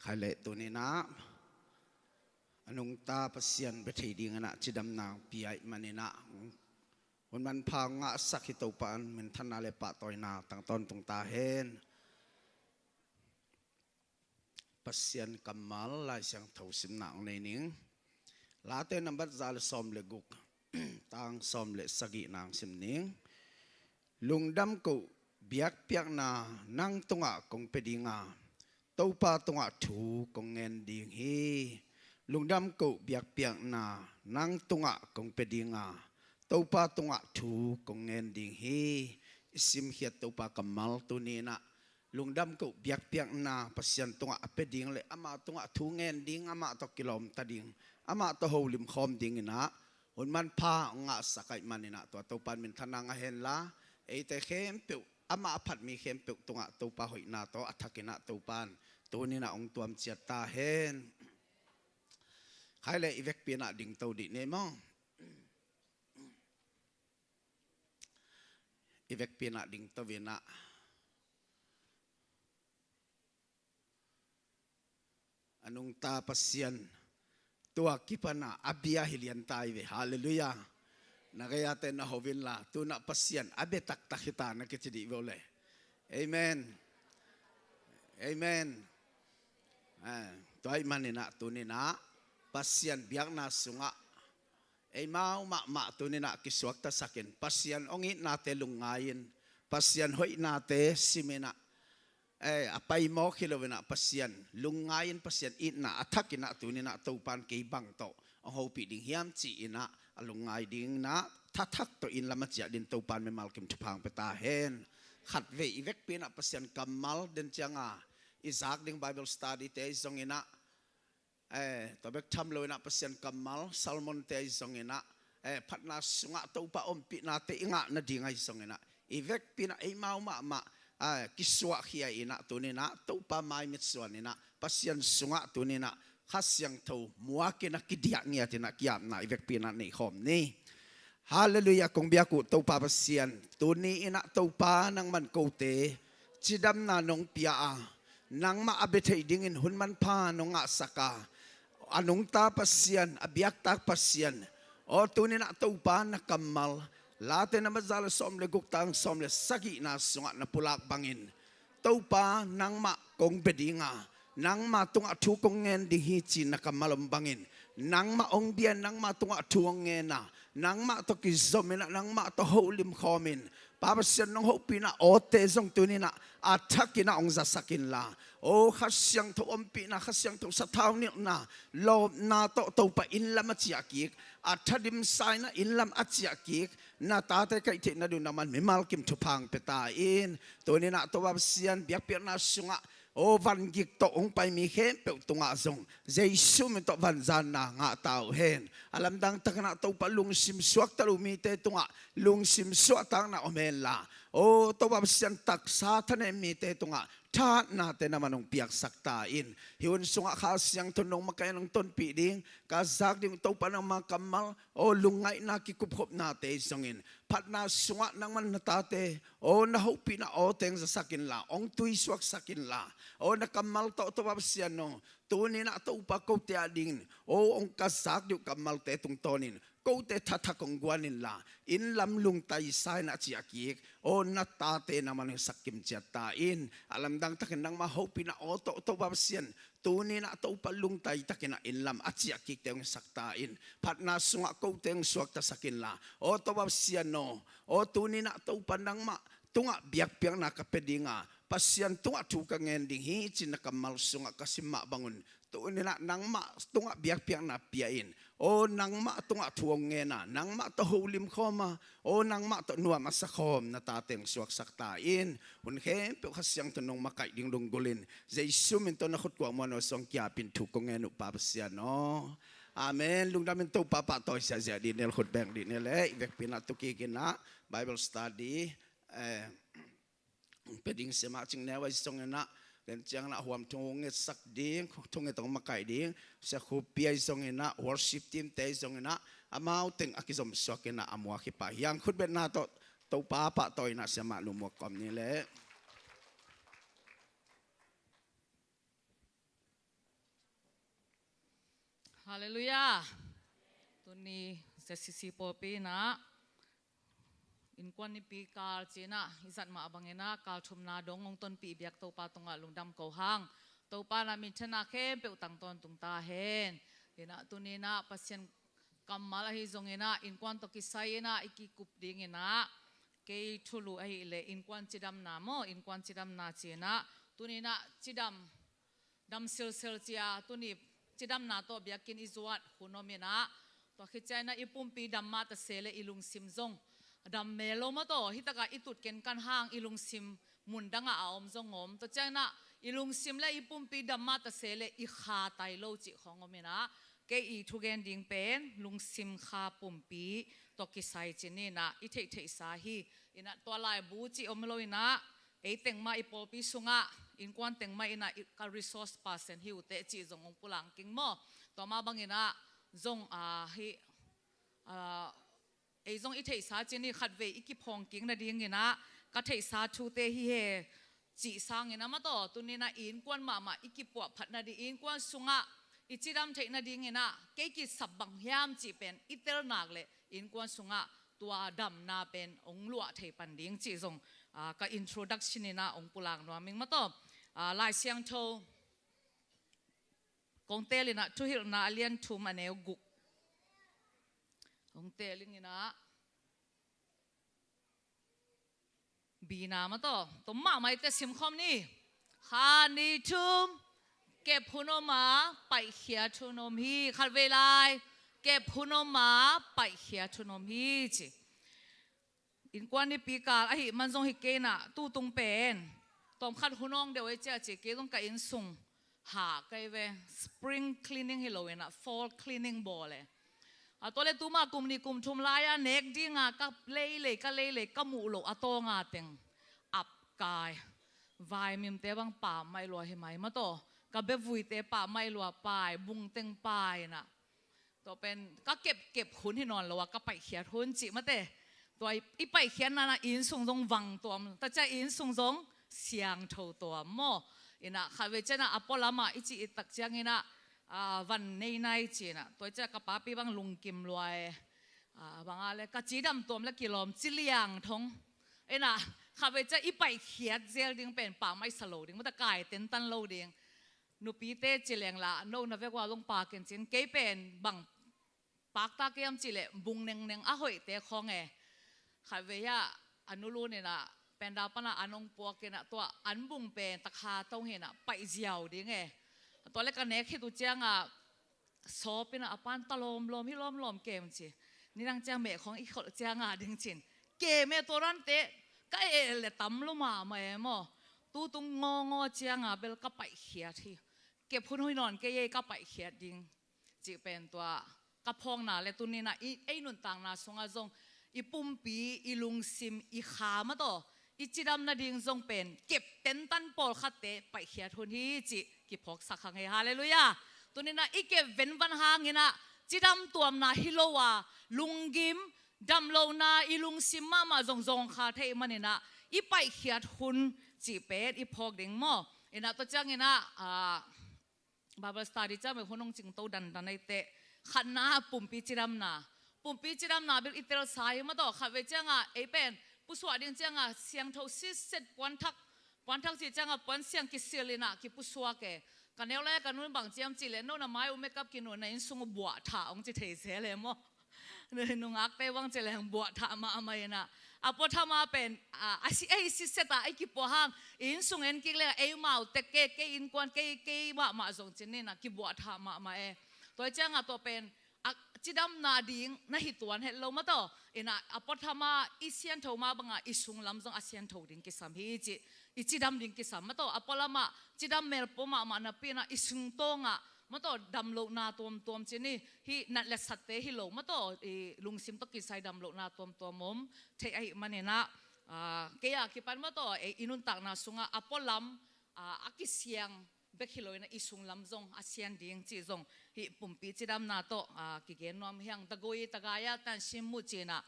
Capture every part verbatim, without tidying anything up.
Khai leh tuni-in ah a nungta Pasian bia thei dingin ah cidamna pia ahih manin ah hun manpha ngahsak hi Topa in minthanna le pahtawina tang tawntung ta hen. Pasian kammal Lai Siangtho simna hong nei ning. Late nambat za le sawm le guk, tang sawm le sagihna hong sim ning. Lungdam ko, biakpiakna nang tungah kong pia ding a, Topa tungah thu kong ngen ding hi. Lungdam ko, biakpiakna nang tungah kong pia ding a, Topa tungah thu kong ngen ding hi. I simkhiat Topa kammal tuni-in ah lungdam ko, biakpiakna Pasian tungah a pia ding le amah tungah thu ngen ding, amah tawh kilawmta ding, amah tawh holim khawm dingin ah hun manpha hong ngahsak ahih manin ah tua Topa in minthanna ngah hen la, eite khempeuh, amah a phat mi khempeuh tungah Topa hoihna tawh a thakin ah Topa in tuni-in ah hong tuam ciat ta hen. Khai leh i vekpi-in ah dingto dih ni maw. I vekpi-in ah dingto-in ah a nungta Pasian tua kipan ah a bia hi lian ta hi ve. Halleluiah. Na gei-ate na ho inla, tu-in ah Pasian a bia taktak hi ta na kici dih ve aw le. Amen. Amen. Eh, tua ahih manin ah tuni-in ah Pasian biakna sungah eimau mahmah tuni-in ah kisuaktasak in Pasian hong itnate lungngai-in, Pasian hoihnate sim-in ah, eh, a pai mawk hi lo-in ah Pasian lungngai-in, Pasian itna a thakin ah tuni-in ah Topa in kei bang tawh hong hopih ding hiam ci-in ah a lungngai dingin ah tha thak tawh inn lam a ciah dingin Topa in mimal kim thupha hong pia ta hen. Khatvei i vekpi-in ah Pasian kammal den ciang a i zak ding Bible study-te ahi zongin ah, eh, tua bek tham lo-in ah Pasian kammal sermon-te ahi zongin ah, eh, phatna sungah Topa ompihnate i ngah nading ahi zongin ah, i vekpi-in ah eimau mahmah, eh, kisuahkhia-in ah tuni-in ah Topa mai mitsuan-in ah Pasian sungah tuni-in ah Kha Siangtho muak-in ah kidiah ngiat-in ah ki-apna i vekpi-in ah nei khawm ni. Halleluiah, kong biak uh Topa Pasian, tuni-in ah Topa nangman kote cidamna nong pia a, nangmah a bia thei dingin hun manpha nong ngahsak a, a nungta Pasian, a biaktak Pasian, aw tuni-in ah Topa na kammal, Late nambat za le sawm le guk, tang sawm le sagihna sungah na pulak bangin, Topa nangmah kong bia ding a, nangmah tungah thu kong ngen ding hi ci-in na kammal om bangin, nangmah hong bia, nangmah tungah thu hong ngen a, nangmah tawh kizom-in ah, nangmah tawh holim khawmin, Pa Pasian nong hopihna awte zong tuni-in ah a thakin ah hong zasak inla, aw Kha Siangtho ompihna, Kha Siangtho sathau nilhna, lawpna tawh Topa inn lam a ciah kik, a thadim sa-in ah inn lam a ciah kik na tate kaih theih nading nangman mimal kim thupha hong pia ta in. Tuni-in ah Topa Pasian biakpiakna sungah aw vangik tawh hong pai mi khempeuh tungah zong Jesu min tawh vanzanna ngah ta uh hen. A lamdang takin ah Topa lungsim suakta lo mite tungah lungsim suahtakna om henla, aw Topa Pasian taksa thanem mite tungah thahatnate nangman hong piaksak ta in. Hih hun sungah Kha Siangtho nong makaih, nong tonpih ding, ka zak ding Topa nangma kammal, aw lungngaihna kikupkhopnate zongin phatna sungah nangman na tate aw na hopihna awte hong zasak inla, hong tuisuaksak inla, aw na kammal tawh Topa Pasian aw tuni-in ah Topa kote adingin aw hong ka zak ding uh kammalte tungtawnin kote thathak hong guan inla, inn lam lungtaisa-in ah ciah kik, aw na tate nangman hong sak kim ciat ta in. A lamdang takin nangma hopihna aw tawh Topa Pasian tuni-in ah Topa lungtai takin ah inn lam a ciah kikte hong sak ta in. Phatna sungah kote hong suaktasak inla, aw Topa Pasian aw, aw tuni-in ah Topa nangmah tungah biakpiakna ka pia ding a, Pasian tungah thu ka ngen ding hi ci-in na kammal sungah ka sim mah bangun tuni-in ah nangmah tungah biakpiakna pia in. Aw nangmah tungah thu hong ngen a, nangmah tawh holim khawm a, aw nangmah tawh nuam a sa khawm na tate hong suaksak ta in. Hun khempeuh Kha Siangtho nong makaih ding lunggulhin Jesu min tawh na khut kuak muan aw suang kiapin thu kong ngen uh Pa Pasian aw. Amen. Lungdamin Topa pahtawi siahsiah dih ni, khut beng dih ni le i vekpi-in ah tu kik in ah Bible study eh pia ding Sia Mah Cing Neu ahi zongin ah, ken ciangin ah huam thu hong ngetsak ding, thunget hong makaih ding Sia Khup Pi ahi zongin ah, worship team te ahi zongin ah, amau teng a kizomsuak in ah a muak hi pah hi hang. Khutbetna tawh Topa pahtawi in ah Sia Mah Nu muak kawm ni le. Halleluiah. Tuni Z C C pawlpi in ah innkuan nipi kal ci-in ah i zat mah bangin ah kal thumna dong hong tonpih biak Topa tungah lungdam ko hang. Topa in ah minthanna khempeuh tang tawntung ta hen. In ah tuni-in ah Pasian kammal ahi zongin ah innkuan tawh kisai in ah i kikup dingin ah kei thulu ahih leh innkuan cidamna maw, innkuan cidamna ci-in ah tuni-in ah cidam dam silsil ci-a tuni cidamna tawh biakinn i zuat hun om in ah, tua khit ciangin ah i pumpi dam mah ta se leh i lungsim zong dam mel lo maw taw, hi takah i tut kenkan hang i lungsim mun dangah a om zong om. Tua ciangin ah i lungsim le i pumpi dam mah ta se leh i kha tai lo cih khawng om in ah, kei i thugen ding pen lungsim kha pumpi tawh kisai ci-in ah i theihtheihsa hi. In ah tua laibu cih om lo in ah, ei teng mah i pawlpi sungah innkuan teng mah in ah i, ka resource person hi uh teh cih zong hong pulak keng maw. Tua mah bangin ah zong a hi, a, ei zong i theihsa ci-in ah khatvei i kiphawng kik nadingin ah ka theihsa thute hi he cih sangin ah maw taw, tuni-in ah i innkuan mahmah i kipuah phat nading, i innkuan sungah i cidam theih nadingin ah kei kisap bang hiam cih pen i tel nak leh i innkuan sungah tua damna pen hong luah thei pan ding cih zong, ah, ka introduction in ah hong pulak nuam ing maw taw. Ah, Lai Siangtho kong teel in ah Thuhilhna a lian thum a neu guk kong teel ing in ah, B-na maw taw, tom mahmah i te simkhawm ni. Kha ni thum kep hun om a, paihkhiat hun om hi. Khatvei lai, kep hun om a, paihkhiat hun om hi ci. Innkuan nipi kal ahih man zong hi kei in ah, tutung pen tawmkhat hun awng deuh ei cia ci, kei zong ka inn sung hah kei ve. Spring cleaning hi lo in ah, fall cleaning bawl e. A tua leh tuma kum nih kum thum lai-a nek dinga ka leilei, ka leilei, ka muh loh a tawnga teng ap kai. Vaimimte bang pammaih lua hi mai maw taw. Ka bevuite pammaih lua pai, bungteng pai in ah. Tua pen ka kepkep hun hi nawn lo a, ka paihkhiat hun cih mate. Tua i, i paihkhiatna in ah inn sung zong vang tuam, tua ciang inn sung zong siangtho tuam maw. In ah khatvei ciang ah a pualam ah i cih i tak ciangin ah, a, van nei nai ci in ah. Tua ciang ka papi bang lungkim lua e. A, bang a leh ka cidam tuam leh kilawm ci liang thong. In ah khatvei ciang i paihkhiat zel ding pen pammaih sa lo ding, mata kai tentan lo ding. Nupite ci leng lah, no na vek ua zong pak in cin, kei pen bang pakta kei hiam cih leh bung nengneng a hoihte khawng e. Khatvei ah A nu lun inah penda pana an hong puak inah tua an bung pen takha tong hinah paih ziau ding e. Tua le ka nek khit uh ciangah sawp inah a pan ta lawmlawm hi lawmlawm kem ci. Nidang ciang meh khawng i kholh ciangah ding cin kem e. Tua rante ka eh le tam lo mahmah e maw. Tutung ngawngawng ciangah bel ka paihkhiat hi. Kep hun hoih nawn kei e, ka paihkhiat ding cih pen tua ka phawkna le tuninah i ei nuntakna sungah zong i pumpi, i lungsim, i kha mataw, i cidam nading zong pen kep tentan pawlkhatte paihkhiat hun hi cih kiphawksak hang hi. Halleluiah. Tuninah i kep venvan hanginah cidam tuamna hi lo a, lunggim damlohna i lungsim mahmah zong zawngkhal thei maninah i paihkhiat hun cih pen i phawk ding maw. Inah tua cianginah a Bible study ciang bel hun hong cingto dandan ei teh. Khatna pumpi cidamna. Pumpi cidamna bel i telsa hi mataw. Khatvei ciangah ei pen pusuah ding ciangah siangtho sitset puanthak, puanthak cih ciangah puansiang kisil inah kipusuak e. Ka neu lai ka nun bang ciam cih leh no na mai uh makeup kinun na innsung uh buah thah hong ci thei se le maw. Nungakte bang ci leng buah thah mahmah inah a puathama pen a, a si, ei sitset a ei kipuah hang innsung en kik leng ei mau tek kei, kei innkuan kei, kei mahmah zong cin inah kibuah thah mahmah e. Tua ciangah tua pen a cidamna ding na hi tuan het lo mataw. Inah a puathama i siantho mah bangah i sunglam zong a siantho ding kisam hi cih, i cidam ding kisam mataw. A pualamah cidam melpua mahmah napi inah i sungtawngah mataw damlohna tuamtuam cin hi. Hih nat le satte hi lo mataw, i lungsim tawh kisai damlohna tuamtuam om thei ahih maninah a, kei a kipan mataw ei i nuntakna sungah a pualam a, a kisiang bek hi lo inah i sunglam zong a sian ding cih zong hih pumpi cidamna tawh a, kigen nuam hi hang. Tagui tagaya tansin mu cinah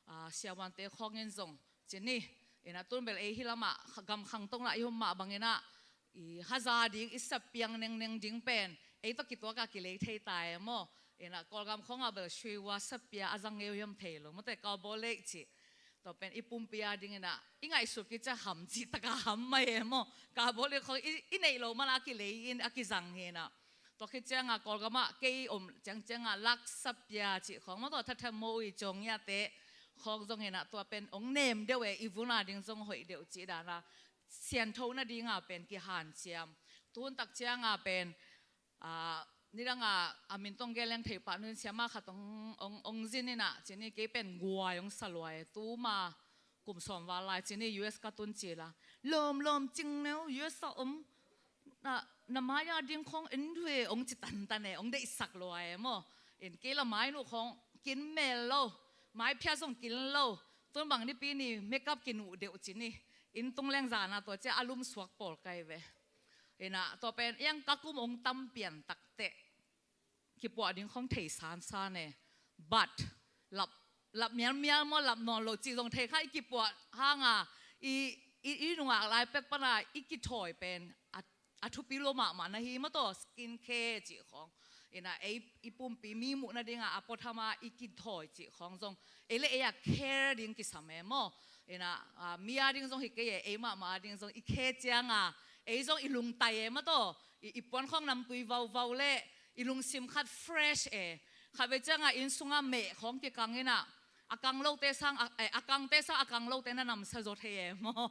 a, siavuante khawngin zong cin hi. Inah tun bel ei hi lamah gamkhang tonglah i hum mah banginah i haza ding i sapiang nengneng ding pen ei tawh kituaka kilei thei ta e maw. Inah Kawlgam khawngah bel shuiwa sapia a zang ngeu hiam thei lo mate, cowboy leih cih. Tua pen i pumpi a dinginah i ngaihsut kicia ham cih taka ham mai e maw. Cowboy leih khawng i, i neih lo mana a kilei in a kizang hinah. Tua khit ciangah Kawlgamah kei om ciangciangah lak sapia cih khawng maw, tua thathamo uh i ciong ngiate khawng zong hinah tua pen hong nem deuh e, i vuna ding zong hoih deuh cih dana siantho nadinga pen kihanciam. Tuhun tak cianga pen a, nidanga a min tong gen leng thei pah nuin siama khat ong, ong, ong zin inah cini kei pen guai ong sa luai e. Tuma kum sawm val lai cini U S ka tun cila lawm lawm cing neu U S a om na, na mai a ding khawng en ve ong ci tantan e, ong deihsak luai e maw. In kei la mai nuh khawng kin mel lo, mai phia zong kin lo. Tun bang nipi ni makeup kinuh deuh cini in tung leng zana tua cia a lum suak pawl kai ve. Inah tua pen iang ka kum ong tam pian takteh kipuah ding khawng thei sansan e. But lap, lap mialmial maw, lap nawn lo cih zong thei kha, i kipuah hanga i, i, i nungak lai pek pana i kithawi pen a, a thupi lo mahmah na hi maw, tua skin care cih khawng. Inah ei i pumpi mi muh nadinga a puathama i kithawi cih khawng zong ei le ei a care ding kisam e maw. Inah a, mi a ding zong hi kei e, ei mahmah a ding zong i care cianga ei zong i lungtai e maw, tua i, i puan khawng namtui vauvau le i lungsim khat fresh e. Khatvei cianga inn sunga meh khawng kikang inah a kang lote sang a, eh, a kangte sang a kang lote na namsa zaw thei e maw.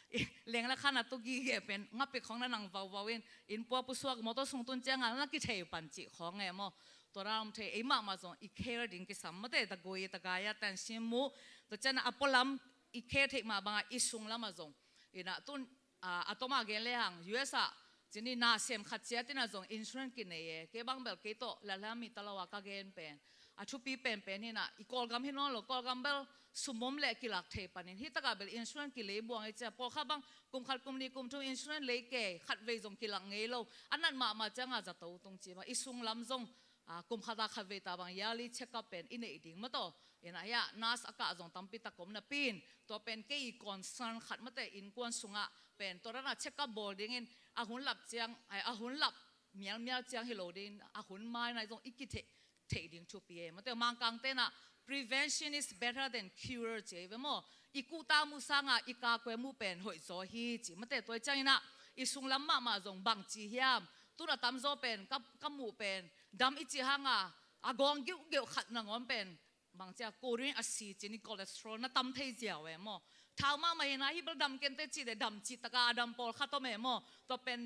I leng le khan a tu gige pen ngapik khawng na nang vauvau in, inn pua pusuak mawtaw sung tun cianga na kithei pan cih khawng e maw. Tua ram thei ei mahmah zong i care ding kisam mate, tagui tagaya tansin mu. Tua ciana a pualam i care theih mah banga i sung lama zong. Inah tun a, a toma gen le hang U S a cini na sem khat ciat ina zong insurance kinei e. Kei bang bel kei tawh lalhami talo a ka gen pen a thupi penpen hinah i Kawlgam hi nawn lo, Kawlgam bel sumom le kilak thei panin hi taka bel insurance kilei buang i cia. Pawlkhat bang kum khat kum ni kum thum insurance lei kei, khatvei zong kilak ngei lo. A nat mahmah cianga zato tung ci bang i sung lam zong a, kum khata khatvei ta bang yearly check up pen i neih ding maw, tua inah hia nurse a kah zong tampi tak om napi in, tua pen kei i concern khat mate, innkuan sungah pen tua dana check up bawl dingin a hun lap ciang, ai, a hun lap mialmial ciang hi lo dingin a hun maina zong i kitheih theih ding thupi e. Mate Mangkang tenah prevention is better than cure ci ei ve maw. I kuhta muh sanga i kakue muh pen hoih zaw hi ci mate. Tua i cianginah i sunglam mahmah zong bangci hiam, tun a tamzaw pen ka, ka muh pen dam i cih hanga a gawng geuhgeuh khat nangawn pen bangcia korin a si cini cholesterol na tam thei ziau e maw. thau mahmah hi na, hih bel dam kei inteh cih leh dam cih taka a dam pawlkhat om e maw. Tua pen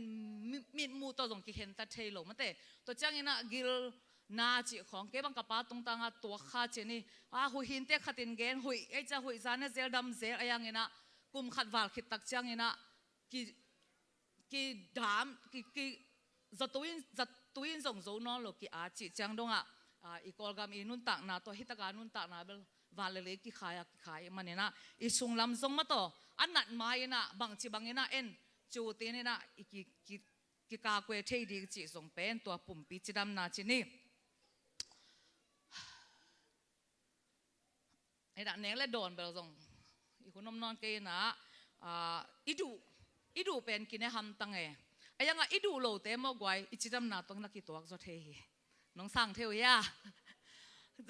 mi-, mitmuh tawh zong kikhen ta thei lo mate. Tua ciangin ah gilna cih khawng, kei bang ka pa tungtang ah tuak kha ci ni. A, huih hi inteh khat in gen, huih, ei cia huih zan a zel dam zel a, a hang in ah kum khat val khit tak ciangin ah ki, kidam, ki, ki, zatui in, zatui in zong zo nawn lo, ki-at cih ciang dong ah, a, i Kawlgam i nuntakna tawh hih taka nuntakna bel van le lei kikhai a, kikhai ahih manin ah i sunglam zong mah tawh a nat ma-in ah bangci bangin ah en, cu tin in ah i ki, ki, kikakue thei ding cih zong pen tua pumpi cidamna ci ni. Ei dah nek le dawn bel zong i hun om nawn kei in ah, ah, i duh, i duh pen kine hamtang e. A hang ah i duh lote maw guai, i cidamna tawh na kituak zaw thei hi. Nong sang thei uh hia?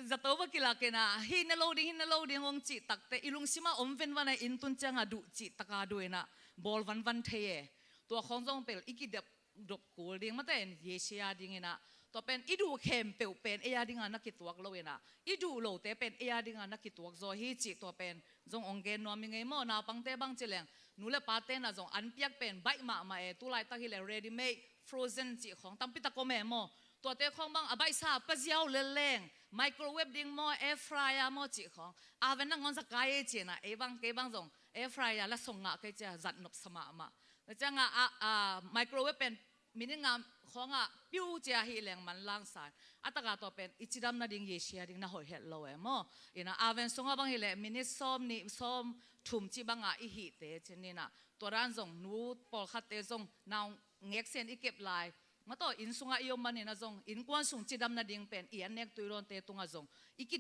Zato va kilak in ah, hih ne lo ding, hih ne lo ding hong cih takteh i lungsim ah om venvan a, inn tun ciang ah duh cih taka duh in ah bawl vanvan thei e. Tua khawng zong bel i kidep dop kul ding mate, Jesu a dingin ah. Tua pen i duh khempeuh pen ei a ding a na kituak lo in ah, i duh lote pen ei a ding a na kituak zaw hi cih tua pen zong hong gen nuam ing ei maw. Naupangte bang ci leng, nu le pate in ah zong an piak pen baih mahmah e, tu laitak hi leh ready made, frozen cih khawng tampi tak om e maw. Tuate khawng bang a baihsa paziau lel leng, microwave ding maw, air fryer maw cih khawng, oven nangawn za kai e ci in ah, ei bang, kei bang zong air fryer la song ngah kei cia zat nopsa mahmah. Tua ciang ah, a, a, microwave pen minute nga khawng ah piu cia hi leng manlang sa in. A tak a tua pen i cidam nading Jesu a ding na hoih het lo e maw. In ah oven sung ah bang hi leh minute sawm nih, sawm thum cih bang ah i hihte ci ni in ah. Tua dan zong nu pawlkhatte zong nau ngek sen i kep lai, mah tawh inn sung ah i om manin ah zong innkuan sung cidam nading pen i an nek tui dawnte tung ah zong i ki,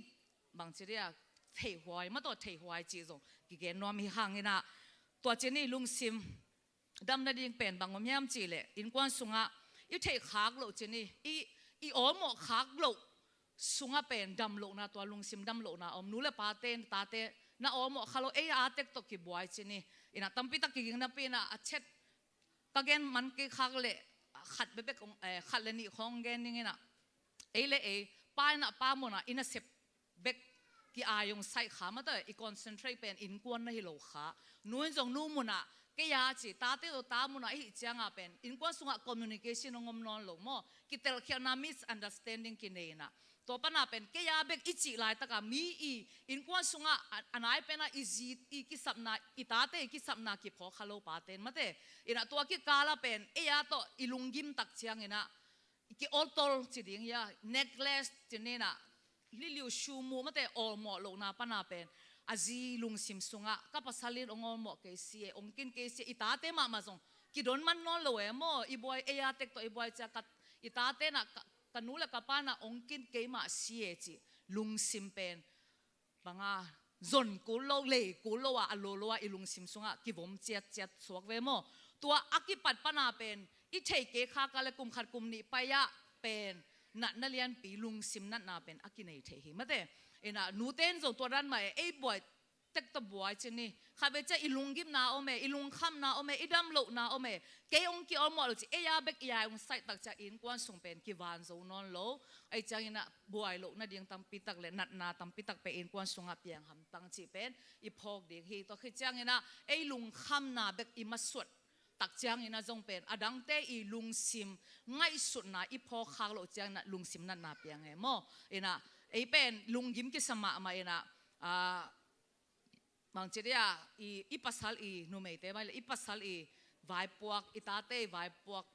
bangci dia, theihhuai, mah tawh theihhuai cih zong kigen nuam hi hang in ah. Tua ci ni, lungsim dam nading pen bang om hiam cih leh innkuan sung ah i theih khak loh ci ni, i, i awlmawh khak loh sung ah pen dam lohna, tua lungsim dam lohna om. Nu le pate, tate na awlmawh kha lo, ei a tek tawh kibuai ci ni. In ah tampi tak kiging napi in ah, a chet ka gen man kei khak leh khat bekbek, eh, khat le nih khawng gen ning in ah. Ei le ei, pa in ah pa mun ah i nasep bek ki-ai hong saih kha mate, i concentrate pen innkuan na hi lo kha. Nu in zong nu mun ah kei a ci, tate tawh ta mun ah i hih ciang ah pen innkuan sung ah communication hong om nawn lo maw. Kitelkhialhna, misunderstanding kinei in ah. Tua pan ah pen kei a bek i cih laitak ah mi i innkuan sung ah a, a nai pen ah i zi i kisapna, i tate i kisapna kiphawk kha lo pate in mate. In ah tua kikal ah pen ei a tawh i lunggim tak ciangin ah, i ki-awltawl ci ding hia, necklace ci ni in ah, liliu shu mu mate, awlmawh lohna pan ah pen a zi lungsim sung ah, ka pasal in hong awlmawh kei si e, hong kin kei si e, i tate mahmah zong kidon man nawn lo e maw. I buai, ei a tek tawh i buai cia ka, i tate in ah ka, ka nu le ka pa in ah hong kin kei mah si e cih lungsim pen bang a, zon kul lo, lei kul lo a, a lo lo a i lungsim sung ah kivom ciatciat suak ve maw. Tua a kipat pan ah pen i theih kei khak a leh kum khat kum nih pai ah pen natna lianpi, lungsim natna pen a kinei thei hi mate. In ah nute in zong tua dan mah e, ei buai tek tawh buai ci ni. Khatvei ciang i lunggimna om e, i lungkhamna om e, i dam lohna om e. Kei hong ki-awlmawh lo ci, ei a bek i ai hong saih tak ciang innkuan sung pen kivan zo nawn lo. Ahih ciangin ah buai loh nading tampi tak le natna tampi tak pen innkuan sung ah piang hamtang cih pen i phawk ding hi. Tua khit ciangin ah ei lungkhamna bek i masuat tak ciangin ah zong pen a dangte i lungsim ngaihsutna i phawk khak loh ciangin ah lungsim natna piang e maw. In ah ei pen lunggim kisa mahmah in ah, ah, bangci dia, i, i pasal i numeite mah le, i pasal i vaipuak, i tate i vaipuak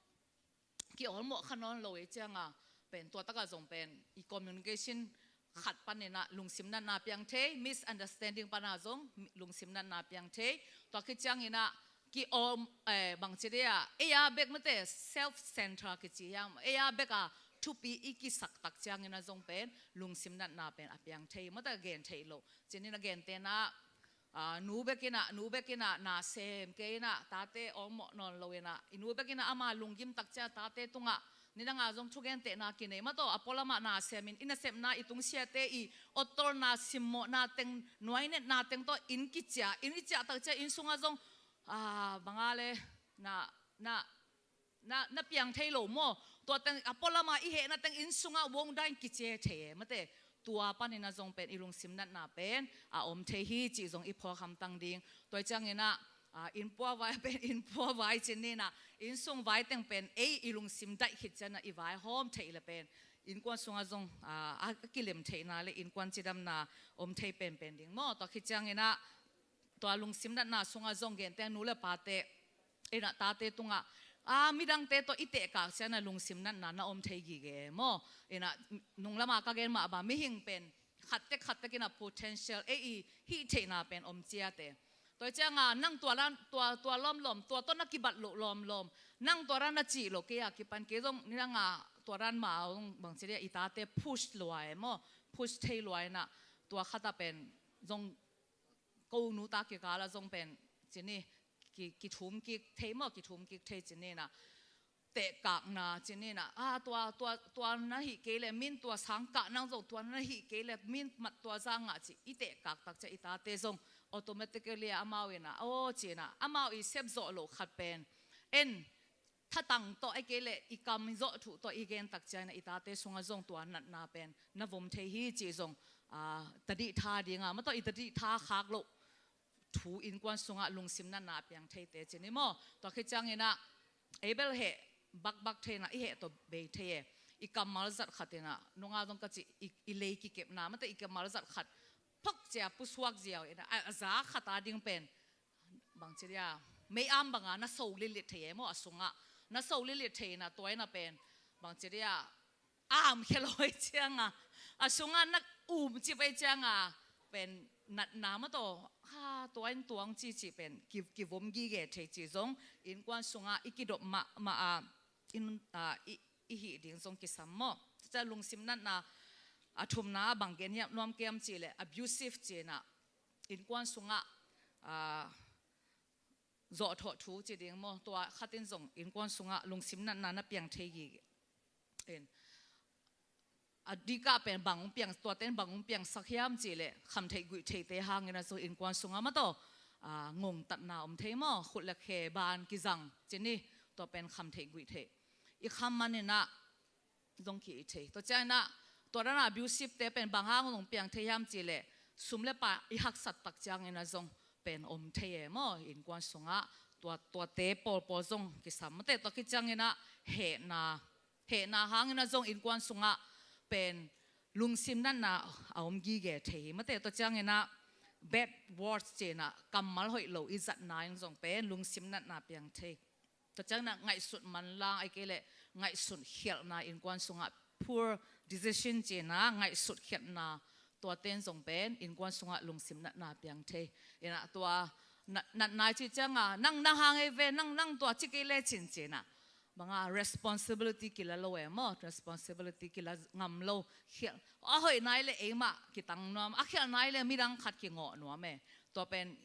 ki-awlmawh kha nawn lo i ciang ah pen tua tak ah zong pen i communication khat pan in ah lungsim natna piang thei, misunderstanding pan ah zong lungsim natna piang thei. Tua khit ciangin ah ki-awlm, eh, bangci dia, ei a bek mate, self center kici hiam, ei a bek a thupi i kisak tak ciangin ah zong pen lungsim natna pen a piang thei mate, gen theih loh. Ci ni in ah gentehna, ah, nu bek in ah, nu bek in ah na sem kei in ah, tate awlmawh nawn lo in ah, i nu bek in ah ama lunggim tak ciang tate tung ah nidang a zong thugentehna kinei mah tawh, a pualam ah na sem in, i nasepna, i tungsiahte i awltawlna, simmawhna teng, nuainetna teng tawh inn kiciah, inn i ciah tak ciang inn sung ah zong, ah, bang a le, na, na, na, na piang thei lo maw. Tua teng a pualam ah i hehna teng inn sung ah wong dain kici thei e mate. Tua panin ah zong pen i lungsim natna pen a om thei hi cih zong i phawk hamtang ding. Tua ciangin ah, ah, innpua vai pen innpua vai ci-in ah, innsung vai teng pen ei i lungsim daih khit ciangin ah i vaihawm theih leh pen innkuan sungah zong, ah, a kilem theihna leh innkuan cidamna om thei penpen ding maw. Tua khit ciangin ah tua lungsim natna sungah zong gentehna nu leh pate in ah tate tungah, ah, midangte tawh i tehkak ciangin ah lungsim natna na om thei gige maw. In ah nunglam ah ka gen mah bang mihing pen khattek khattek in ah potential ei i hih theihna pen om ciat e. Tua ciangin ah nang tua dan, tua, tua lawmlawm, tua tawh na kibat loh lawmlawm, nang tua dan na cih loh kei a kipan kei zong nidang ah tua dan mah zong bangci dia i tate push lua e maw, push thei lua in ah tua khat ah pen zong ko nu ta kikal ah zong pen ci-in, ki, kithum kik thei maw, kithum kik thei ci-in ah, tehkakna ci-in ah, ah, tua, tua, tua na hih kei leh min tua sang kah nang zong tua na hih kei leh min mat tua za ngah ci i tehkak tak ciang i tate zong automatically ah amau in ah, aw ci-in ah, amau i sep zawh loh khat pen en thatang tawh, ahih kei leh i kam zawh thu tawh i gen tak ciangin ah i tate sungah zong tua natna pen na vom thei hi cih zong, ah, tadih tha ding a, maw, tua i tadih tha khak loh thu innkuan sungah lungsim natna a piang theite ci-in maw. Tua khit ciangin ah ei bel heh bakbak thei in ah i heh tawh bei thei e. I kammal zat khat in ah nungah zong ka ci i, i lei kikepna, maw, tua i kammal zat khat phok cia pusuak ziau in ah, a, a za khat a ding pen bangci dia mei-am bangah na so lilit thei e maw, a sungah na so lilit thei in ah tua in ah pen bangci dia a amkhia lo ahih ciangin ah, a sungah na umcip ahih ciangin ah pen natna maw, tua, ha, tua in tuang ci ci pen ki, kivom gige thei cih zong innkuan sungah i kidop mahmah a, in, ah, i, i hih ding zong kisam maw. Tua ciang lungsim natna a thumna ah bang gen hiam nuam ka hiam cih leh abusive ci-in ah innkuan sungah, ah, zawhthawh thu ci ding maw, tua khat in zong innkuan sungah lungsim natna na piang thei gige. In, a dik ah pen bang hong piang, tuate in bang hong piangsak hiam cih leh khamtheih guihtheihte hangin ah zong innkuan sungah, maw, tua, ah, ngongtatna om thei maw, khut leh khe ban kizang ci-in, tua pen khamtheih guihtheih i kham manin ah zong ki-it thei. Tua ciangin ah tua dan a abusive-te pen bang hang zong piang thei hiam cih leh sum leh pai i haksat tak ciangin ah zong pen om thei e maw, innkuan sungah tua, tuate pawlpawl zong kisam, maw, tua khit ciangin ah hehna, hehna hangin ah zong innkuan sungah pen lungsim natna a om gige thei hi, maw, tua ciangin ah bad words ci-in ah kammal hoih lo i zatna in zong pen lungsim natna piang thei. Tua ciangin ah ngaihsut manlang, ahih kei leh ngaihsut khialhna, innkuan sungah poor decision ci-in ah ngaihsut khialhna, tuate in zong pen innkuan sungah lungsim natna piang thei. In ah tua nat, natna i cih ciangin ah nang na hang ei ve, nang, nang tua ci kei lecin ci-in ah bangah responsibility kila lo e maw, responsibility kila ngam lo, khialh, a hoih nai leh eimah kitang nuam, a khialh nai leh midang khat kingawh nuam e. Tua pen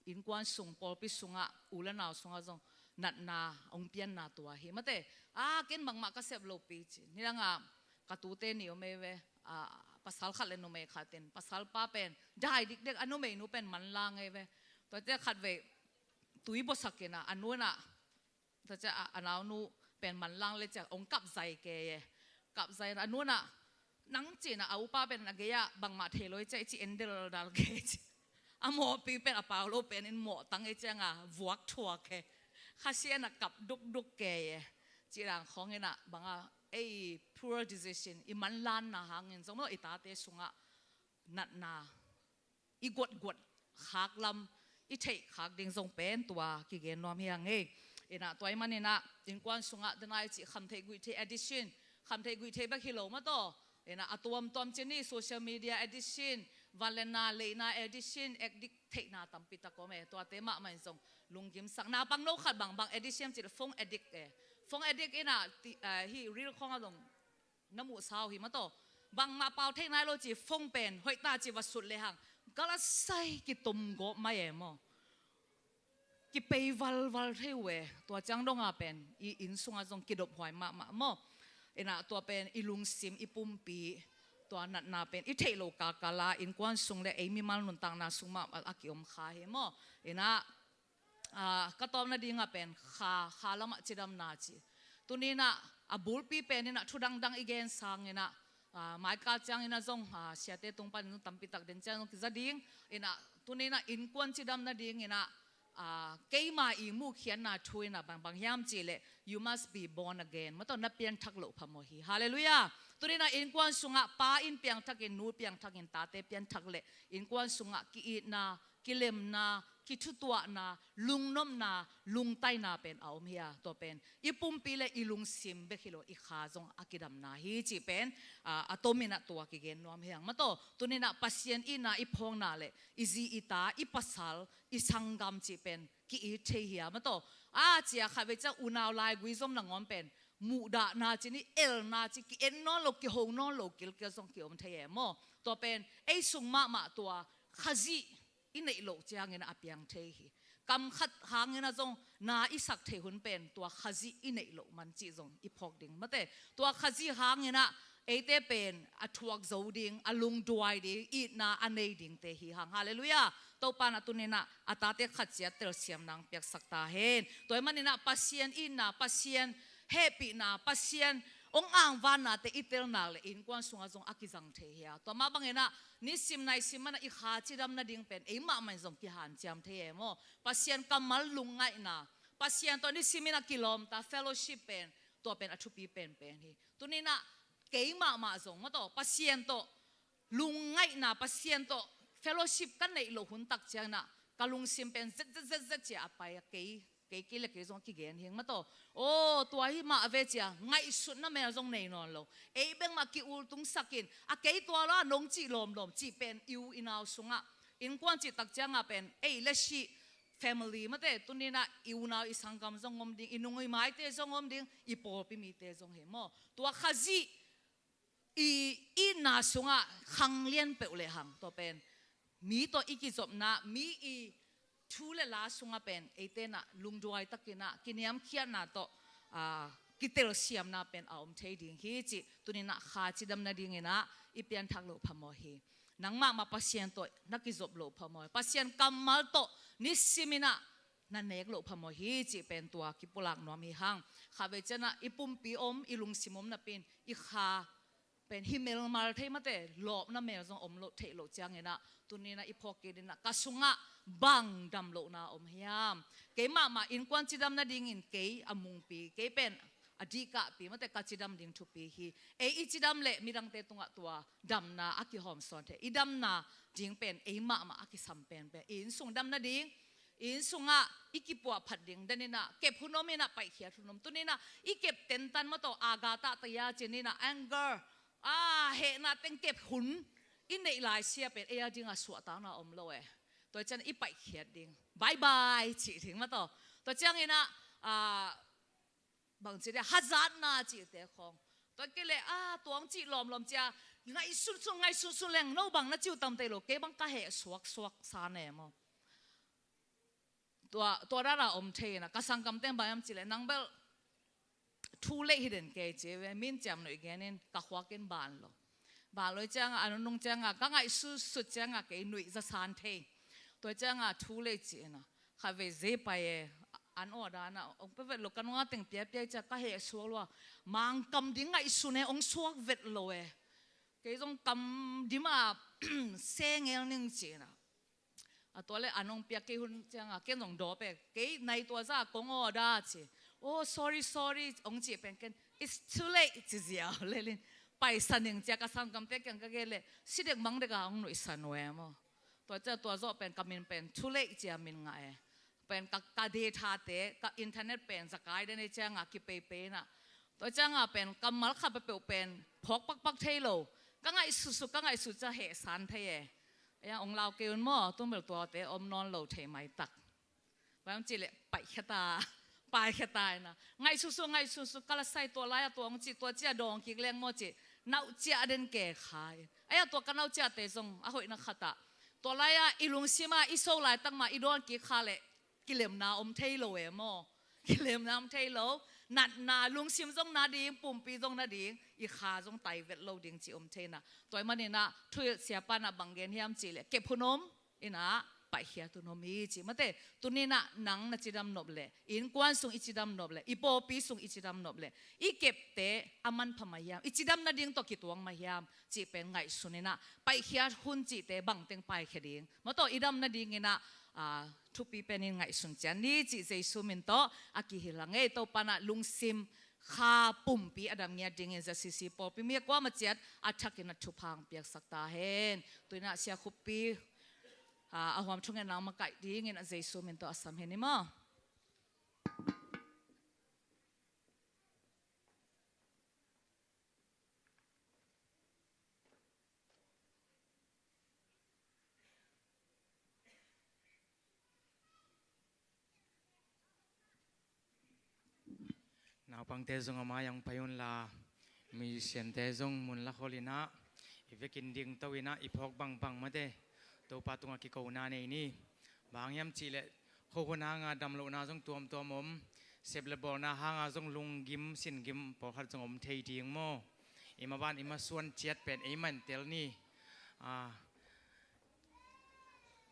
innkuan sung, pawlpi sungah, u leh nau sungah zong natna hong pianna tua hi, maw. Ah, ken bangmah ka sep lopi ci. Nidang ah ka tute nih om ei ve, ah, pasal khat leh numei khat in, pasalpa pen dai dikdek, a numeinu pen manlang ei ve. Tuate khatvei tui buaksak in ah, a nu in ah, tua ciang a, a naunu pen manlang leh ciang hong kap zai kei e. Kap zai in a nu in ah, nang ci-in ah, a upa pen a gei ah bangmah thei lo hi ci-in ah, ci en deldal kei ci. A mawhpi pen a pau lo pen in mawhtang ei ciangin ah vuak thuak e. Khasia in ah kap dukduk kei e. Cih dan khawng in ah bangah ei poor decision, i manlanna hangin zong maw, i tate sungah natna i guatguat khak lam i theih khak ding zong pen tua kigen nuam hi hang e. In ah tua ahih manin ah innkuan sungah, tua nai cih khamtheih guihtheih addiction, khamtheih guihtheih bek hi lo, maw, tua. In ah a tuamtuam ci-in ah social media addiction, vangliatna leina addiction, addict theihna tampi tak om e. Tuate mahmah in zong lunggimsak. Naupangno khat bang, bang addiction cih leh phone addict e. Phone addict in ah ti, ah, hih reel khawng ah zong na muhsa uh hi, maw, tua. Bangmah pau thei nai lo ci, phone pen hoih ta ci va sut lehang, galasai kitom gawp mai e maw. Kipei valval thei uh e. Tua ciang dong ah pen i inn sungah zong kidophuai mahmah maw. In ah tua pen i lungsim, i pumpi, tua natna pen i theih loh kalkal ah innkuan sung leh ei mimal nuntakna sung mah a kiom kha hi maw. In ah, ah, ka tawpna ding ah pen kha, kha lamah cidamna ci. Tuni in ah a bulpi pen in ah thu dangdang i gen sangin ah ah, maikal ciangin ah zong, ah, siate tung panin zong tampi tak den ciang zong kiza ding. Inah, tuni inah innkuan cidam nadingin ah, ah, keima i muhkhiatna thu inah bang, bang hiam cih leh, "You must be born again." Maw taw, na pianthak loh phamawh hi. Halleluiah. Tuni inah innkuan sungah pa in piangthakin, nu piangthakin, tate pianthak leh innkuan sungah ki-itna, kilemna, kithutuahna, lungnopna, lungtaina pen a om hi a, tua pen i pumpi le i lungsim bek hi lo, i kha zong a kidamna hi cih pen, ah, a tomin ah tua kigen nuam hi hang. Maw taw, tuni inah Pasian itna i phawkna le i zi i ta, i pasal, i sanggam cih pen ki-it thei hi a, maw taw. A cia khatvei ciang unau laigui zong nangawn pen muhdahna ci ni, elna ci, ki-en nawn lo, kiho nawn lo kilkel zong kiom thei e maw. Tua pen ei sung mahmah tua Khazih i neih loh ciangin ah a piang thei hi. Kam khat hangin ah zong na i sak theih hun pen tua Khazih i neih loh man cih zong i phawk ding. Maw taw, tua Khazih hangin ah eite pen a thuak zo ding, a lungduai ding, itna a nei dingte hi hang. Halleluiah. Topa in ah tuni inah a tate khat ciat telsiamna hong piaksak ta hen. Tua ahih manin ah Pasian itna, Pasian hehpihna, Pasian hong angvannate i tel nak leh innkuan sungah zong a kizang thei hi a. Tua mah bangin ah nisim naisim manin ah i kha cidam nading pen ei mahmah in zong kihanciam thei e maw. Pasian kammal lungngaihna, Pasian tawh nisimin ah kilawmta fellowship pen, tua pen a thupi penpen hi. Tuni inah kei mahmah zong, maw taw, Pasian tawh lungngaihna, Pasian tawh fellowship ka neih loh hun tak ciangin ah ka lungsim pen zet zet zet zet cia a pai a, kei, kei, kei le kei zong a kigen hi ing, maw taw. Aw, tua hi mah ve cia ngaihsutna mel zong nei nawn lo. Ei bek mah ki-ultungsakin, a kei tua lo a nong cih lawmlawm cih pen i u i nau sungah, innkuan cih tak ciangah pen ei le sih family, maw taw, tuni inah i unau i sanggam zong om ding, i nung i maite zong om ding, i pawlpi mite zong hi maw. Tua Khazih i itna sungah khang lian peuh le hang, tua pen mi tawh i kizopna, mi i thu le la sungah pen eite in ah lungduai takin ah kiniamkhiatna tawh, ah, kitelsiamna pen a om thei ding hi cih tuni inah kha cidam nadingin ah i pianthak loh phamawh hi. Nang mahmah Pasian tawh na kizop loh phamawh hi. Pasian kammal tawh nisimin ah na nek loh phamawh hi cih pen tua kipulak nuam hi hang. Khatvei ciang ah i pumpi om, i lungsim om napi-in i kha pen hi melmal thei, maw taw, lawpna mel zong om loh theih loh ciangin ah tuni inah i phawk kei dingin ah ka sungah bang damlohna om hiam? Kei mahmah innkuan cidam nadingin kei a mungpi, kei pen a dihkahpi, maw taw, ka cidam ding thupi hi. Ei i cidam leh midangte tungah tua damna a kihawmsawn thei. I damna ding pen ei mahmah a kisam penpen. I inn sung dam nading, i inn sungah i kipuahphat ding, den inah kep hun om inah paihkhiat hun om. Tuni inah i kep tentan, maw taw, agata taya ci-in ah anger, a, hehna teng kep hun i neih lai sia pen ei a dingah suahtakna om lo e. Tua ciang i paihkhiat ding, bye bye cih ding, maw taw. Tua ciangin ah, ah, bangci dia, hazatna cihte khawng. Tua kei leh, ah, tua hong cih lawmlawm cia ngaihsunsun, ngaihsunsun leng no bang na ci uh tam thei lo, kei bang ka heh suaksuak sa ne maw. Tua, tua dana om thei inah ka sanggamte in bang hiam cih leh, nang bel thu lei hi den kei ci ve, min ciamnuih genin ka khuakin ban lo. Ban lo ciangah, a nunung ciangah ka ngaihsutsut ciangah kei nuih zasan thei. Tua ciangah thu lei ci inah khatvei zei pai e, an aw dana hong pe vet lo, ka nungah teng piapiai cia ka heh suak lua. Mangkam ding ngaihsun e, hong suak vet lo e. Kei zong kam dima sengel ning ci inah. A tua le an hong piak kei hun ciangah ken zong dawp e, kei nai tua za kong aw da ci. Oh, sorry, sorry hong cih pen ken, it's too late ci ziau lelin. Paisa ning cia ka sanggamte kiang ka gen leh si dek mang dek a hong nuihsan uh e maw. Tua cia tua zawh pen ka min pen too late cia min ngah e. Pen ka, ka data te, ka internet pen zakai den e ciangah kipeipei inah. Tua ciangah pen kammal khat peuhpeuh pen phawk pakpak thei lo. Ka ngaihsutsut, ka ngaihsut cia hehsan thei e. Ei a hong lau kei un maw, tung bel tuate om nawn lo thei maitak. Bang hong cih leh paihkhia ta, paihkhia ta inah. Ngaihsutsut, ngaihsutsut, ka la sai tua lai-ah tua hong cih, tua cia dawng kik leng maw cih. Nauh ciah den ke kha in. Ei a tua ka nauh ciahte zong a hoihna khatah, tua lai-ah i lungsimah i so laitak mah i dawn kik kha leh kilemna om thei lo e maw. Kilemna om thei lo. Natna, lungsim zong na ding, pumpi zong na ding, i kha zong tai vet lo ding cih om thei inah. Tua ahih manin ah thuhilh siapa in ah bang gen hiam cih leh, kep hun om inah paihkhiat hun om hi cih mate. Tuni-in ah nang na cidam nop leh, i innkuan sung i cidam nop leh, i pawlpi sung i cidam nop leh, i kepte a manpha mah hiam, i cidam nading tawh kituak mah hiam cih pen ngaihsun in ah, paihkhiat hun cihte bangteng paikhia ding, mawtaw i dam nadingin ah, aa, thupi penin ngaihsun ciat ni cih Jesu min tawh a kihilh hi ing ei. Topa in ah lungsim kha pumpi a dam ngiat dingin Z C C pawlpi mi a kuamah ciat a thakin ah thupha hong piaksak ta hen. Tu-in ah Sia Khuppi, aa, a huam thungetna makaih dingin ah Jesu min tawh a sam hi ing maw. Naupangte zong a mai-ah hong pai unla, musiciante zong mun la khol in ah, i vekin dingto in ah i phawk bangbang mate, Topa tungah kikona nei ni. Bang hang hiam cih leh, khuakhun hanga damlohna zong tuamtuam om, sep le bawlna hanga zong lunggim singim pawlkhat zong om thei ding maw. I maban i masuan ciat pen ei mah in tel ni. Aa,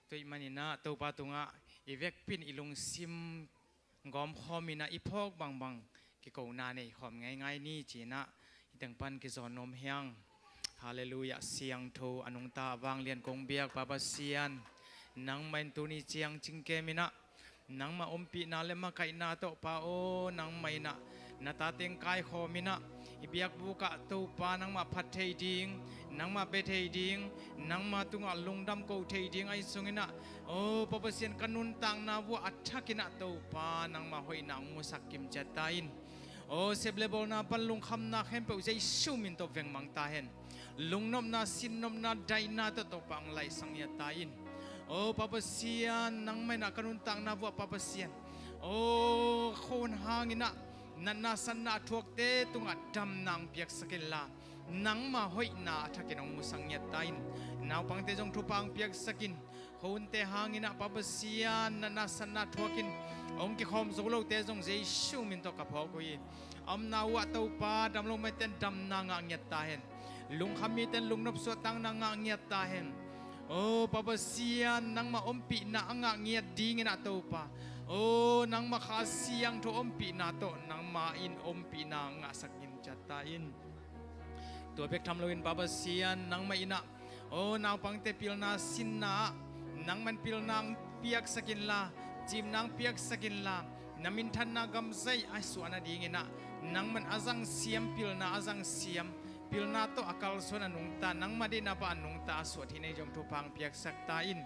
tua ahih manin ah Topa tungah i vekpi-in i lungsim gawmkhawm in ah i phawk bangbang kikona nei khawm ngeingai ni ci-in ah hih teng pan kizawn nuam hi ing. Halleluiah, siangtho a nungta a vanglian kong biak Pa Pasian, nangmah in tuni ciang cingkem in ah nangmah ompihna le makaihna tawh Pa aw, nangmah in ah na tate hong kaikhawm in ah, i biakbuk ah Topa nangmah phat thei ding, nangmah bia thei ding, nangmah tungah lungdam ko thei ding ahi zongin ah, aw Pa Pasian, ka nuntakna vuah a thakin ah Topa nangmah hoihna hong musak kim ciat ta in. Aw, sep le bawlna pan lungkhamna khempeuh Jesu min tawh vengmang ta hen. Lungnopna, sinnopna, daihna tawh Topa hong laihsak ngiat ta in. Aw Pa Pasian, nangmah in ah ka nuntakna vuah Pa Pasian, aw, khuakhun hangin ah natna sanna a thuakte tungah damna hong piaksak inla, nangmah hoihna a thakin hong musak ngiat ta in. Naupangte zong thupha hong piaksak in. Khuakhunte hangin ah Pa Pasian, natna sanna thuakin hong kikhawm zo lote zong Jesu min tawh ka phawk uh hi. A omna uh ah Topa, damlo mite in damna ngah ngiat ta hen. Lungkham mite in lungnop suahtakna ngah ngiat ta hen. Aw Pa Pasian, nangmah ompihna a ngah ngiat dingin ah Topa, aw, nangmah Kha Siangtho ompihna tawh nangmah in ompihna ngahsak kim ciat ta in. Tua bek tham loin Pa Pasian, nangmah in ah, aw, naupangte pilna sinna ah nangmah in pilna hong piaksak inla, cimna hong piaksak inla, na minthanna gamzai a suah nadingin ah nangmah in a zangsiam pilna, a zangsiam pilna tawh a kalsuan a nungta, nangmah deihna pan a nungta a suah theih nading zong thupha hong piaksak ta in.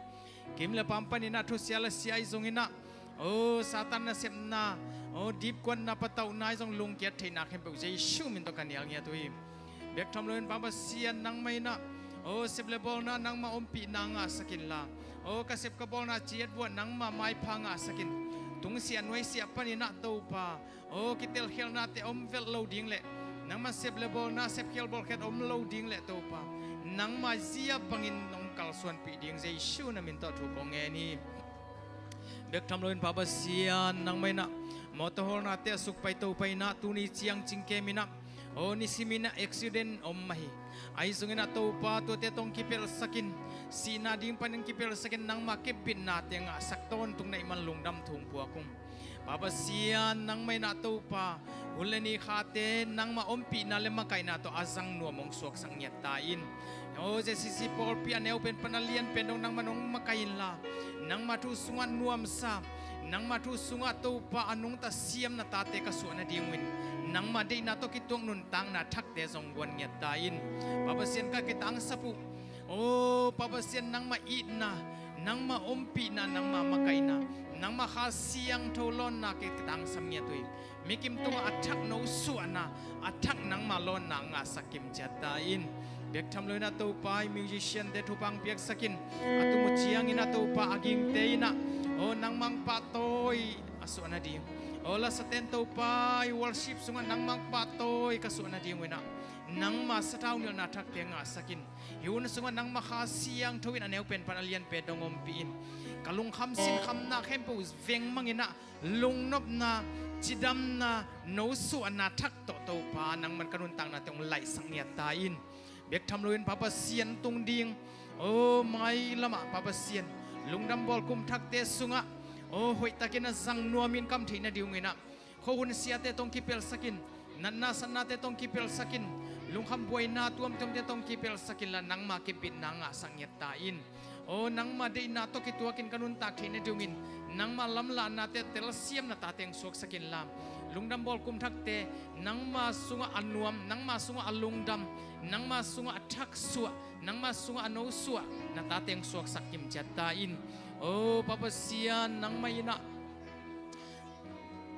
Kim le paam panin ah thusia lasia ahi zongin ah, aw, Satan nasepna, aw, dipkuatna, patauhna ahi zong lungkiat theihna khempeuh Jesu min tawh ka nial ngiat uh hi. Bek tham loin Pa Pasian, nangmah in ah, aw, sep le bawlna nangmah ompihna ngahsak inla, aw, ka sep ka bawlna ciat vuah nangmah maipha ngahsak in. Tungsiah nuaisiah panin ah Topa, aw, kitelkhialhnate om velh lo ding leh, nangmah sep le bawlna, sepkhial bawlkhiat om lo ding leh Topa, nangmah zia bangin nong kalsuanpih ding Jesu na min tawh thu kong ngen hi. Bek tham loin Pa Pasian, nangmah in ah mawtaw hawlnate a sukpai Topa in ah tuni ciang cingkem in ah, aw, nisimin ah accident om mah hi. Ahi zongin ah Topa, tuate tawh hong kipelhsak in, sihna ding panin hong kipelhsak in, nangmah kepbitnate ngahsak tawntung na hih man lungdam thu hong puak ung. Pa Pasian, nangmah in ah Topa, hun le ni khate nangmah ompihna le makaihna tawh a zang nuam hong suaksak ngiat ta in. Aw, Z C C pawlpi a neu pen pan a lian pen dong nangmah in hong makaih inla, nangmah thu sungah nuamsa, nangmah thu sungah Topa a nungta siam na tate ka suah nading uh in, nangmah deihna tawh kituak nuntakna thakte zong guan ngiat ta in. Pa Pasian, ka kitangsap uh, aw Pa Pasian, nangmah itna, nangmah ompihna, nangmah makaihna, nangmah Kha Siangtho lawnna ka kitangsam ngiat uh hi. Mi kim tungah a thak nosuahna, a thak nangmah lawnna ngahsak kim ciat ta in. Bek tham loin ah Topa, hih musiciante thupha hong piaksak in. A tum uh ciangin ah Topa, a gingte in ah, aw, nangmah hong pahtawi a suah nading, aw, lasate in Topa, hih worship sungah nangmah hong pahtawi ka suah nading uh in ah, nangmah sathau nilhna thakte ngahsak in. Hih hun sungah nangmah Kha Siangtho in a neu pen pan a lian pen dong ompih in. Ka lungkham sinkhamna khempeuh vengmang in ah, lungnopna, cidamna, nosuahna thak tawh Topa, nangmah in ka nuntaknate hong laihsak ngiat ta in. Bek tham loin Pa Pasian, tung ding, aw, mailamah Pa Pasian, Lungdam Bawl kum thakte sungah, aw, hoihtakin a zang nuamin kam theih nadinginah, khuahun siate tawh hong kipelsakin, natna satnate tawh hong kipelsakin, lungkham buaina tuamtuamte tawh hong kipelsakin la, nangma kipbitna ngahsak ngiat ta in. Aw, nangma deihna tawh kituakin ka nuntak theih nadingin, nangma lamlahnate telsiam na tate hong suaksak inla, Lungdam Bawl kum thakte nangma sungah a nuam, nangma sungah a lungdam, nangma sungah a thaksuah, nangma sungah a nosuah na tate hong suaksak kimciat ta in. Aw, Pa Pasian, nangmah inah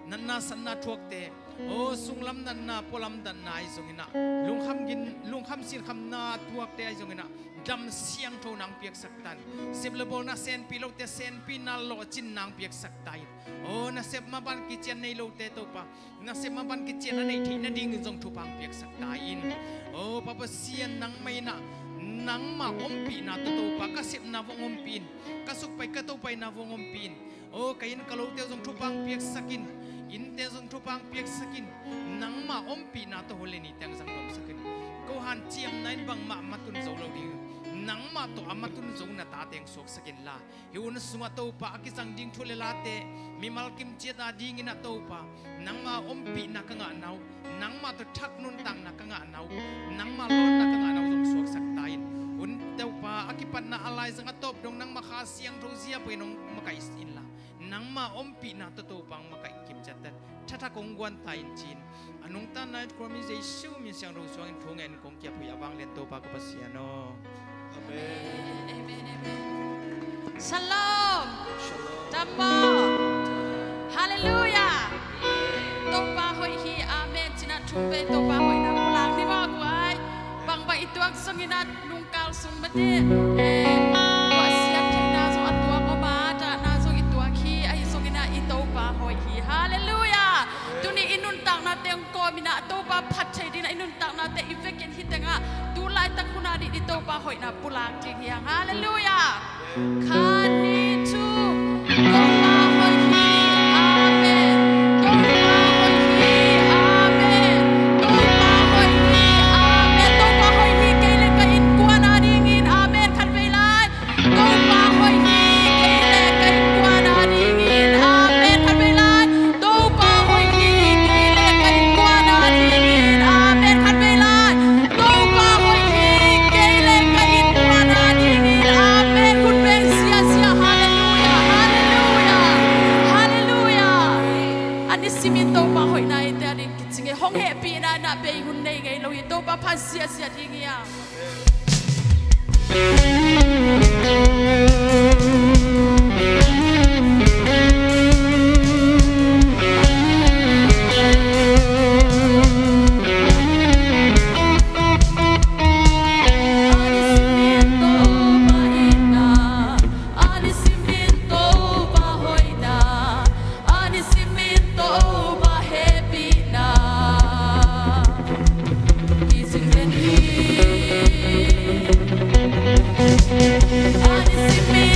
natna satna thuakte, aw, sunglam natna, pualam natna ahi zonginah, lungkham gin, lungkham sinkhamna thuakte ahi zonginah, dam siangtho nang piaksak ta in. Sep le bawl na senpih lote senpihna lawhcin nang piaksak ta in. Aw, nasep maban kician nei lote Topa, nasep maban kician a neih theih nadingin zong thupha hong piaksak ta in. Aw, Pa Pasian, nangmah inah nangma ompihna tawh Topa ka sepna hong ompih in, ka sukpai ka topaina hong ompih in. Aw, ka inn ka lote uh zong thupha hong piaksak in, innte zong thupha hong piaksak in, nangma ompihna tawh hole niteng zang nuamsak in. Ko hanciamna in bangmah matun zo lo ding, nangmah tawh a matun zo na tate hong suaksak inla, hih hun sungah Topa a kizang ding thu le late mimal kimciat a dinginah Topa, nangma ompihna ka ngahna uh, nangmah tawh thak nuntakna ka ngahna uh, nangma lawnna ka ngahna uh zong suaksak ta in. Hun Topa a kipatna a laizang a tawp dong nangma Kha Siangtho zia peuhin hong makaih inla, nangma ompihna tawh Topa hong makaih kimciat ta in. Thathak hong guan ta in ci-in, a nungta nai khuami Jesu min siangtho suangin thu ngen kong kiap uh hi a vanglian Topa ka Pasian aw. Amen. Amen, amen. Shalom. Shalom. Dam maw. Halleluiah. Topa hoih hi, amen. Cinah thum vei Topa hoihna pulak ni maw guai. Bangbang i tuak zonginah nungkal sung mate, eh, tua a siat theihna zong a tuak om a, dahna zong i tuak hi, ahi zonginah i Topa hoih hi. Halleluiah. Tuni i nuntaknate hong kawminah Topa phat thei dinah i nuntaknate i vekin hih tengah tu laitak hun a dih i Topa hoihna pulak ding hi hang. Halleluiah. Khat, nih, thum. Topa hoih hi. Amen. Topa hoih hi. Amen. Topa hoih hi. Amen. Topa hoih hi. Kei le ka innkuan a dingin. Amen. Khat vei lai. Topa hoih hi, kei le ka innkuan a dingin. Amen. Khat vei lai. Topa hoih hi, kei le ka innkuan a dingin. Amen. Khat vei lai. Topa hoih hi, kei le ka innkuan a dingin. Amen. Khut beng ziazia. Halleluiah. Halleluiah. Halleluiah. A nisimin Topa hoihna i te a ding kicing e. Hong hehpihna na bei hun nei ngei lo hi. Topa phat ziazia ding hi a. A nisimin Topa hoihna, a nisimin Topa hehpihna kicing den hi. A nisimin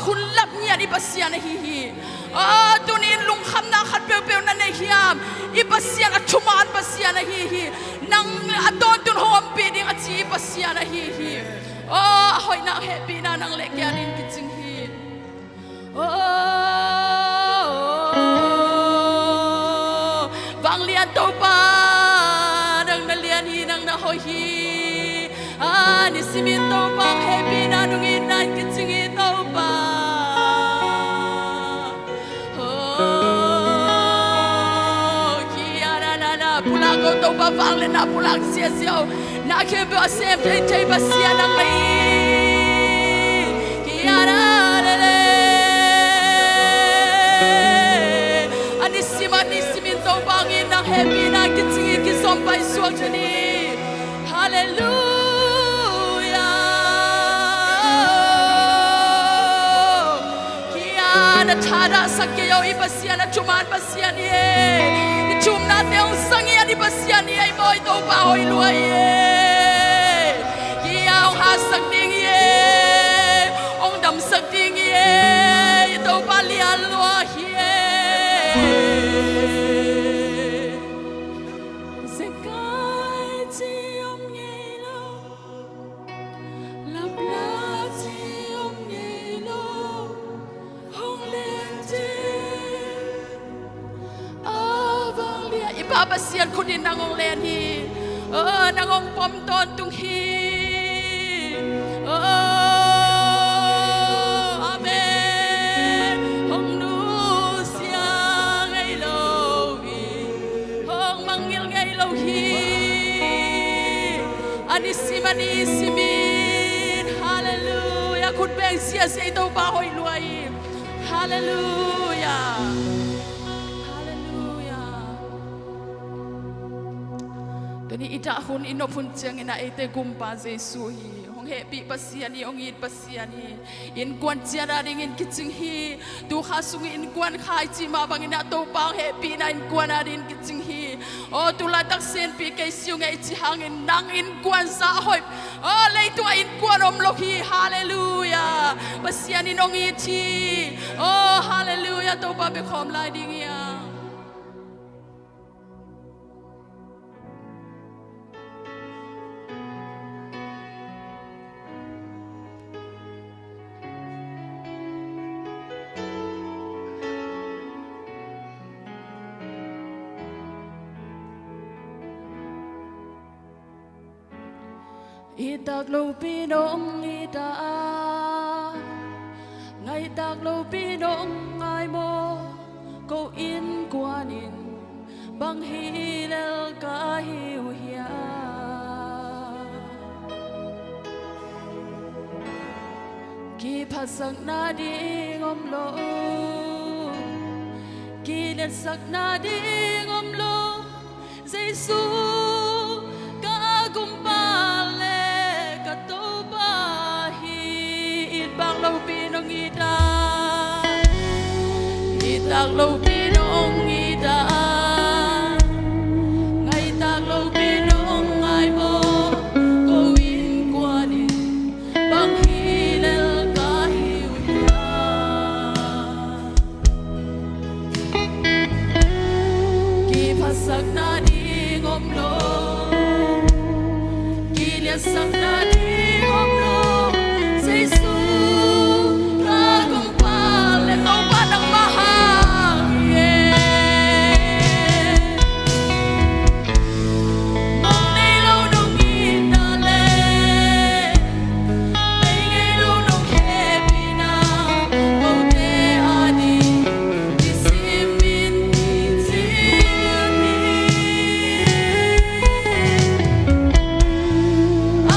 Hun lap ngiat i Pasian ahi hi. Aw, tuni-in lungkhamna khat peuhpeuh na nei hiam? I Pasian a thuman Pasian ahi hi. Nang a tawntun hong ompih ding a ci i Pasian ahi hi. Aw, a hoihna hehpihna nang le kei a dingin kicing hi. Aw, vanglian Topa, nang na lian hi, nang na hoih hi. A nisimin Topa hehpihna nungin nang kicing hi Topa. Oh, kia ra ra ra. Pulak ko Topa, vangliatna pulak ziahziah. Na khempeuh a sem thei thei Pasian nang na hi. Kia ra ra ra. A nisim a nisimin Topa hangin nang hehpihna kicing hi, kizom paisuak ta ni. Halleluia. Kia na thadahsak kei aw, i Pasian a thuman Pasian hi e. I thumnate hong zang ngiat i Pasian hi e, i mawi Topa hoih lua hi e. Kia hong hatsak ding hi e. Hong damsak ding hi e. I Topa lian lua hi e. Zekai ci om ngei lo, lapla ci om ngei lo, hong len ci. A vanglian i Pa Pasian khut in nang hong len hi. Oh, nang hong pom tawntung hi. Oh, amen. Hong nusia ngei lo hi. Hong mangngilh ngei lo hi. A nisim a nisimin. Halleluia. Khut beng ziahziah, i Topa hoih lua hi. Halleluia. Halleluia. Tuni i dah hun, i nop hun ciangin ah eite Gumpa Jesu hi. Hong hehpih Pasian hi, hong it Pasian hi. Innkuan ciat a dingin kicing hi. Tu kha sungin innkuan khai cih mah bangin ah Topa hong hehpihna innkuan a dingin kicing hi. Aw, tu laitak Sianpi kei siu ngei cih hangin nang innkuan zah hoih. Aw, leitungah innkuan om lo hi. Halleluia. Pasian in hong it hi. Aw, halleluia. Topa bia khawm lai ding hi a. I tak lopi nong i ta a, ngai tak lopi nong ngai maw? Ko innkuan in bang hi lel ka hi uh hiam? Kiphatsakna ding om lo, kiliatsakna ding om lo. Jesu ka Gumpa le ka Topa hi. It bang lopi nong it a, it tak lopi nong it a, ngai tak lopi nong ngai maw? Ko innkuan in bang hi lel ka hi uh hiam? Kiphatsakna ding om lo, kiliatsakna ding om lo. Jesu ka Gumpa le Topa nangmah hang hi e. Mong nei lo nong itna le, bei ngei lo nong hehpihna, kote a ding kisimin kicing hi. A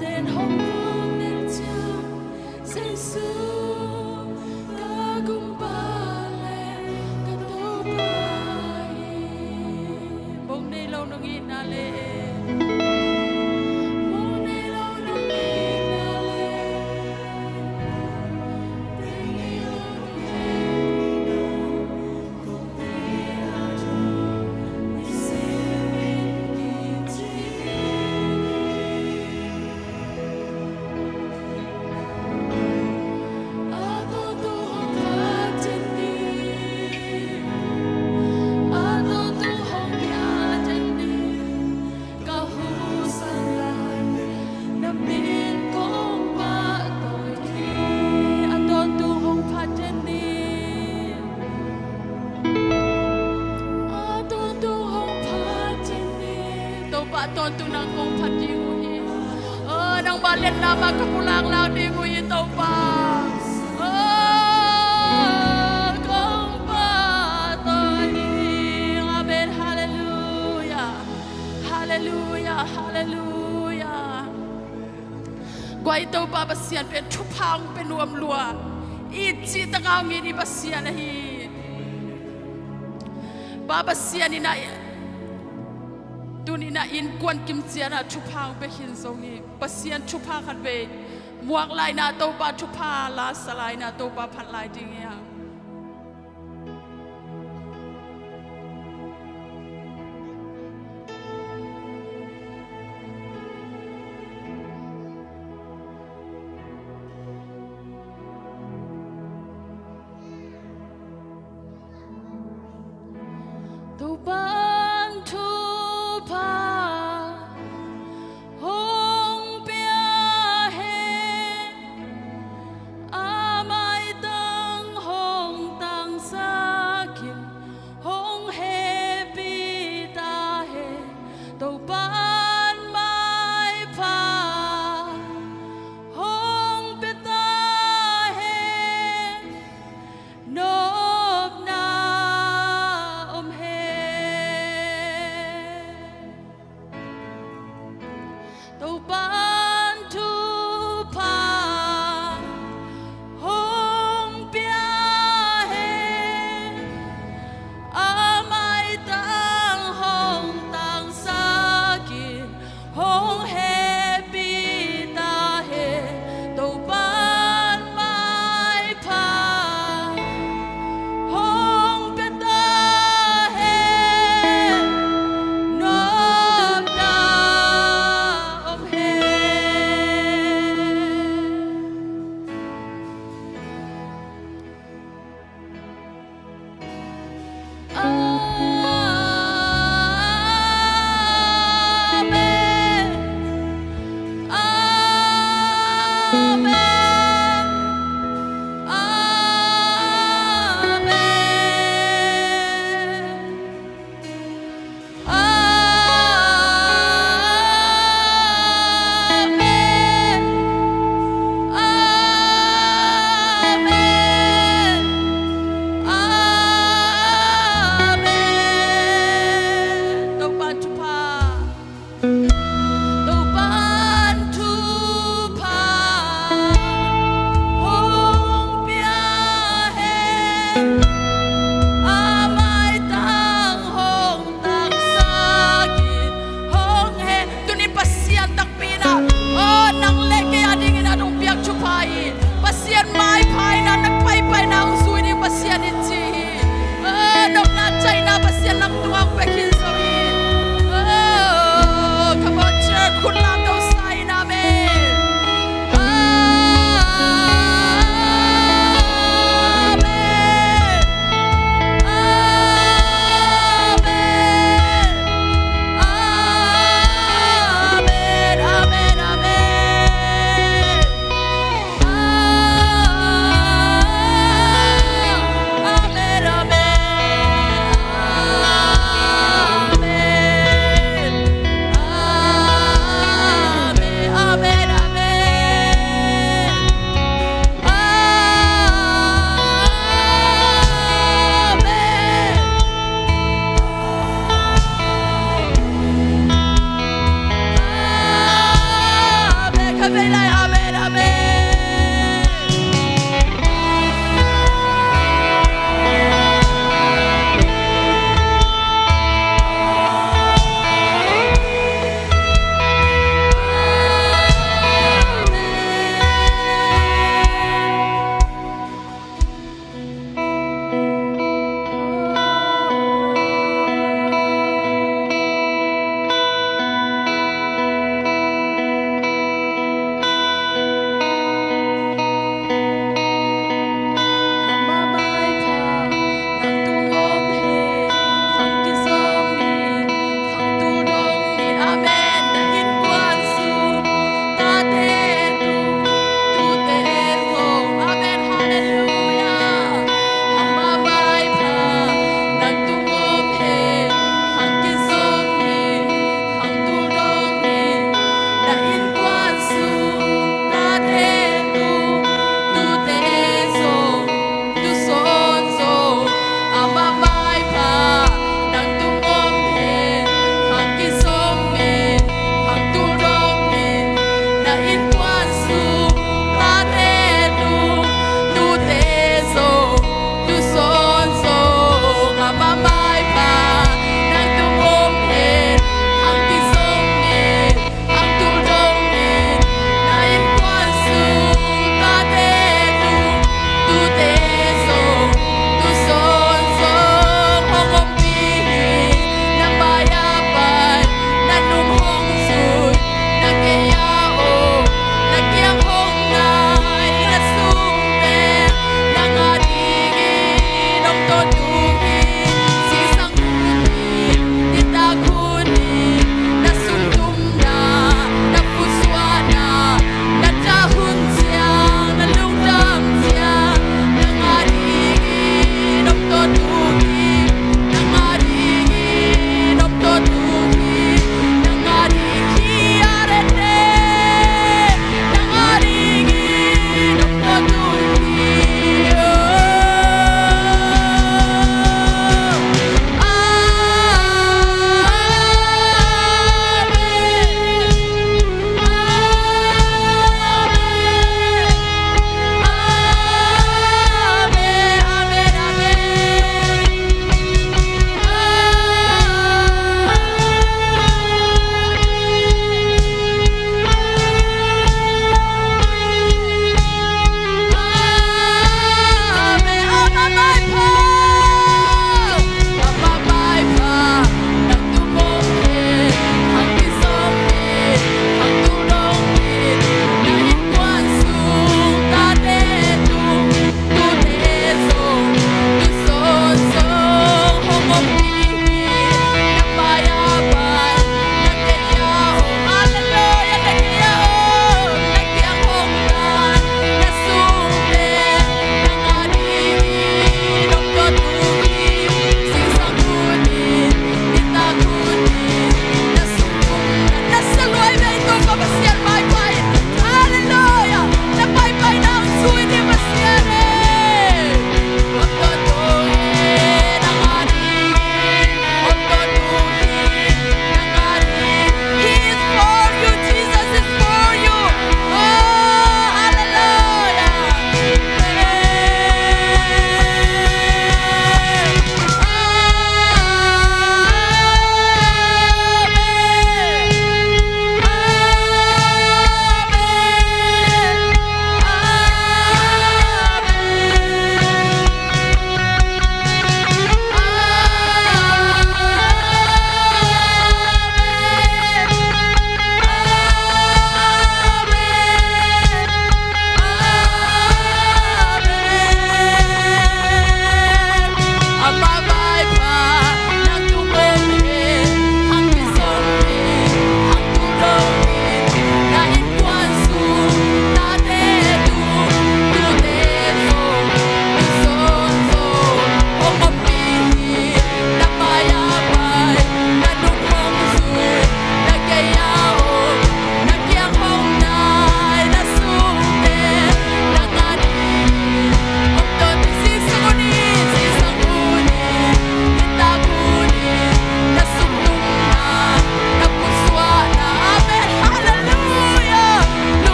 Ten hong vung nel ciang, Jesu ka Gumpa le ka Topa hi. Mong nei lo nong itna le, mong nei lo nong itna le, mong nei lo nong itna le. Ka husang lai, na min kong pahtawi hi. A tawntung hong phat den ni. A tawntung hong phat den ni. Topa, a tawntung nang kong phat ding uh hi. Oh, nangmah liatna mah ka pulak lak ding uh hi, Topa. Oh, kong pahtawi ding. Amen. Halleluiah. Halleluiah, halleluiah. Guai, Topa Pasian pen thupha hong pia nuam lua. It cih tak a hong it i Pasian ahi. Pa Pasian in a, tuni in a innkuan kim ciang a thupha hong pia khin zong hi. Pasian thupha khat vei muak lai in a, Topa thupha la sa lai in a, Topa phat lai ding hi hang. Topa'n thupha hong pia hen, a maitang hong tangsak in, hong hehpih ta hen. Topa'n maipha hong pia ta hen. Nopna om hen. Topa'n thupha hong pia hen, a maitang hong tangsak in, hong hehpih ta hen. Topa'n maipha hong pia ta hen. Nopna om hen.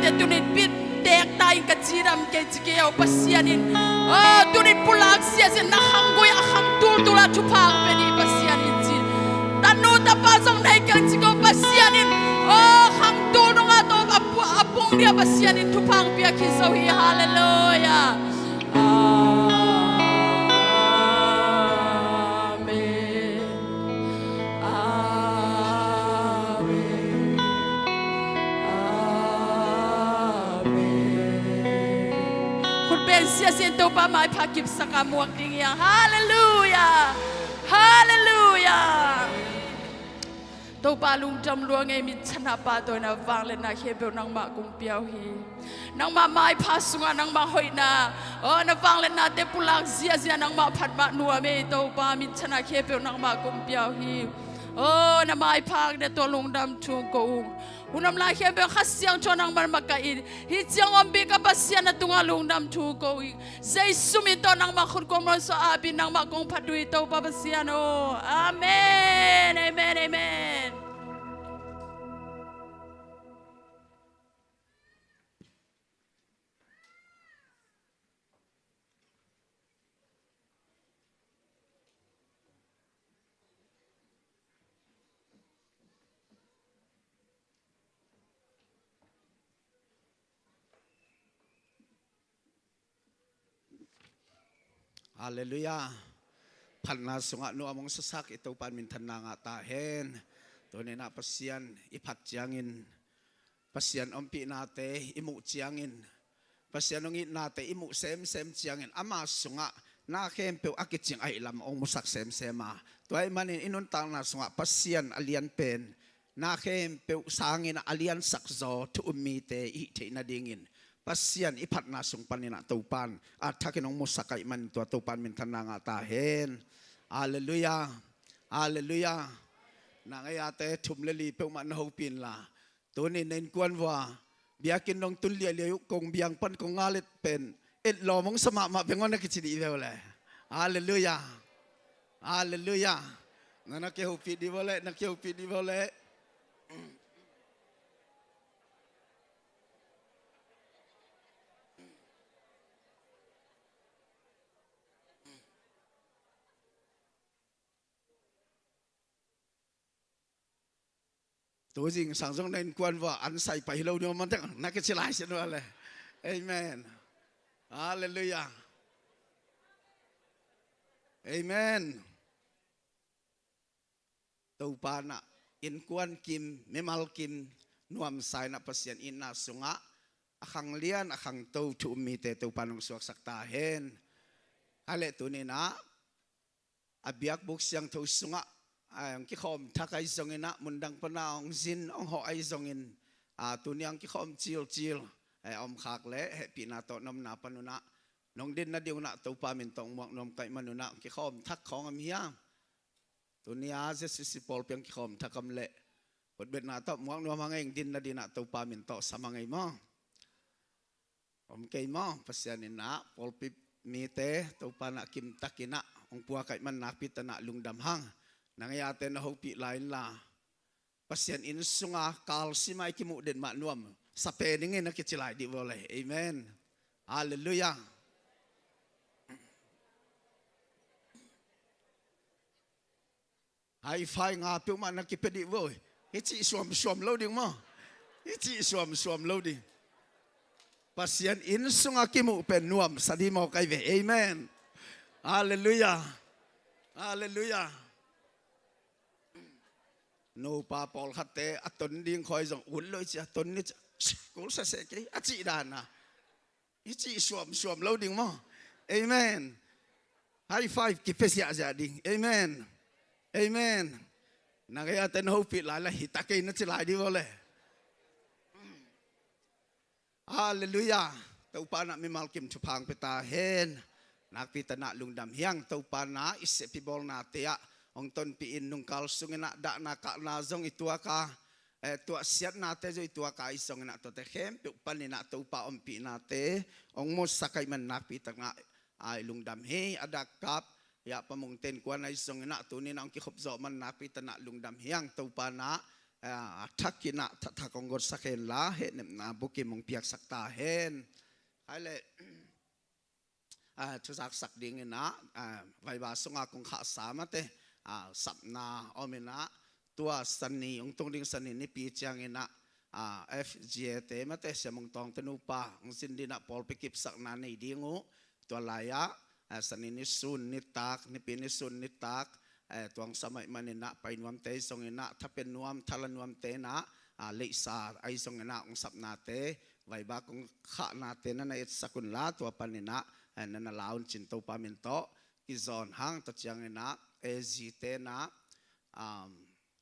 Te tunin bit teek ta in ka cidam kei ci kei aw Pasian in. Aw, tunin pulak ziazia na khanggui a khang tultul a thupha pia ni Pasian in ci. Tanu tapa zong nei kang ci ko Pasian in. Aw, khang tul nunga to a pu-, a pung dia Pasian in thupha pia khit zo hi. Halleluiah. Amen. Amen. Amen. Khut beng ziazia in Topa maipha kipsak a muak ding hi hang. Halleluiah. Halleluiah. Topa lungdam lua ing ei, minthanna, pahtawina, vangliatna khempeuh nangmah kong pia uh hi. Nangmah maipha sungah nangmah hoihna, aw, na vangliatnate pulak ziazia nangmah phat mah nuam ei Topa, minthanna khempeuh nangmah kong pia uh hi. Aw, na maipha na tawh lungdam thu ko ung. Hun om lai khempeuh Kha Siangtho nangmah makaih in, hih ciang ompih ka Pasian na tungah lungdam thu ko ing. Jesu min tawh nangmah khut kong muansuah, a pi nangmah kong phat uh hi Topa Pasian aw. Amen, amen, amen. Halleluiah. Phatna sungah nuam hong suaksak i Topa in minthanna ngah ta hen. Tuni-in ah Pasian i phat ciangin, Pasian ompihnate i muh ciangin, Pasian hong itnate i muh semsem ciangin, ama sungah na khempeuh a kicing ahih lam hong musak semsem a, tua ahih manin i nuntakna sungah Pasian a lian pen na khempeuh sangin a liansak zaw thu um mite i hih theih nadingin Pasian i phatna sung panin ah Topa in a thakin hong musak ahih manin tua Topa in minthanna ngah ta hen. Halleluiah. Halleluiah. Nang ei ate thum le li peuhmah na hopih inla, tuni na innkuan vua biakinn dong tun liailiai uh, kong biang pan kong ngal et pen et lawm hong sa mahmah beng aw na kici dih ve uh le. Halleluiah. Halleluiah. Na, na kihopih dih vua le, na kihopih dih vua le. Tu zingsang zong na innkuan vua an sai pai hi lo ni om man teng na kici lai sin vua le. Amen. Halleluiah. Amen. Topa in ah innkuan kim, mimal kim, nuamsa in ah Pasian itna sungah a khanglian a khangto thu um mite Topa in hong suaksak ta hen. Hai leh tuni-in ah a biakbuk siangtho sungah, a, hong kikhawm thak ahi zongin ah, mundang pan a hong zin hong hawh ahi zongin, a, tuni a hong kikhawm cilcil, a, a om khak leh hehpihna tawh na omna pan un ah nong din nading un ah Topa min tawh hong muak nuam ka hih man un ah hong kikhawm thak khawng om hiam? Tuni a Z C C pawlpi hong kikhawm thak om leh khutbetna tawh muak nuam hang ei, hong din nading un ah Topa min tawh sam hang ei maw? Om kei maw? Pasian in ah pawlpi mite Topa in ah kimtakin ah hong puak ahih man nakpi takin ah lungdam hang. Nang ei ate na hopih lai inla, Pasian inn sunga kalsim a i kimuh den mah nuam sa pen ing ei na kici lai dih vua le. Amen. Halleluiah. High five nga peuhmah na kipia dih vua. Hih cih suamsuam lo ding maw? Hih cih suamsuam lo ding. Pasian inn sunga kimuh pen nuamsa dih maw kai ve. Amen. Halleluiah. Halleluiah. Nupa pawlkhatte a ton ding khawi zong ut lo i ci, a ton ni ci, kul sese kei a cih dan a. I cih suamsuam lo ding maw? Amen. High five kipia ziahziah ding. Amen. Amen. Nang ei ate na hopih lai la hi ta kei na ci lai dih vua le. Halleluiah. Topa in ah mimal kim thupha hong pia ta hen. Nakpi takin ah lungdam hi hang. Topa in ah i seppi bawlnate ah hong tonpih in, nungkal sungin ah dahna kahna zong i tuak a, eh, tuahsiatnate zong i tuak a, ahi zongin ah tuate khempeuh panin ah Topa ompihnate hong musak ahih man nakpi takin ah, ah, i lungdam hi. A dak kap, Yah Pa Mung te innkuan ahi zongin ah tuni-in ah hong kikhop zawh man nakpi takin ah lungdam hi hang. Topa in ah a, a thak in ah, thak thak hong gotsak hen la, hehnepna bukim hong piaksak ta hen. Khai leh, a, thuzaksak ding in ah, a, vaiva sungah kong khahsa mate, a, sapna om in ah, tua Sani, hong tung ding Sani nipi ciang in ah, a, F G A te mate, Sia Mung Tawng te nupa, hong zin ding ah pawlpi kipsakna nei ding uh, tua lai-ah, a, Sani nisun nitak, nipi nisun nitak, a, tuang samai man in ah, pai nuamte zong in ah, tha pe nuam, tha la nuamte in ah, a, leisa ahi zong in ah, hong sapnate, vaiva kong khahnate na na etsak un la, tua pan in ah, a, na na la un cin Topa min tawh kizawn hang. Tua ciang in ah, A Z te in ah, um,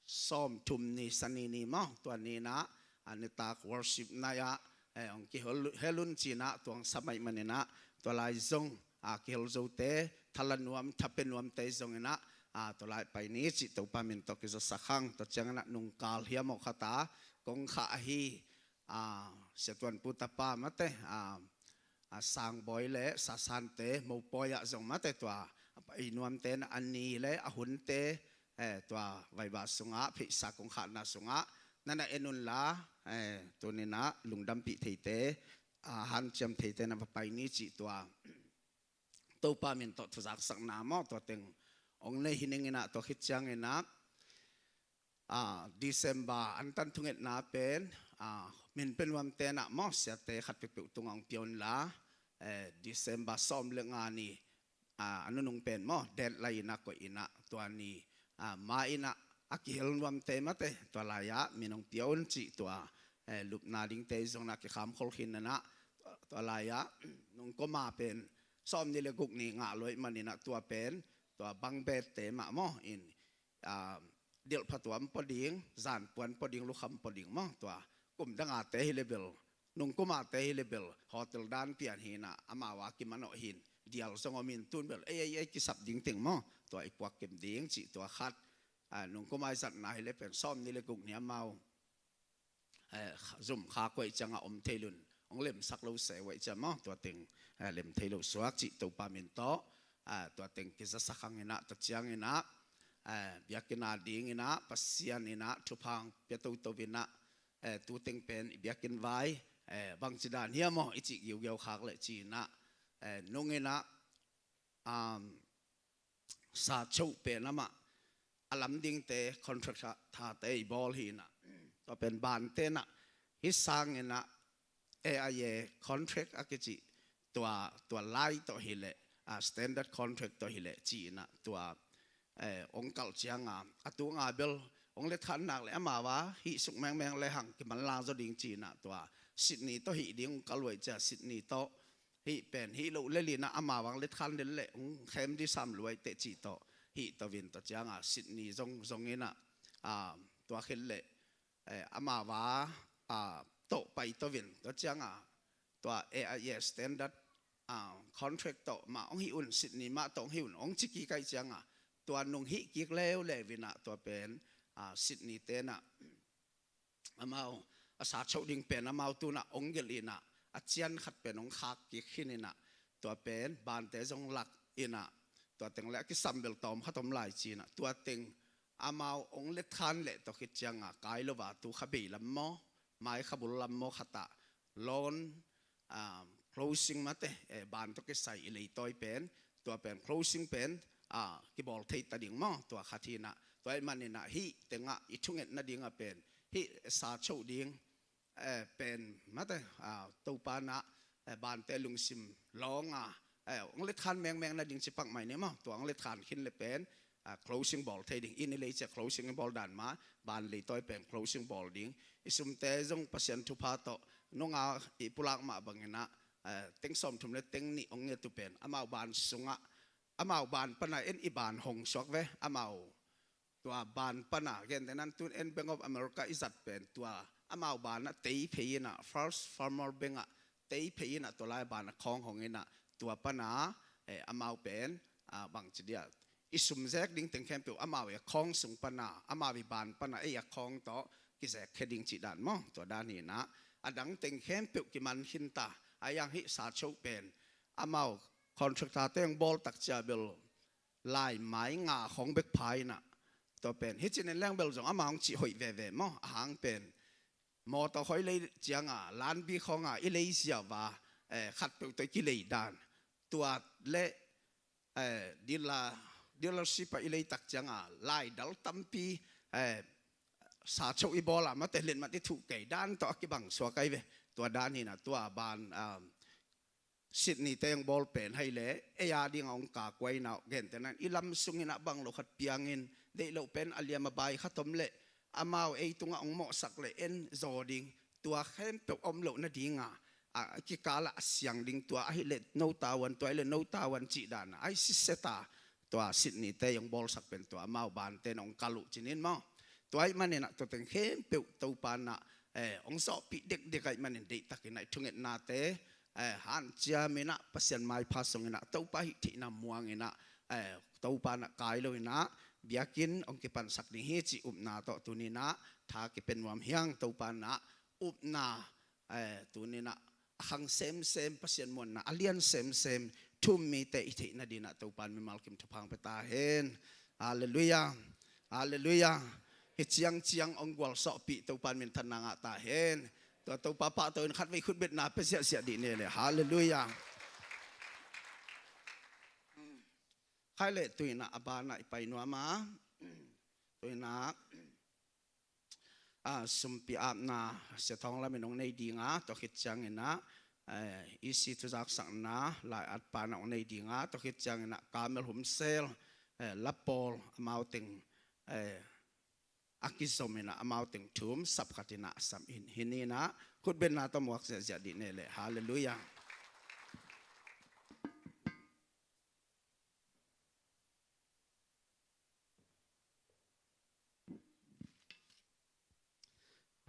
sawmthum ni Sani ni maw, tua ni in ah, a, nitak worship night ah, eh, hong kihel, hel un cin ah, tuang samai man in ah, tua lai zong, a, kihel zote, tha la nuam, tha pe nuamte zong in ah, a, tua lai pai ni cih Topa min tawh kizasak hang. Tua ciang in ah nungkal hiam aw khat ah kong khah ahi, a, Sia Tuan Pu tapa mate, a, a, Sang Bawi le Sa San te mopawi ah zong mate, tua a pai nuamte in ah, a ni le a hunte, eh, tua vaiva sungah, pheisa kong khahna sungah na na en un la, eh, tuni in ah lungdampih theite, a, hanciam theite na va pai ni cih tua Topa min tawh thuzaksakna maw, tua teng hong nei hi ning in ah, tua khit ciang in ah, a, December antan thungetna pen, a, min pe nuamte in ah maw, siate khat peuhpeuh tungah hong pia un la, eh, December sawm le nga ni, a, a nunung pen maw, deadline in ah koih in ah, tua ni, a, ma in ah a kihel nuamte mate, tua lai-ah min hong pia un cih tua, eh, lupna dingte zong in ah kikham khol khin in ah, tua lai-ah nung koma pen sawm ni le guk ni ngah luai man in ah, tua pen, tua bangbet te mah maw in, a, dilh phatuam pua ding, zanpuan pua ding, lukham pua ding maw, tua kum dangate hi le bel, nungkumate hi le bel, hotel dan pian hi in ah, amau a kimanawh hi in, dial zong om in, tun bel ei, ei, ei kisap ding teng maw, tua i puak kim ding cih tua khat. A, nungkuma i zatna hi le pen sawm ni le guk ni amau, eh, zum kha kuai ciangah om thei lun, hong lemsak lo se uai ciang maw, tua teng, eh, lem thei lo suak cih Topa min tawh, eh, tua teng kizasak hang in ah, tua ciang in ah, eh, biakinn a ding in ah, Pasian in ah thupha hong pia toto in ah, eh, tu teng pen i biakinn vai, eh, bangci dan hiam aw i cih giugiau khak leh ci in ah, eh, nung in ah, um, sa choh pen amah a lam dingte contract tha, thate i bawl hi in ah, tua pen bante in ah, hih sang in ah A I A contract a kici, tua, tua lai tawh hi leh, a, standard contract tawh hi leh ci in ah, tua, eh, hong kalh ciang a, a tung a bel hong letkhan nak leh amau a hih suk mengmeng le hang kimanlang zaw ding ci in ah, tua Sydney tawh hih ding hong kalh uai ciang, Sydney tawh hih pen hih loh lel in ah amau a hong letkhan lel leh hong khem dih sam luai teh cih tawh hih to in, tua ciang a Sydney zong, zong in ah, a, tua khit leh, eh, amau a, a, tawh pai to in, tua ciang a tua A I A standard, a, contract tawh mah hong hih un, Sydney mah tawh hong hih un hong ci kik ahih ciang a, tua nung hih kik leuleu in ah, tua pen, a, Sydney te in ah amau a sa choh ding pen amau tu in ah hong gelh in ah, a cian khat pen hong khak kik khin in ah, tua pen bante zong lak in ah, tua teng leh a kisam bel tawm khat om lai ci in ah, tua teng amau hong letkhan leh tua khit ciang a, kai lo a tu kha bei lam maw, mai kha bul lam maw khat ah loan, um, closing mate, eh, ban tawh kisai i leitawi pen, tua pen closing pen, ah, kibawl thei ta ding maw, tua khat hi in ah, tua ahih man in ah hih teng ah i thungetna ding a pen, hih sa choh ding, eh, pen mate, ah, Topa in ah, eh, bante lungsim lawng a, eh, hong letkhan mengmeng nading ci pak mai ni maw, tua hong letkhan khin leh pen, ah, closing bawl thei ding. Inn i lei ciang closing i bawl dan mah, ban leitawi pen closing bawl ding. I sumte zong Pasian thupha tawh nung a i pulak mah bang in ah, eh, teng sawmthum le teng nih hong nget uh pen amau ban sungah, amau ban pan a en i ban hong suak ve, amau tua ban pan a, gentehna in tun en Bank of America i zat pen, tua amau ban ah tei phei in ah, First Farmer Bank ah tei phei in ah, tua lai ban a khawng hong in ah, tua pan a, eh, amau pen, ah, bangci dia, i sum zek ding teng khempeuh amau i a khawng sung pan a, amau i ban pan a, ei a khawng tawh kizek khe ding cih dan maw, tua dan hi in ah, a dang teng khempeuh kiman khin ta, a yang hih sa choh pen, amau contractor te hong bawl tak ciang bel, laimai nga khawng bek pha in ah, Tua pen hi cinin leng bel zong amah hong cih hoih veve maw, a hang pen mawtaw khawng i lei cianga, lanbi khawnga i lei ziau a, eh, khatpeuh tawh i kilei dan, tua le, eh, dealer, dealership ah i lei tak cianga laidal tampi, eh, sa cho i bawl a, mate, letmat i thuh kei dan tawh a kibang suak ahi ve. Tua dan hi-in ah tua ban, um, Sydney te hong bawl pen hi leh, ei a dingah hong kak uh ahi-in ah, gentehna-in i lam sungin ah bang lo khat piangin, deih loh pen a liam a bai khat om leh amau ei tungah hong mawhsak leh en zaw ding, tua khempeuh om loh nadinga, a, a kikal ah a siang ding, tua ahih leh no tavuan, tua ahih leh no tavuan cih dan a, ahi siseta, tua Sydney te hong bawlsak pen tua amau bante in hong kal uh cinin maw. Tua ahih manin ah tua teng khempeuh Topa in ah, eh, hong zawhpih dekdek ahih manin deihtakin ah i thungetnate, eh, hanciamin ah, Pasian maipha sungin ah, Topa hih theihna muangin ah, eh, Topa in ah kai loin ah, biakinn hong kipansak ding hi cih upna tawh tuni-in ah tha kipia nuam hi hang. Topa in ah upna, eh, tuni-in ah a khang semsem, Pasian muanna a lian semsem thu-um mite i theih nadingin ah Topa in mimal kim thupha hong pia ta hen. Halleluiah. Halleluiah. Hih ciangciang hong gualzawhpih Topa in minthanna ngah ta hen. Tua Topa pahtawi-in khatvei khutbetna pia ziahziah dih ni leh. Halleluiah. Khai leh tu-in ah a banah i pai nuam a, tu-in ah, a, sumpi apna Sia Thawng Lam in hong nei ding a, tua khit ciangin ah, eh, E C thuzaksakna Lai At pa in ah hong nei ding a, tua khit ciangin ah Kamel Humsel, eh, Lapawl, amau teng, eh, a kizom in ah amau teng thu-um sap khat in ah sam in. Hi ni in ah khutbetna tawh muak ziahziah dih ni leh. Halleluiah.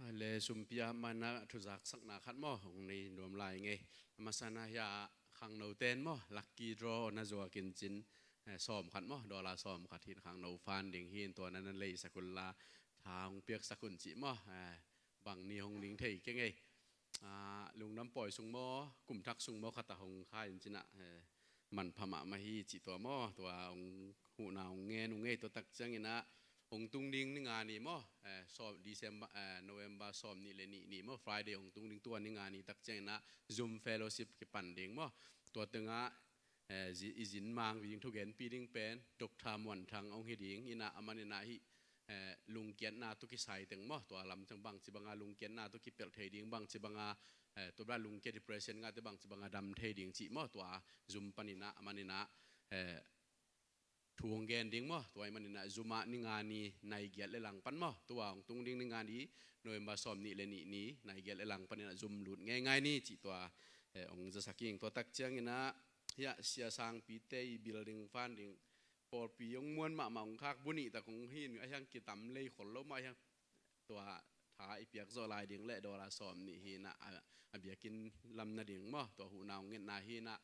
Hi leh, sumpi apna thuzaksakna khat maw, hong nei nuam lai ing ei. A masa-in ah hih khangnote in maw, lucky draw na zuak in cin, eh, sawm khat maw, dollar sawm khat hi-in khangno fund ding hi-in tua na na leisak un la, tha hong piaksak un cih maw, eh, bang ni hong ding thei keng ei. Ah, lungdam pawi sung maw, kum thak sung maw khat ah hong kha in cin ah, eh, manpha mahmah hi cih tua maw, tua hong huhna hong ngen ung ei. Tua tak ciangin ah hong tung ding ni nga ni maw, eh, sawm, December, eh, November sawmnih leh nih ni maw, Friday hong tung ding, tua ni nga ni tak ciangin ah Zoom fellowship kipan ding maw. Tua teng ah, eh, zi-, i zin mang ding, thugenpih ding pen Doctor Muan Thang hong hi ding in ah, aman in ah hih, eh, lungkiatna tawh kisai teng maw, tua lam teng bangci banga lungkiatna tawh kipelh thei ding, bangci banga, eh, tua bang lungkiat, depression ngahte bangci banga dam thei ding cih maw, tua Zoom panin ah, aman in ah, eh, thu hong gen ding maw. Tua ahih manin ah Zoom ah ni nga ni nai giat leh lang pan maw, tua hong tung ding ni nga ni, November sawmnih leh nih ni nai giat leh lang panin ah Zoom lut ngeingai ni cih tua, eh, hong zasak ing. Tua tak ciangin ah hih Sia Sangpite i building fund ding, pawlpi hong muan mahmah, hong khak bu nih tak hong hi-in, a hiang kitam lei khol lo mah hiang, tua tha i piak zawh lai ding leh dollar sawmnih hi-in ah, a, a biakinn lam nading maw, tua huhna hong ngetna hi-in ah,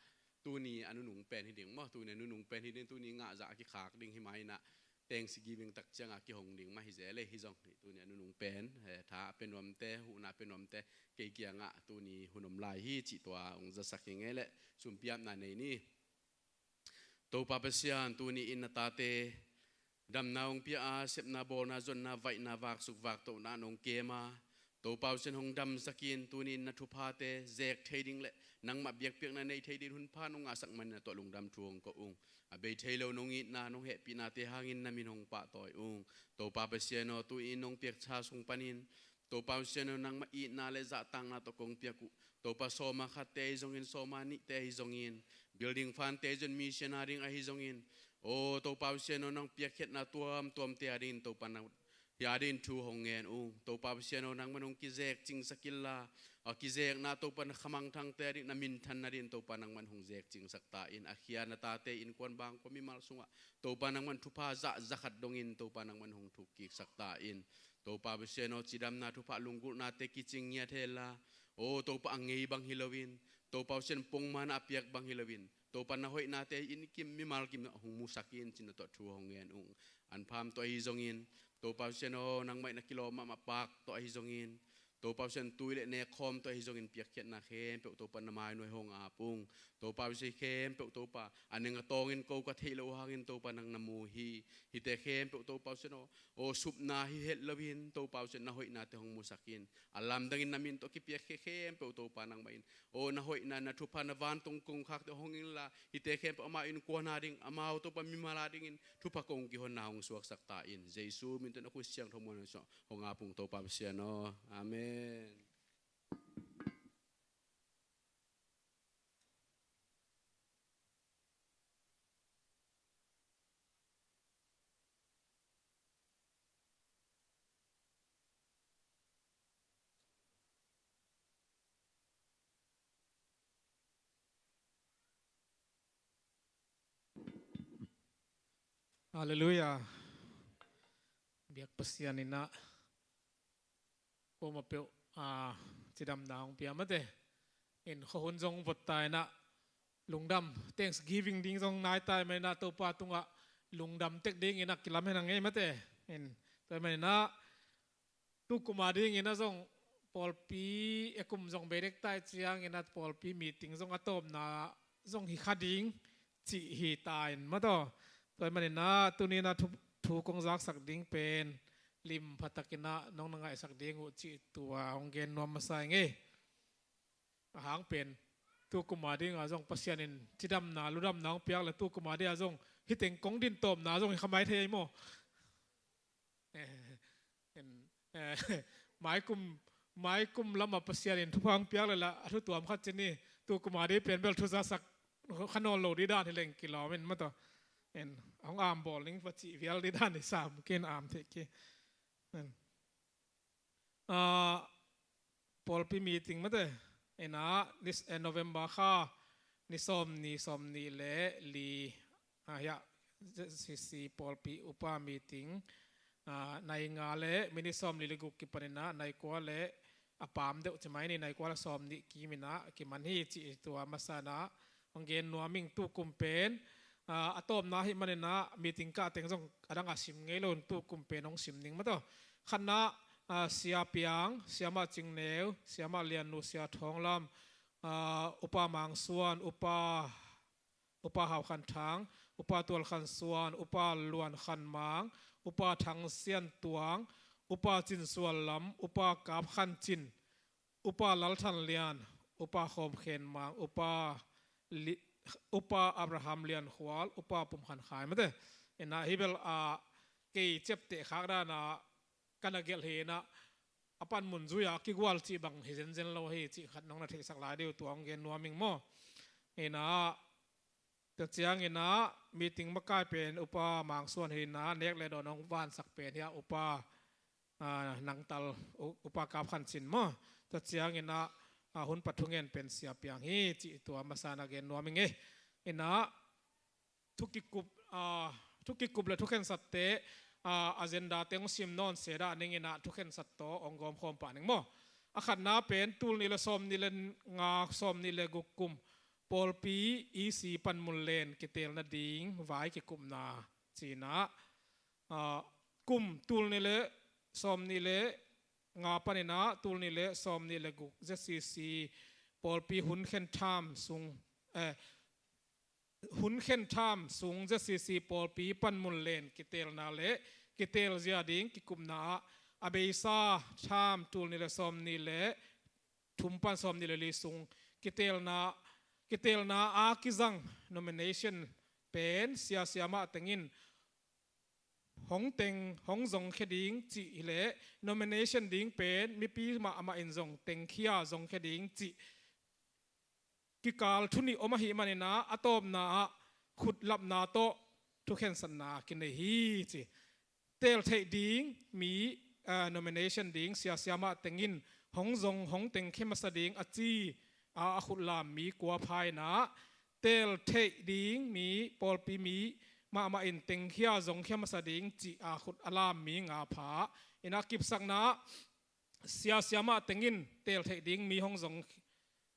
tuni a nunung pen hi ding maw, tuni a nunung pen hi ding, tuni ngahzah a kikhak ding hi mah in ah, Thanksgiving tak ciangah kihong ding mah hi zel ei. Hi zong tuni a nunung pen, eh, tha a pia nuamte, huhna a pia nuamte, kei kiangah tuni hun om lai hi cih tua hong zasak ing ei leh, sumpi apna nei ni. Topa Pasian, tuni-in na tate damna hong pia a, sepna, bawlna, zonna, vaihna, vaksuk vaktohna nong kem a, Topa Pasian hong damsak in, tuni-in na thuphate zek thei ding leh nangmah biakpiakna nei thei ding hunpha nong ngahsak manin na tungah lungdam thu hong ko ung. A bei thei lo nong itna, nong hehpihnate hangin na min hong pahtawi ung. Topa Pasian aw, tu-in nong piaksa sung panin Topa Pasian aw, nangmah itna leh zahtakna tawh kong piak uh. Topa, sawma khatte ahi zongin, sawma nihte ahi zongin, building fund-te ahi zongin, missionary ahi zongin, aw Topa Pasian aw, nang piakkhiatna tuamtuamte adingin Topa nang, hih adingin thu hong ngen ung. Topa Pasian aw, nangman hong kizek cingsak inla, a kizekna Topa na khamangthangte ading, na minthan nadingin Topa nangman hong zek cingsak ta in. A khia na tate innkuan bangkua mimal sungah Topa nangman thupha zah za khat dongin Topa nangman hong thukkiksak ta in. Topa Pasian aw, cidamna thupha lunggulhnate kicing ngiat henla, aw Topa, a ngei bang hi loin, Topa Pasian, pongman a piak bang hi loin, Topa na hoihnate inn kim mimal kim hong musak in ci-in na tungah thu hong ngen ung. An pham tawh ahi zongin, Topa Pasian aw, nangmah in a kilawm mahmah park tawh ahi zongin, Topa Pasian, tui le nekkhawm tawh ahi zongin piakkhiatna khempeuh Topa na mai nuai hong ap ung. Topa Pasian, khempeuh Topa a neng a tawngin ko ka theih loh hangin Topa nang na mu hi. Hihte khempeuh Topa Pasian aw, aw supna hi het loin Topa Pasian na hoihnate hong musak in. A lamdangin na min tawh kipiakkhiat khempeuh Topa nangmah in, aw na hoihna, na thupha, na vantung kongkhakte hong inla, hihte khempeuh amau innkuan a ding, amau Topa mimal a dingin thupha kong kihonna hong suaksak ta in. Jesu min tawh na khut siangtho muan hong ap ung Topa Pasian aw. Amen. Halleluiah. Biak Pasian in ah kuamah peuh, ah, cidamna hong pia mate. In khuahun zong vot ta in ah lungdam, thanksgiving ding zong nai ta ahih manin ah Topa tungah lungdam tek dingin ah kilam hen a ngei mate. In tua ahih manin ah tukum a dingin ah zong pawlpi, e, kum zong bei dek ta ahih ciangin ah pawlpi meeting zong a tawpna zong hi kha ding cih hi ta in maw taw. Tua ahih manin ah tuni in ah thu, thu kong zaksak ding pen lim pha takin ah nong na ngaihsak ding uh cih tua hong gen nuam masa ing ei. A hang pen tukum a ding ah zong Pasian in cidamna, ludamna hong piak le tukum a ding ah zong hih teng kong din tawpna zong hi kha mai thei ei maw. Eh, en, eh, maikum, maikum lamah Pasian in thupha hong piak le lah a thu tuam khat ci ni, tukum a ding pen bel thu zasak kha nawn lo ding dan hi leng kilawm in maw taw. En, hong am bawl ning va cih vial ding dan hi sam, ken am thei ki. En. Ah, pawlpi meeting mate. En ah, ni s-, eh, November kha ni sawmnih, sawmnih le li, ah, hiah, Z C C pawlpi upa meeting, ah, nai nga le minit sawmli le guk kipan in ah nai kua le a pam deuh ci mai ni, nai kua le sawmnih kim in ah kiman hi cih tua masa in ah hong gen nuam ing. Tukum pen, ah, a tawpna ahih manin ah meeting kah teng zong a dang a sim ngei lo in tukum pen hong sim ning maw taw. Khatna, ah, Sia Piang, Siamah Cing Neu, Siamah Lian Nu, Sia Thawng Lam, ah, Upa Mang Suan, Upa, Upa Hau Khan Thang, Upa Tual Khan Suan, Upa Luan Khan Mang, Upa Thang Sian Tuang, Upa Cin Sual Lam, Upa Kap Khan Cin, Upa Lal Than Lian, Upa Khawm Khen Mang, Upa Li-, Upa Abraham Lian Khual, Upa Pum Khan Khai mate. In ah hih bel, ah, kei ciapteh khak dan ah ka na gelh hi in ah a panmun zui a kigual cih bang hi zenzen lo hi cih khat nong na theihsak lai ding uh, tua hong gen nuam ing maw. In ah, tua ciangin ah meeting makai pen Upa Mang Suan hi in ah nek le dawn hong vansak pen hiah Upa, ah, Nang Tal, U-, Upa Kap Khan Cin maw. Tua ciangin ah, ah, hun pat thungen pen Sia Piang hi cih tua masa in ah gen nuam ing ei. In ah thu kikup, ah, thu kikup le thukhensatte, ah, agenda te hong sim nawn se dah ning in ah thukhensat tawh hong gawm khawm pah ning maw. A khatna pen tul nih le sawmnih le nga, sawmnih le guk kum pawlpi E C panmun len kitelna ding vai kikupna ci in ah, ah, kum tul nih le sawmnih le nga panin ah tul nih le sawmnih le guk Z C C pawlpi hun khen tham sung, eh, hun khen tham sung Z C C pawlpi panmun len kitelna le kitel zia ding kikupna ah a beisa tham tul nih le sawmnih le thum pan sawmnih le li sung kitelna, kitelna a kizang nomination pen sia siamah teng in hong teng, hong zongkhia ding cih hi leh nomination ding pen mipi mahmah in zong tengkhia zongkhia ding cih kikal thu nih om ahih manin ah a tawpna ah khutlapna tawh thukhensatna kinei hi ci. Tel theih ding mi, ah, nomination ding sia siamah teng in hong zong hong tengkhia masa ding a ci a, a khutlam mi kua pha in ah tel theih ding mi, pawlpi mi mahmah in tengkhia zongkhia masa ding cih a khut a lam mi nga pha in ah kipsakna ah sia siamah teng in tel theih ding mi hong zong,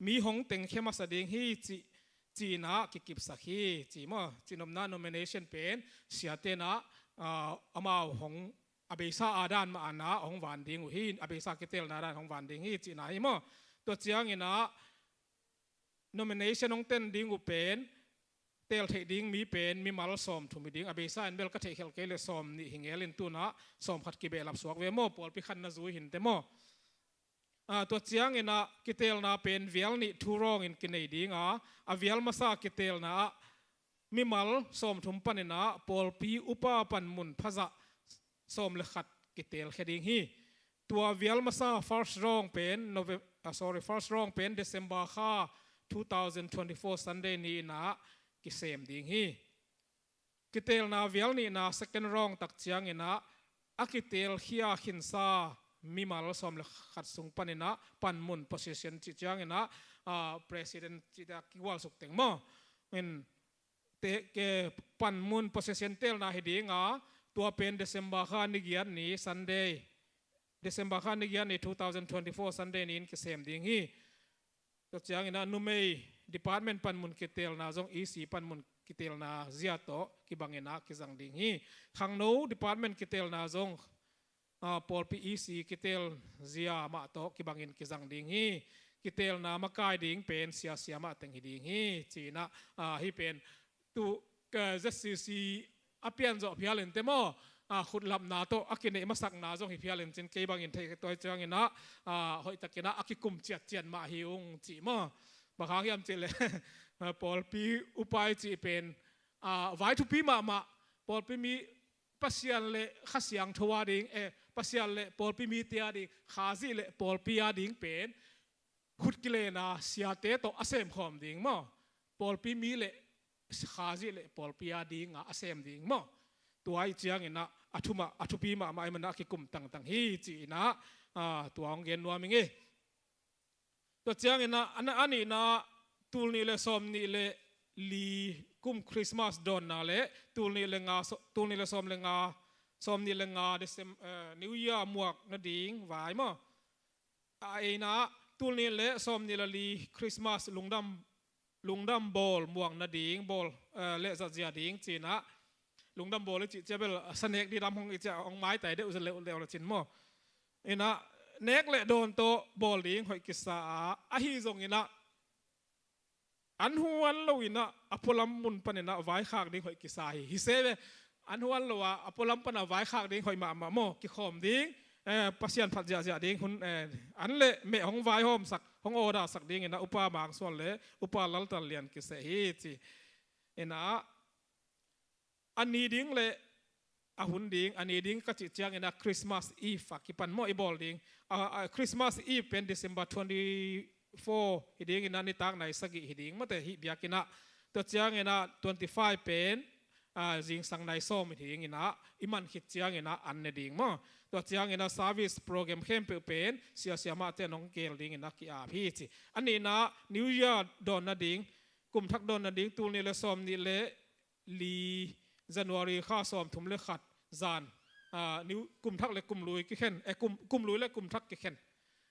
mi hong tengkhia masa ding hi cih, ci in ah kikipsak hi ci maw. Cihnopna nomination pen siate in ah, ah, amau hong a beisa a dan mah a na hong van ding uh hi, a beisa kitelna dan hong van ding hi cihna hi maw. Tua ciangin ah nomination hong ten ding uh pen, tel theih ding mi pen mimal sawmthum hi ding, a beisa in bel ka theih khelh kei leh sawmnih hi ngel in, tu-in ah sawmkhat kibehlap suak ve maw, pawlpi khanna zui hi inteh maw. Ah, tua ciangin ah kitelna pen vial nih thu rawngin kinei ding a, a vial masa kitelna ah mimal sawmthum panin ah pawlpi upa panmun phazah sawm le khat kitelkhia ding hi. Tua vial masa first round pen Nove-, ah, sorry, first round pen December kha two thousand twenty-four Sunday ni-in ah kisem ding hi. Kitelna vial nihna second round tak ciangin ah a kitelkhia khinsa mimal sawm le khat sung panin ah panmun position cih ciangin ah, ah, president cihte a kigualsuk teng maw. In te, ke, panmun position telna hi ding a, tua pen December kha ni giat ni Sunday, December kha ni giat ni two thousand twenty-four Sunday ni-in kisem ding hi. Tua ciangin ah numei department panmun kitelna zong E C panmun kitelna zia tawh kibangin ah kizang ding hi. Khangno department kitelna zong, ah, pawlpi E C kitel zia mah tawh kibangin kizang ding hi. Kitelna makai ding pen siasia mah teng hi ding hi ci-in ah, ah, hih pen tu, ka Z C C a pian zawh phial inteh maw. Ah, khutlapna tawh a kineih masakna zong hi phial in cin, kei bangin theih tua ciangin ah, ah, hoihtakin ah a kikum ciatciat mah hi ung cih maw. Bang hang hiam cih leh, ah, pawlpi upa i cih pen, ah, vai thupi mahmah, pawlpi mi, Pasian le Kha Siangtho a ding, eh, Pasian le pawlpi mite a ding, Khazih le pawlpi a ding pen khut kilena siate tawh a semkhawm ding maw. Pawlpi mi le Khazih le pawlpi a ding a, a sem ding maw. Tua i ciangin ah a thu mah, a thupi mahmah i man ah a kikum tangtang hi ci-in ah, ah, tua hong gen nuam ing e. Tua ciangin ah, a, a nihna tul nih le sawm nih le li kum Christmas dawnna le tul nih le nga, so-, tul nih le sawm le nga, sawm nih le nga Decem-, eh, New Year muak nading vai maw. A eina tul nih le sawm nih le li Christmas lungdam, lungdam bawl muak nading, bawl, eh, le zatzia ding ci-in ah, lungdam bawl i cih ciang bel, a, sa nek ding lam hong i cih ciang hong maitai deuh zia leuh leuh le cin maw. In ah nek le dawn tawh bawl ding hoih kisa a, ahi zongin ah an huan lo in ah a pualam mun panin ah vaikhak ding hoih kisa hi. Hi se ve, an huan lo a, a pualam pan a vaikhak ding hoih mahmah maw, kikhawm ding, eh, Pasian phat ziahziah ding hun, eh, an le meh hong vaihawmsak, hong ordersak dingin ah Upa Mang Suan le Upa Lal Tan Lian kiseh hi ci. In ah a ni ding le a hun ding, a ni ding ka cih ciangin ah Christmas Eve a kipan maw i bawl ding. A, a, Christmas Eve pen December twenty-four hi dingin ah nitak nai sagih hi ding mate hih biakinn ah. Tua ciangin ah twenty-five pen, a, zingsang nai sawm hi dingin ah i man khit ciangin ah an ne ding maw. Tua ciangin ah service program khempeuh pen siasia mahte nong kel dingin ah ki-ap hi ci. A nihna New Year dawn nading, kum thak dawn nading, tul nih le sawm nih le li January kha sawmthum le khat zan, a, niu, kum thak le kum lui kikhen, eh, kum, kum lui le kum thak kikhen.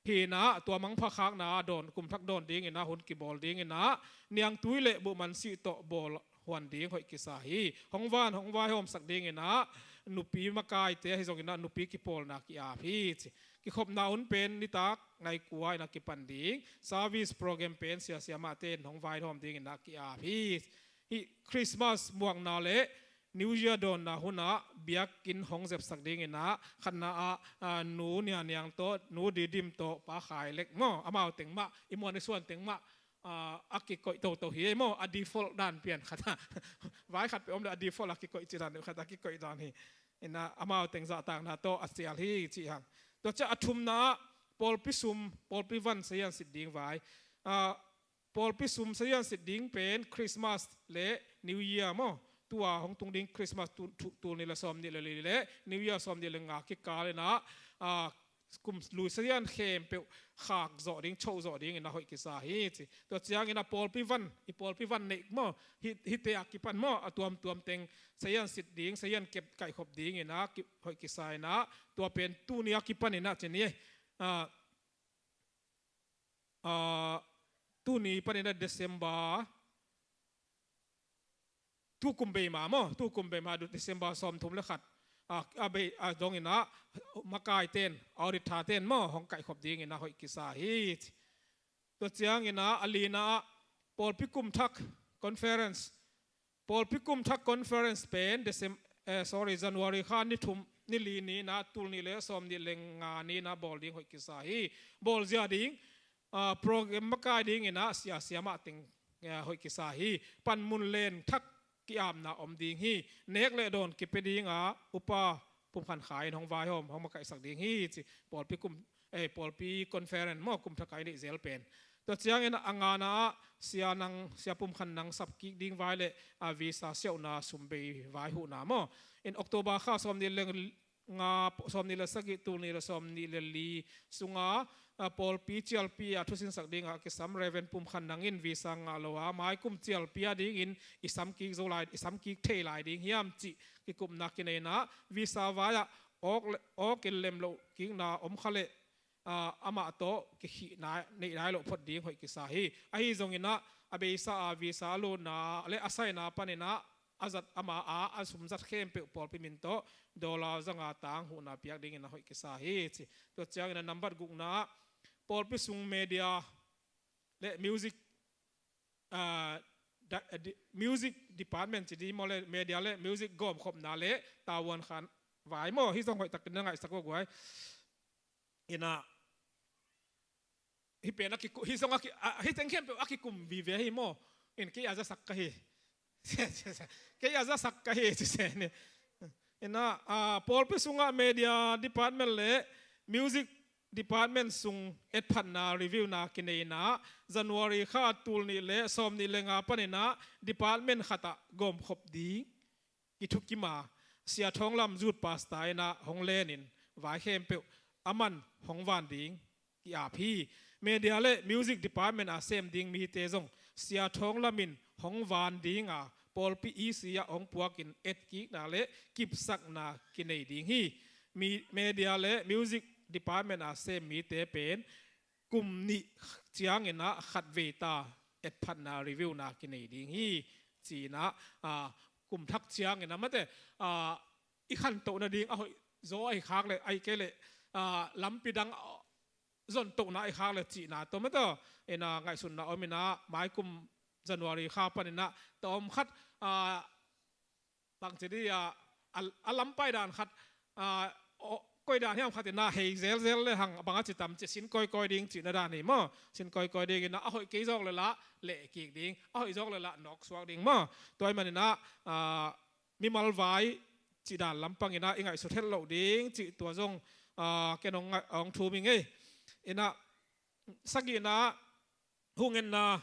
Hi in ah tua mangpha khakna dawn, kum thak dawn dingin ah hun kibawl dingin ah niangtui le buhman sih tawh bawl huan ding hoih kisa hi. Hong van, hong vaihawmsak dingin ah nupi makaite ahi zongin ah nupi kipawlna ki-ap hi ci. Kikhopna hun pen nitak nai kua in ah kipan ding. Service program pen siasia mahte in hong vaihawm dingin ah ki-ap hi. Hih Christmas muakna le New Year dawnna hun ah biakinn hong zepsak dingin ah khatna ah, a, Nu Nia Niang tawh, Nu Di Dim tawh, Pa Khai Lek maw, amau teng mah, i muan i suan teng mah, a, a kikoih toto hi ei maw, a default dan pian khat a. Vai khat peuh om le a default a kikoih cih dan deuh khat a kikoih dan hi. In ah amau teng zahtakna tawh a sial hi cih hang. Tua ciang a thumna ah pawlpi sum, pawlpi van sazian sit ding vai. A, pawlpi sum sazian sit ding pen Christmas le New Year maw. Tua hong tung ding Christmas tu, tu, tul nih le sawm nih le li le New Year sawm nih le nga kikal in ah, a, kum lui sazian khempeuh khak zawh ding, choh zawh dingin ah hoih kisa hi ci. Tua ciangin ah pawlpi van, i pawlpi van neih maw, hih, hihte a kipan maw, a tuamtuam teng sazian sit ding, sazian kep kaihkhop dingin ah ki, hoih kisa in ah, tua pen tuni a kipan in ah ci ni. A, a, tuni panin ah December, tu kum bei ma maw, tu kum bei ma December sawmthum le khat a, a bei a dongin ah makaiten, audit thaten maw, hong kaihkhop dingin ah hoih kisa hi. Tua ciangin ah a lina ah pawlpi kum thak conference, pawlpi kum thak conference pen Decem-, eh, sorry, January kha ni thum, ni li ni-in ah, tul nih le sawm nih le nga ni-in ah bawl ding hoih kisa hi. Bawlzia ding, ah, program makai dingin ah sia siamah teng, eh, hoih kisa hi. Panmun len thak ki-apna om ding hi. Nek le dawn kipia ding a, Upa Pum Khan Khai in hong vaihawm, hong makaihsak ding hi ci. Pawlpi kum, eh, pawlpi conference maw, kum thak a i neih zel pen. Tua ciangin a ngana ah Sia Nang, Sia Pum Khan Nang sap kik ding vai le, a, visa siauhna sum bei vai huhna maw. In October kha sawm nih le nga, sawm nih le sagih, tul nih le sawm nih le li sunga, a, pawlpi cialpi a thusinsak dingah kisam Reverend Pum Khan Nang in visa ngah lo a, mai kum cialpi a dingin i sam kik zo lai, i sam kik thei lai ding hiam cih kikupna kinei-in ah, visa vai-ah awk le, awk in lem loh kikna om kha leh, a, amah tawh kikhihna neih nai loh phot ding hoih kisa hi. Ahi zongin ah a beisa a visa a lutna le a saina panin ah a zat ama a, a sum zat khempeuh pawlpi min tawh dollar zanga tang huhna piak dingin ah hoih kisa hi ci. Tua ciangin ah nambat gukna ah pawlpi sung media le music, ah, da-, di-, music department ci ding maw le, media le music gawmkhopna le tavuan khan vai maw, hih zong hoih takin na ngaihsak uh guai. In ah, hih pen a kiku-, hih zong a ki-, a, hih teng khempeuh a kikum vive hi maw. In kei a zasak ka hi. Kei a zasak ka hi ci se ni. In ah, a, pawlpi sungah media department le music department sung etphatna review-na kinei-in ah, January kha tul nih le sawm nih le nga panin ah department khatah gawmkhop ding kithukim a, Sia Thawng Lam Youth Pastor in ah hong lenin vai khempeuh aman hong van ding ki-ap hi. Media le music department a sem ding mite zong Sia Thawng Lam in hong van ding a, pawlpi E C ah hong puakin etkikna le kipsakna kinei ding hi. Mi-, media le music department a sem mite pen kum nih ciangin ah khatvei ta etphatna review-na kinei ding hi. Ci-in ah, a, kum thak ciangin ah mate, a, i khantoh nading a hoih zaw ahi khak leh, ahih kei leh, a, lampi dang, a, zontohna ahi khak leh cihna tawh mate, in ah ngaihsutna om in ah, mai kum January kha panin ah tawm khat, a, bangci dih a, a, a lampai dan khat, a, aw, koi dan hiam khat in ah hei zelzel le hang, bang a ci tam ci, sin kawikawi ding cihna dan hi maw. Sin kawikawi dingin ah a hoih kei zawk le lah leh kik ding, a hoih zawk le lah nawksuak ding maw. Tua ahih manin ah, a, mimal vai cih dan lampangin ah i ngaihsut het loh ding cih tua zong, a, ken hong ngai-, hong thum hi ngei. In ah sagihna, hong enna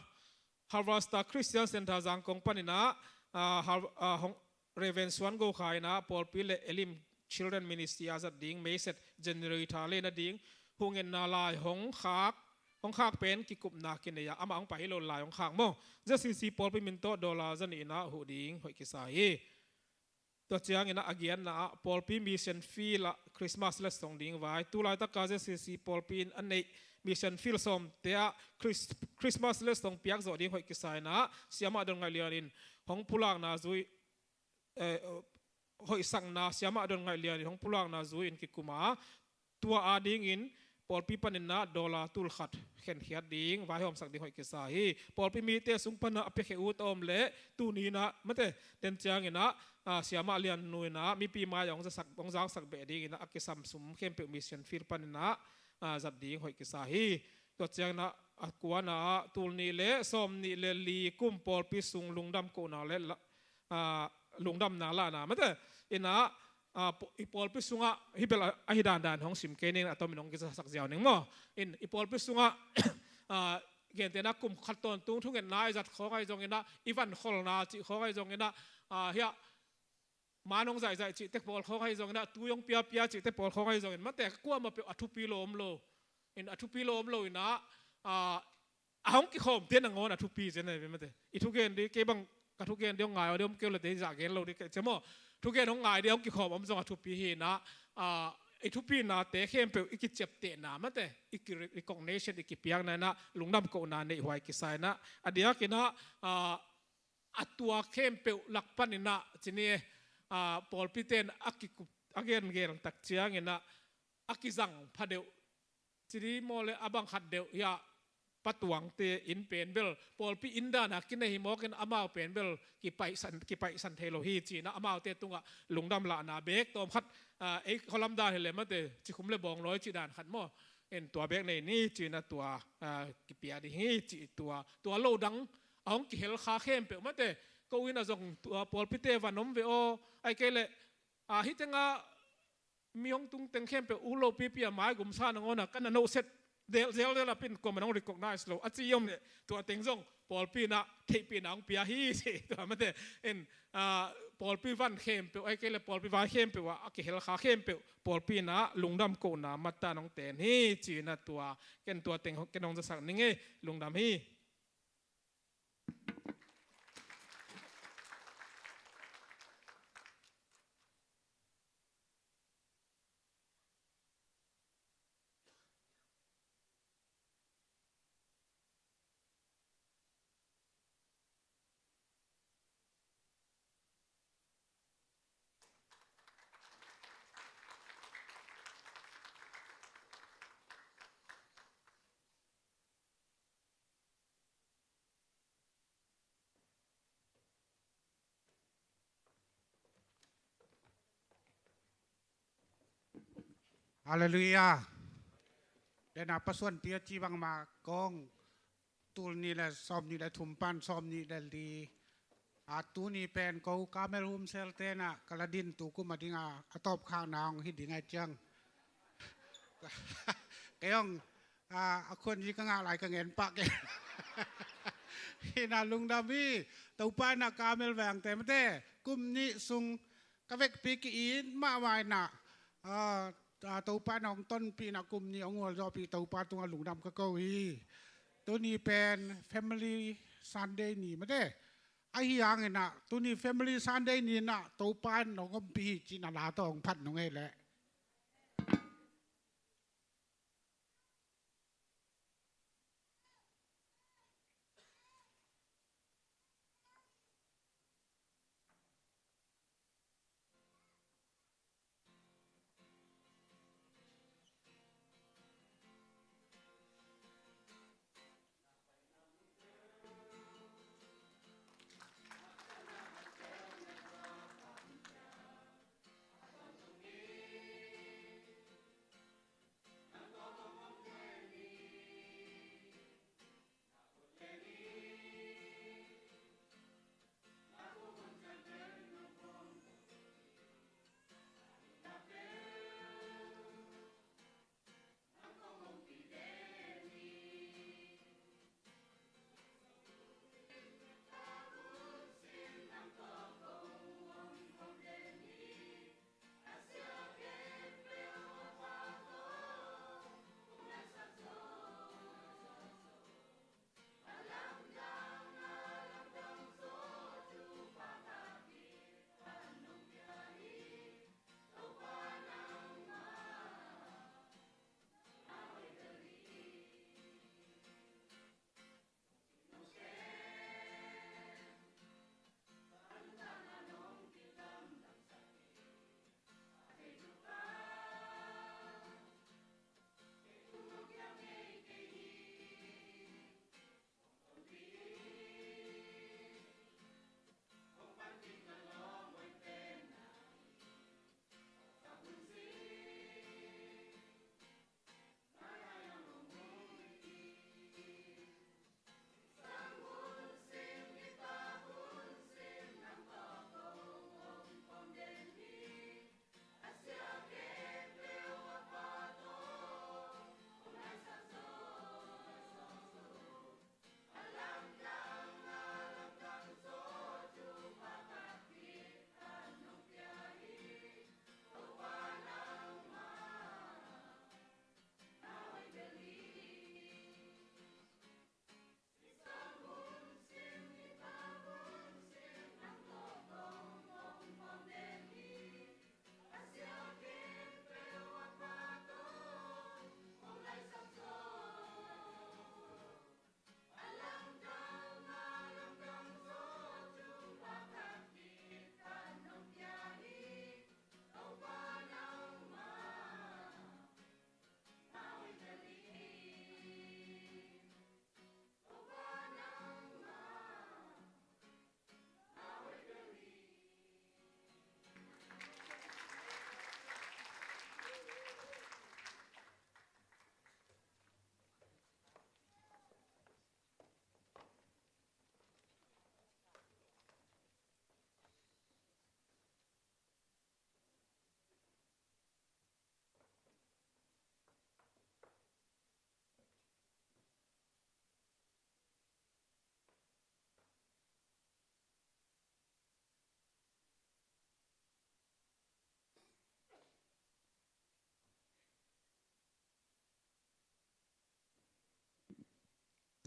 Harvester Christian Center Zangkong panin ah, a, Har-, a, hong, Reverend Suan Go Khai in ah pawlpi le Elim Children Ministry a zat ding meiset generator le nading hong enna lai hong khak, hong khak pen kikupna kinei a, amah hong pai hi lo lai hong khak maw. Z C C pawlpi min tawh dollar zanih in ah huh ding hoih kisa hi. Tua ciangin ah a giatna ah pawlpi mission field ah Christmas letsong ding vai. Tu laitak a Z C C pawlpi in a neih mission field sawmte ah Chris-, Christmas letsong piak zawh ding hoih kisa in ah, Siamah Don Ngaih Lian in hong pulakna zui, eh, hoihsakna, Siamah Don Ngaih Lian in hong pulakna zui-in kikum a, tua adingin pawlpi panin ah dollar tul khat khenkhiat ding, vaihawmsak ding hoih kisa hi. Pawlpi mite sung pan ah a piakhia ut a om leh, tuni in ah mate, den ciangin ah, a, Siamah Lian Nu in ah mipi mai-ah hong zasak, hong zaksak beh dingin ah a kisam sum khempeuh mission field panin ah, a, zat ding hoih kisa hi. Tua ciangin ah a kuana ah tul nih le sawm nih le li kum pawlpi sung lungdam kohna le la-, a, lungdamna lahna mate, in ah, a, paw-, i pawlpi sungah hih bel a, ahi dandan hong sim kei ning, a tomin hong kizasak ziau ning maw. In i pawlpi sungah, a, gentehna kum khat tawntung thungetna i zat khawng ahi zongin ah, i van kholna cih khawng ahi zongin ah, a, hiah man hong zaihzaih cihte pawl khawng ahi zongin ah, tui hong piapia cihte pawl khawng ahi zongin mate, kuamah peuh a thupi lo om lo. In a thupi lo om lo in ah, a, a hong kikhawmte nangawn a thupi zen ahi ve mate. I thugen dih, kei bang ka thugen dih hong ngai aw dih om kei uh leh te zah gen lo dih kei ci maw. Thugen hong ngai dih hong kikhawm om zong a thupi hi in ah, a, i thupinate khempeuh i kiciaptehna mate, i ki-, recognition i kipiakna in ah lungdam kohna neih huai kisa in ah, a diakin ah, a, a tua khempeuh lak panin ah ci ni, a, pawlpite in a kikup, a gen gen tak ciangin ah a kizang pha deuh, ci di maw le, a bang khat deuh hi a, patuangte in pen bel pawlpi in dana kinei hi mawkin amau pen bel kipaihsan, kipaihsan thei lo hi ci-in ah amaute tungah lungdam lahna bek tawm khat, ah, ei khualam dan hi le mate, cikhum le bawngnawi cih dan khat maw, en tua bek nei ni ci-in ah tua, ah, kipia ding hi ci, tua, tua lo dang a hong kihel kha khempeuh mate, ko in ah zong tua pawlpite van om ve aw, ahih kei leh, ah, hih tengah mi hong tung teng khempeuh u lo pipi a maigumsa nangawn ah ka na nohset del zel zel a pin kuamah nong recognize lo a ci om leh tua teng zong pawlpi in ah theihpihna hong pia hi ci, tua mate in, ah, pawlpi van khempeuh ahih kei leh pawlpi vai khempeuh ah a kihel kha khempeuh pawlpi in ah lungdam kohna mata nong ten hi ci-in ah tua, ken tua teng ken hong zasak ning ei, lungdam hi. Halleluiah. Dena pasuan pia ci bangmah kong tul nih le sawm nih le thum pan sawm nih le li. A tuni pen ko Kamel Humsel tenah ka la din tu kum a dinga a tawpkhakna hong hi ding ai ciang. Kei hong a, a khuan hi ka ngah lai ka ngen pah kei. Hina lungdam hi. Topa inah Kamel vengte mate kum nih sung ka vekpi ki-it mahmah inah, a, a, Topa inah hong tonpih inah kum nih hong hualzawhpih Topa tungah lungdam ka ko hi. Tuni pen Family Sunday ni mate. Ahi hanginah tuni Family Sunday ni inah Topa in hong ompih hi cih na la tawh hong phat nung ei leh.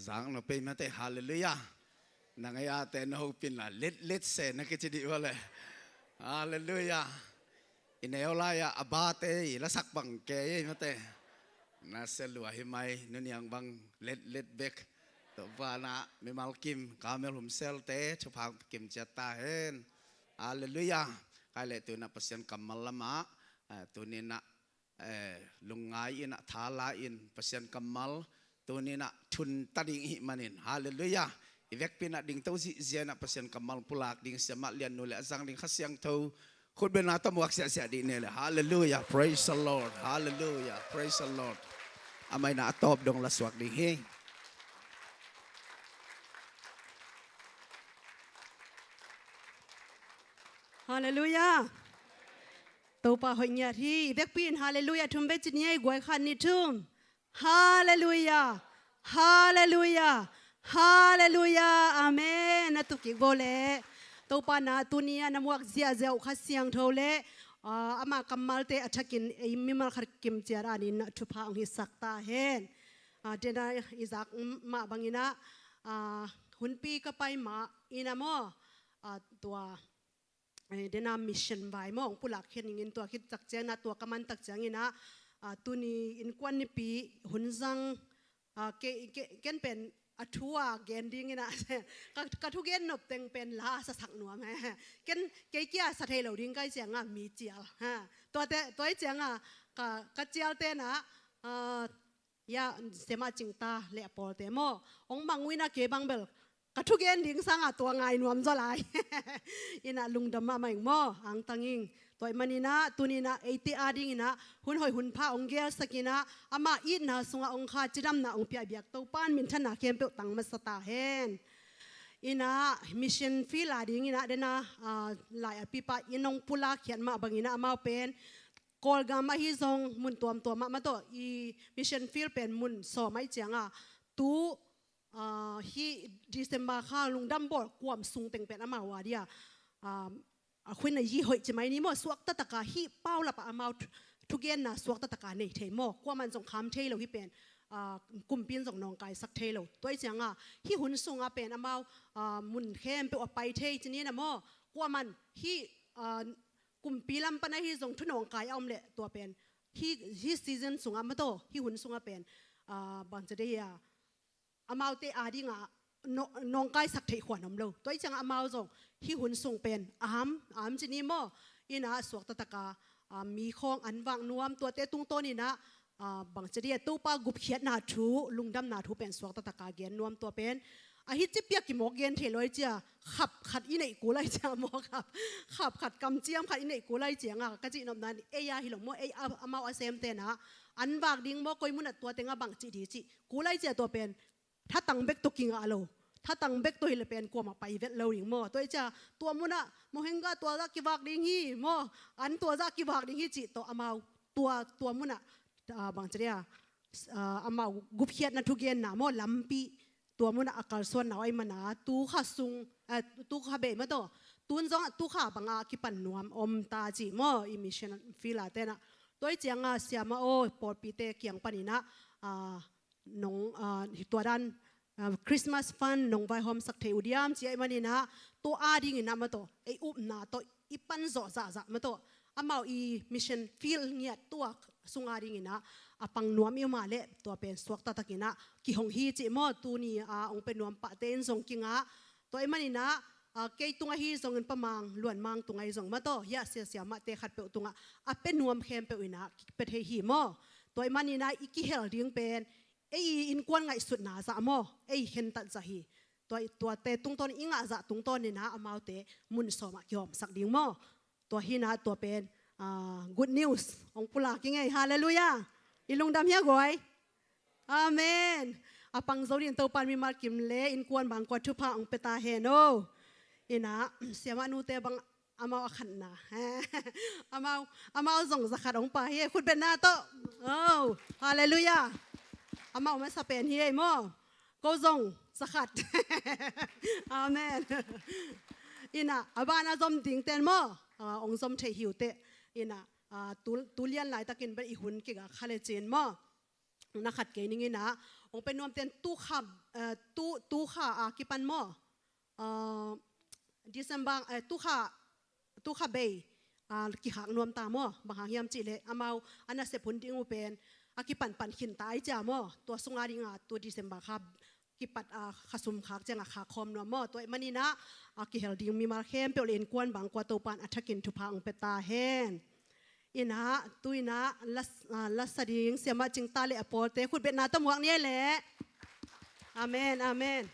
Tang no pei mate, halleluiah. Nang ei ate na hopin la let let se na kici dih vale. Halleluiah. I neu lai-ah a bate i lasak bang kei ei mate. Na se lua hi mai, nuniang bang let let bek. Topa na mimal kim kamel humselte thupha kim ciat ta hen. Halleluiah. Kai le tuna Pasian kammal lama, eh, tunina eh, lungngai in ah, thala in Pasian kammal tuninah thunta ding ihih manin. Halleluiah. I vekpi inah dingto zihziah inah Pasian kammal pulak ding siamah liannu le a zang ding Kha Siangtho khutbetna tawh muak siahsiah dih ne le. Halleluiah. Praise the Lord. Halleluiah. Praise the Lord. Amah inah a tawp dong lasuak ding hi. Halleluiah. Topa hoih ngiat hi. I vekpi in halleluiah thum bek ci ni ei, guai, khat, nih, thum. Halleluiah. Halleluiah. Halleluiah. Amen. Na tukik bo le. Topa na tuni a na muak ziahziah uh Kha Siangtho le, ah, ama kammalte a thakin ei mimal khat kim ciat anin na thupha hong hisak ta hen. Ah, dena i zak mah banginah, ah, hunpi ka pai mah inah maw, ah, tua eh, dena mission vai maw hong pulak khia ningin tua khit tak ciangin ah, tua ka man tak ciangin ah, ah, tuni innkuan nipi hun zang, ah, ke, ke, ken pen a thu a gen dingin ah, ka, ka thugen nop teng pen la a sasak nuam he. Ken kei kia sa thei lo ding kai ciangah mi cial. Ha. Tuate, tua i ciangah ka, ka cial tenah, ah, ya, sema cingta le a pawlte maw hong mang uh inah kei bang bel ka thugen ding sangah tua ngai nuam zaw lai. Inah lungdam mahmah ing maw, angtang ing. Tua ih maninah tuninah eite adinginah hun hoih hun pha hong gelsak inah ama itna sungah hong kha cidamna hong piah biak Topa in minthanna khempeuh tang masa ta hen. Inah mission field adinginah dena, ah, lai a pipa in hong pulak khiat mah banginah amau pen Kawlgam ahi zong mun tuamtuam ah mah tawh i mission field pen mun sawm ahi ciangah tu, ah, hih December kha lungdam bawl kuam sung teng pen amau a dia, ah, a khuina yi hoih ci mai ni maw, suakta taka hih paulap ah amau thu-, thugenna suakta taka nei thei maw, kuaman zong kham thei lo hih pen, ah, kumpi in zong nawngkaisak thei lo. Tua ahi ciangah hih hun sungah pen amau, ah, mun khempeuh a pai thei ci ni na maw, kuaman hih, ah, kumpi lam pan ahi zong thunawngkai a om leh tua pen hih, hih season sungah mah tawh, hih hun sungah pen, ah, bangci dei a, amaute adingah no-, nawngkaisak theih khuan om lo. Tua ih ciangah amau zong hih hun sung pen a ham, a ham ci ni maw, inah suakta taka, ah, mi khawng an vak nuam tuate tungtawn inah, ah, bangci dei a, Topa gupkhiatna thu, lungdamna thu pen suakta taka gen nuam tua pen. A hi ci piak kimawk gen thei lo ahi cia, khap khat i neih kul ahi cia maw, khap, khap khat kamciam khat i neih kul ahi ciangah ka cihnopna in ei a hi lo maw, ei a, amau a sem tenah an vak ding maw, koi munah tua tengah bangci ding cih kul ahi cia tua pen thatang bek tawh kingah lo. Thatang bek tawh hi le pen kuamah pai vet lo ding maw. Tua ahi cia tua munah mohengga tua zah kivak ding hi maw, an tua zah kivak ding hi cih tawh amau tua, tua munah, ah, bangci dei a, ah, amau gupkhiatna thugenna maw, lampi tua munah a kalsuanna uh ahi mana, tu kha sung, ah, tu kha bei mah tawh, tun zong tu kha bangah kipan nuam om ta cih maw, i mission field a tenah. Tua ahi ciangah siamah aw, pawlpite kiang paninah, ah, nong, ah, hi tua dan, ah, Christmas fund nong vaihawmsak thei uh diam ci ahi maninah, tua adinginah mah tawh ei upna tawh i pan zawh zahzah mah tawh, amau i mission field ngiat tuak sung adinginah a pang nuam i om a leh tua pen suakta takinah kihong hi cih maw, tuni a hong pia nuam pahte in zong kingah. Tua ih maninah, ah, kei tungah hi zongin Pa Mang, Luan Mang tungah hi zong mah tawh, hiah sia siamahte khatpeuh tungah a pia nuam khempeuh inah kipia thei hi maw. Tua ih maninah i kihel ding pen ei i innkuan ngaihsutna zah maw, ei khentat zah hi. Tua, tuate tungtawn i ngah zah tungtawn inah amaute mun sawmah kihawmsak ding maw. Tua hinah tua pen, ah, good news hong pulak i ngei. Halleluiah. I lungdam hia guai? Amen. A pang zo dingin Topa in mimal kim le innkuan bangkua thupha hong pia ta hen aw. Inah siamah nute bang amau a khatna. Amau, amau zong zakhat hong pia hi, khutbetna tawh. Oh, halleluiah. Amau masa pen hi ei maw. Ko zong zakhat. Amen. Inah a bana zom dingten maw, ah, hong zom thei hi uh teh. Inah, ah, tu, tu lian laitakin bel i hun kigak kha le cin maw. na khat kei ning in ah, hong pia nuamte in tu kha, eh, tu, tu kha a kipan maw, eh, December, eh, tu kha, tu kha bei a kikhak nuam ta maw. Bang hang hiam cih leh amau a nasep hun ding uh pen a kipanpan khin ta ahih ciang maw, tua sung a ding a tu December kha kipat a kha sum khak ciang a khak khawm nuam maw. Tua ahih manin ah a kihel ding mimal khempeuh le innkuan bang kua Topa'n a thakin thupha hong pia ta hen. In ah, tu in ah, las-, ah, lasa ding Siamah Cing Tah le a pawlte khutbetna tawh muak ni ei leh. Amen, amen.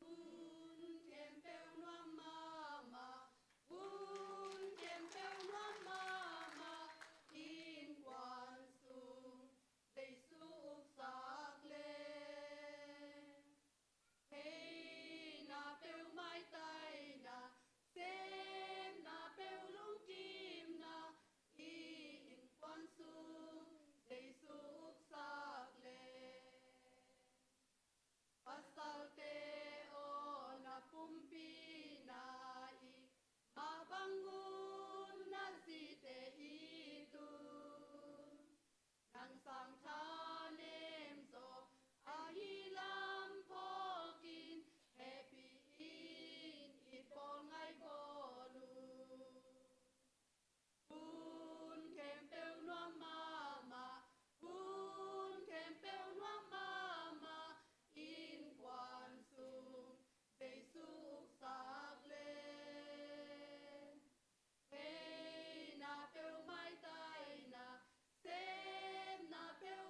Hun khempeuh nuam mahmah, hun khempeuh nuam mahmah, innkuan sung Jesu uksak leh. Heina peuh maitaina, sepna peuh lungkimna, i innkuan sung Jesu uksak leh. Pasalte aw, na pumpi na it mah bang un, na zite it un. Nang sang thanem zaw ahi lam phawkin, hehpih in it bawl ngai bawl un. Hun khempeuh nuam mahmah, hun khempeuh nuam mahmah, innkuan sung Jesu uksak leh. Heina peuh maitaina, sepna peuh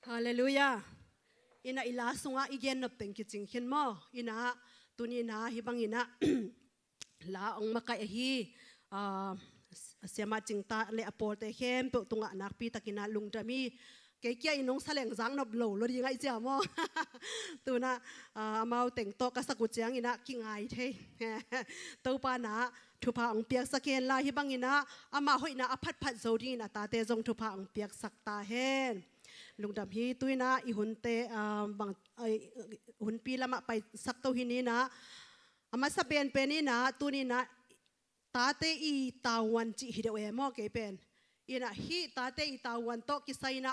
Halleluiah. Ina i la sungah i gen nop teng kicing khin maw? Ina tuni ina hih bang ina la ong makaih ahi, ah, siamah Cingtah le a pawlte khempeuh tungah nakpi takin ah lungdam hi. Kei kia i nong saleng zak nop lo lo ding aih cia maw? Tuna, ah, amau teng tawh ka sak uh ciang ina kingai thei. Topa na thupha ong piaksak hen la, hih bang ina ama hoihna a phatphat zo dingin a tate zong thupha ong piaksak ta hen. Lungdam hi. Tu ina i hunte, ah, bang, ai, hunpi lamah paisak to hi ni ina, a masa penpen ina tuni ina tate i tavuan cih hi deuh e maw kei pen. Ina hih tate i tavuan tawh kisai ina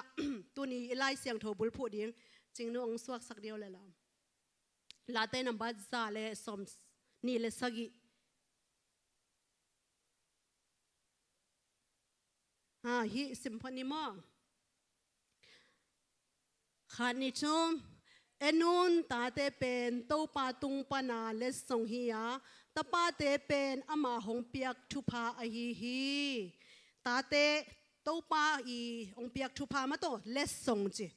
tuni i Lai Siangtho bulphuh ding Cingnu ong suaksak deuh le lam. Late nambat za le sawm nih le sagih. Ha, hih sim phot ni maw? Khat, nih, thum. En un, tate pen Topa tung pana letsong hi a, tapate pen ama hong piak thupha ahi hi. Tate Topa i hong piak thupha mah tawh letsong ci.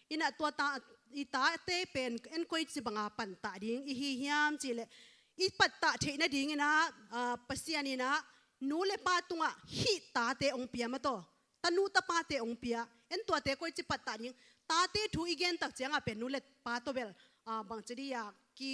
Ina tua ta, i tate pen en koici banga pantah ding i hi hiam cih leh i pattah theih nading ina, ah, Pasian ina nu le pa tungah hih tate ong pia mah tawh, tanu tapate ong pia. En tuate koici pattah ding? Tate thu i gen tak ciangah pen nu le pa tawh bel, ah, bangci dih a ki,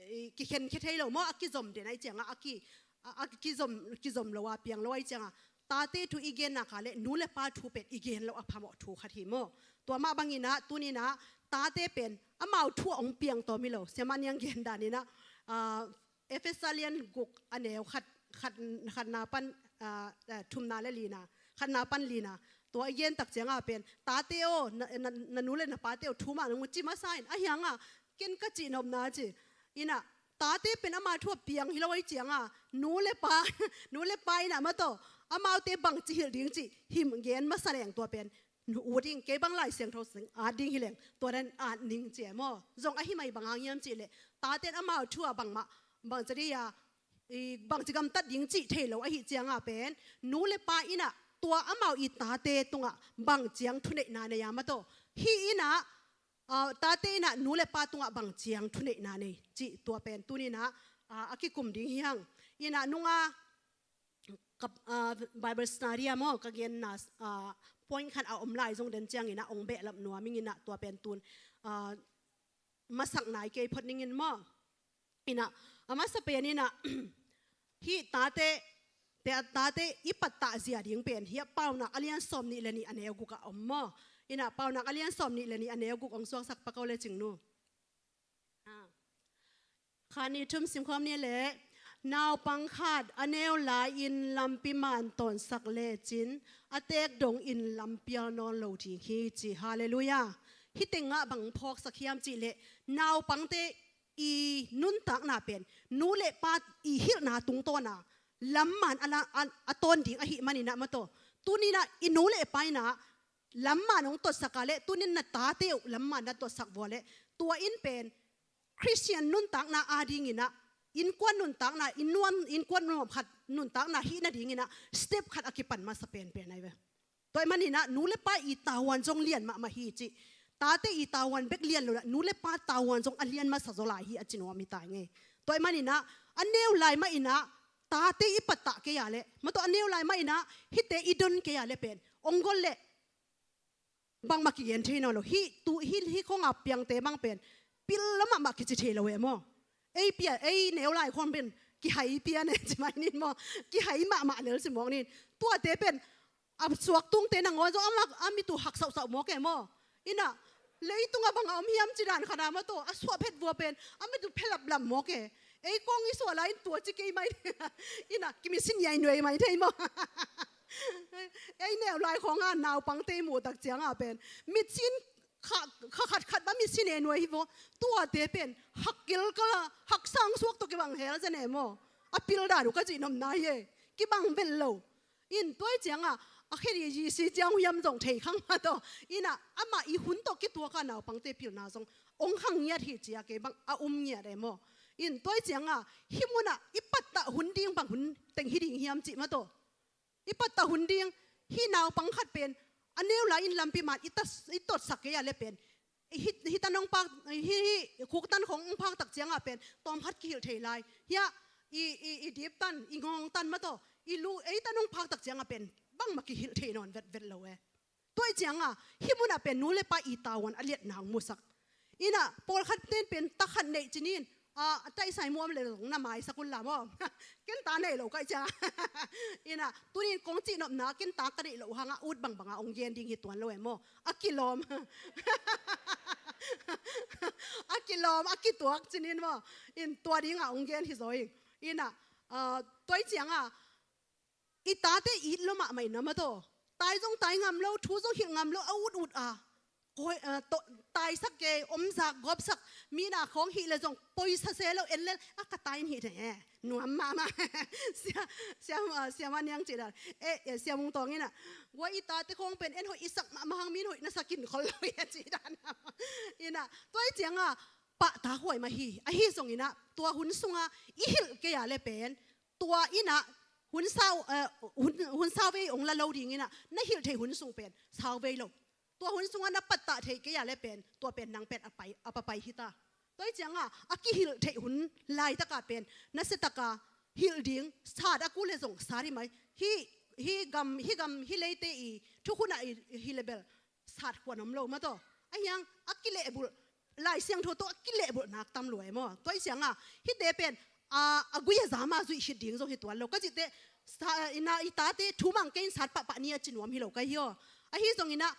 eh, kikhenkhia thei lo maw? A kizom den aih ciangah a ki, a, a kizom, kizom lo a piang lo aih ciangah tate thu i gen nak leh nu le pa thu pen i gen loh a phamawh thu khat hi maw? Tua mah bang ina tuni ina tate pen amau thu a ong piang tawm hi lo. Siamah niang gen dan ina, ah, Efesa lian guk a neu khat, khat, khatna pan, ah, eh, thumna le lina, khatna pan lina. Tua i gen tak ciangah pen tate aw, na, na, na nu le na pate aw thu mah nong ci masa in, ahi hangah ken ka cih nopna ci. Ina tate pen ama thu a piang hi lo aih ciangah nu le pa, nu le pa ina mah tawh amaute bangci hilh ding cih him gen masa leng tua pen nu ut ding, kei bang Lai Siangtho sung at ding hi leng tua dan at ning ci e maw? Zong ahi mai bang hang hiam cih leh tate in amau thu a bangmah, bangci dih a, i, bangci gamtat ding cih thei lo ahi ciangah pen nu le pa ina tua amau i tate tungah bang ciang thuneihna nei a mah tawh, hih ina, ah, tate ina nu le pa tungah bang ciang thuneihna nei cih tua pen tuni ina, ah, a kikum ding hi hang. Ina nunga ka, ah, Bible study ah maw ka genna, ah, point khat a om lai zong den ciangin ah ong behlap nuam ing ina tua pen tun, ah, masak nai kei phot ning in maw. Ina a masa pen ina hih tate, te, tate i pattah zia ding pen hih a Paunak a lian sawm nih le nih a neu guk ah om maw. Ina Paunak a lian sawm nih le nih a neu guk ong suaksak pak o le Cingnu. Ah. Khat, nih, thum, simkhawm ni leh, naupang khat a neu lai-in lampi man tawnsak lecin a teek dongin lampial nawn lo ding hi ci. Halleluiah. Hih tengah bang phawksak hiam cih leh naupangte i nuntakna pen nu le pa i hilhna tungtawna lamman a la, a, a tawn ding ahih manin ah maw taw. Tuninah i nu le pa inah lamman hong tuatsak a leh tunin na tate uh lamman na tuatsak vua leh tua in pen Khristian nuntakna adinginah innkuan nuntakna, innkuan nuam khat nuntakna hih nadinginah step khat a kipan masa penpen ahi ve. Tua ahih maninah nu le pa i tavuan zong lian mahmah hi cih. Tate i tavuan bek lian lo lah nu le pa tavuan zong a lian masa zaw lai hi a ci nuam hi ta ing ei. Tua ahih maninah a neu lai mahinah tate i pattah kei a leh, mataw a neu lai mahinah hihte i don kei a leh pen ong gol leh bangmah kigen thei nawn lo. Hih tu, hih, hih khong a piangte bang pen pil lo mahmah kici thei lo e maw. Ei pia, ei neu lai khong pen kihai pia ne ci mai nin maw. Kihai mahmah lel ci mawk nin. Tuate pen a suak tungte nangawn zong amah a mit uh hak sauhsauh mawk e maw. Inah leitung a bang a om hiam ci dan khat a maw taw a suah phet vua pen a mit uh phelap lam mawk e. Ei kong i suah lai in tua ci kei mai. Inah kimisi niainuai mai thei maw. Ei neu lai khong a naupangte i muh tak ciang a pen mitsin kha, kha khat khat bang mitsin e nuai hi vaw. Tuate pen hak kilkal a hak sang suak tawh kibang hel zen e maw. A pil dan uh ka cih nopna hi e. Kibang vel lo. In tua i ciang a a khe di zi si ciang uh hiam zong thei khang mah taw. Inah amah i hun tawh kituak a naupangte pilna zong ong khang ngiat hi ci a kei bang a um ngiat e maw. In tua i ciang a hih munah i pattah hun ding bang hun teng hi ding hiam cih mah taw. I pattah hun ding hih naupang khat pen a neu lai in lampi man i tot, i totsak kei a le pen, hih tan hong phak, hih khuktan khong hong phak tak ciangah pen tawmkhat kihilh thei lai. Hiah i, i, i dip tan, i ngawng tan mataw, i lu ei tan hong phak tak ciangah pen bangmah kihilh thei nawn vetvet lo e. Tua ih ciangah hih munah pen nu le pa i tavuan a liatna hong musak. Inah pawlkhat ten pen ta khat neih cinin, a taisai muam le zong na maisak un la maw. Ken ta neih lo ka ih ciangah. Inah tunin kong cihnopna ken ta ka neih loh hangah ut bangbanga hong gen ding hi tuan lo e maw. A kilawm, a kilawm a kituak cinin maw. In tua dingah hong gen hi zaw ing. Inah tua ih ciangah i tate it lo mahmah in a mataw, tai zong tai ngam lo, thu zong hilh ngam lo, a ut ut a, taisak kei, omzak gawpsak, mi na khawng hih le zong poisa se lo, en lel a ka tai in hih thei e. Nuam mahmah. Siam, siam, siam a niang cih dan e, siam ung tawng inah, gua i tate khawng pen en hoih i sak mahmah hang, min hoih na sak in khol lo e cih dan. Inah tua ih ciangah pahtak huai mah hi. Ahi zong inah tua hun sungah i hilh kei a le pen tua inah hun sau, hun, hun sau vei hong la lo ding inah na hilh theih hun sung pen sau vei lo. Tua hun sungah na pattah theih kei a le pen tua pen nang pen a pai, a papai hi ta. Tua ih ciangah a kihilh theih hun laitakah pen nasiataka hilh ding, sat a kul le zong sat hi mai. Hih, hih gam, hih gam, hih leite i thukhun ah i hi le bel sat khuan om lo mataw. Ahiang a kilehbulh, Lai Siangtho tawh a kilehbulh nak tam lua e maw. Tua ih ciangah hihte pen a gui a zama zuih khit ding zong hi tuan lo. Ka cihte, inah i tate thu mang kei in sat pahpah ni a ci nuam hi lo ka hi aw. Ahi zong inah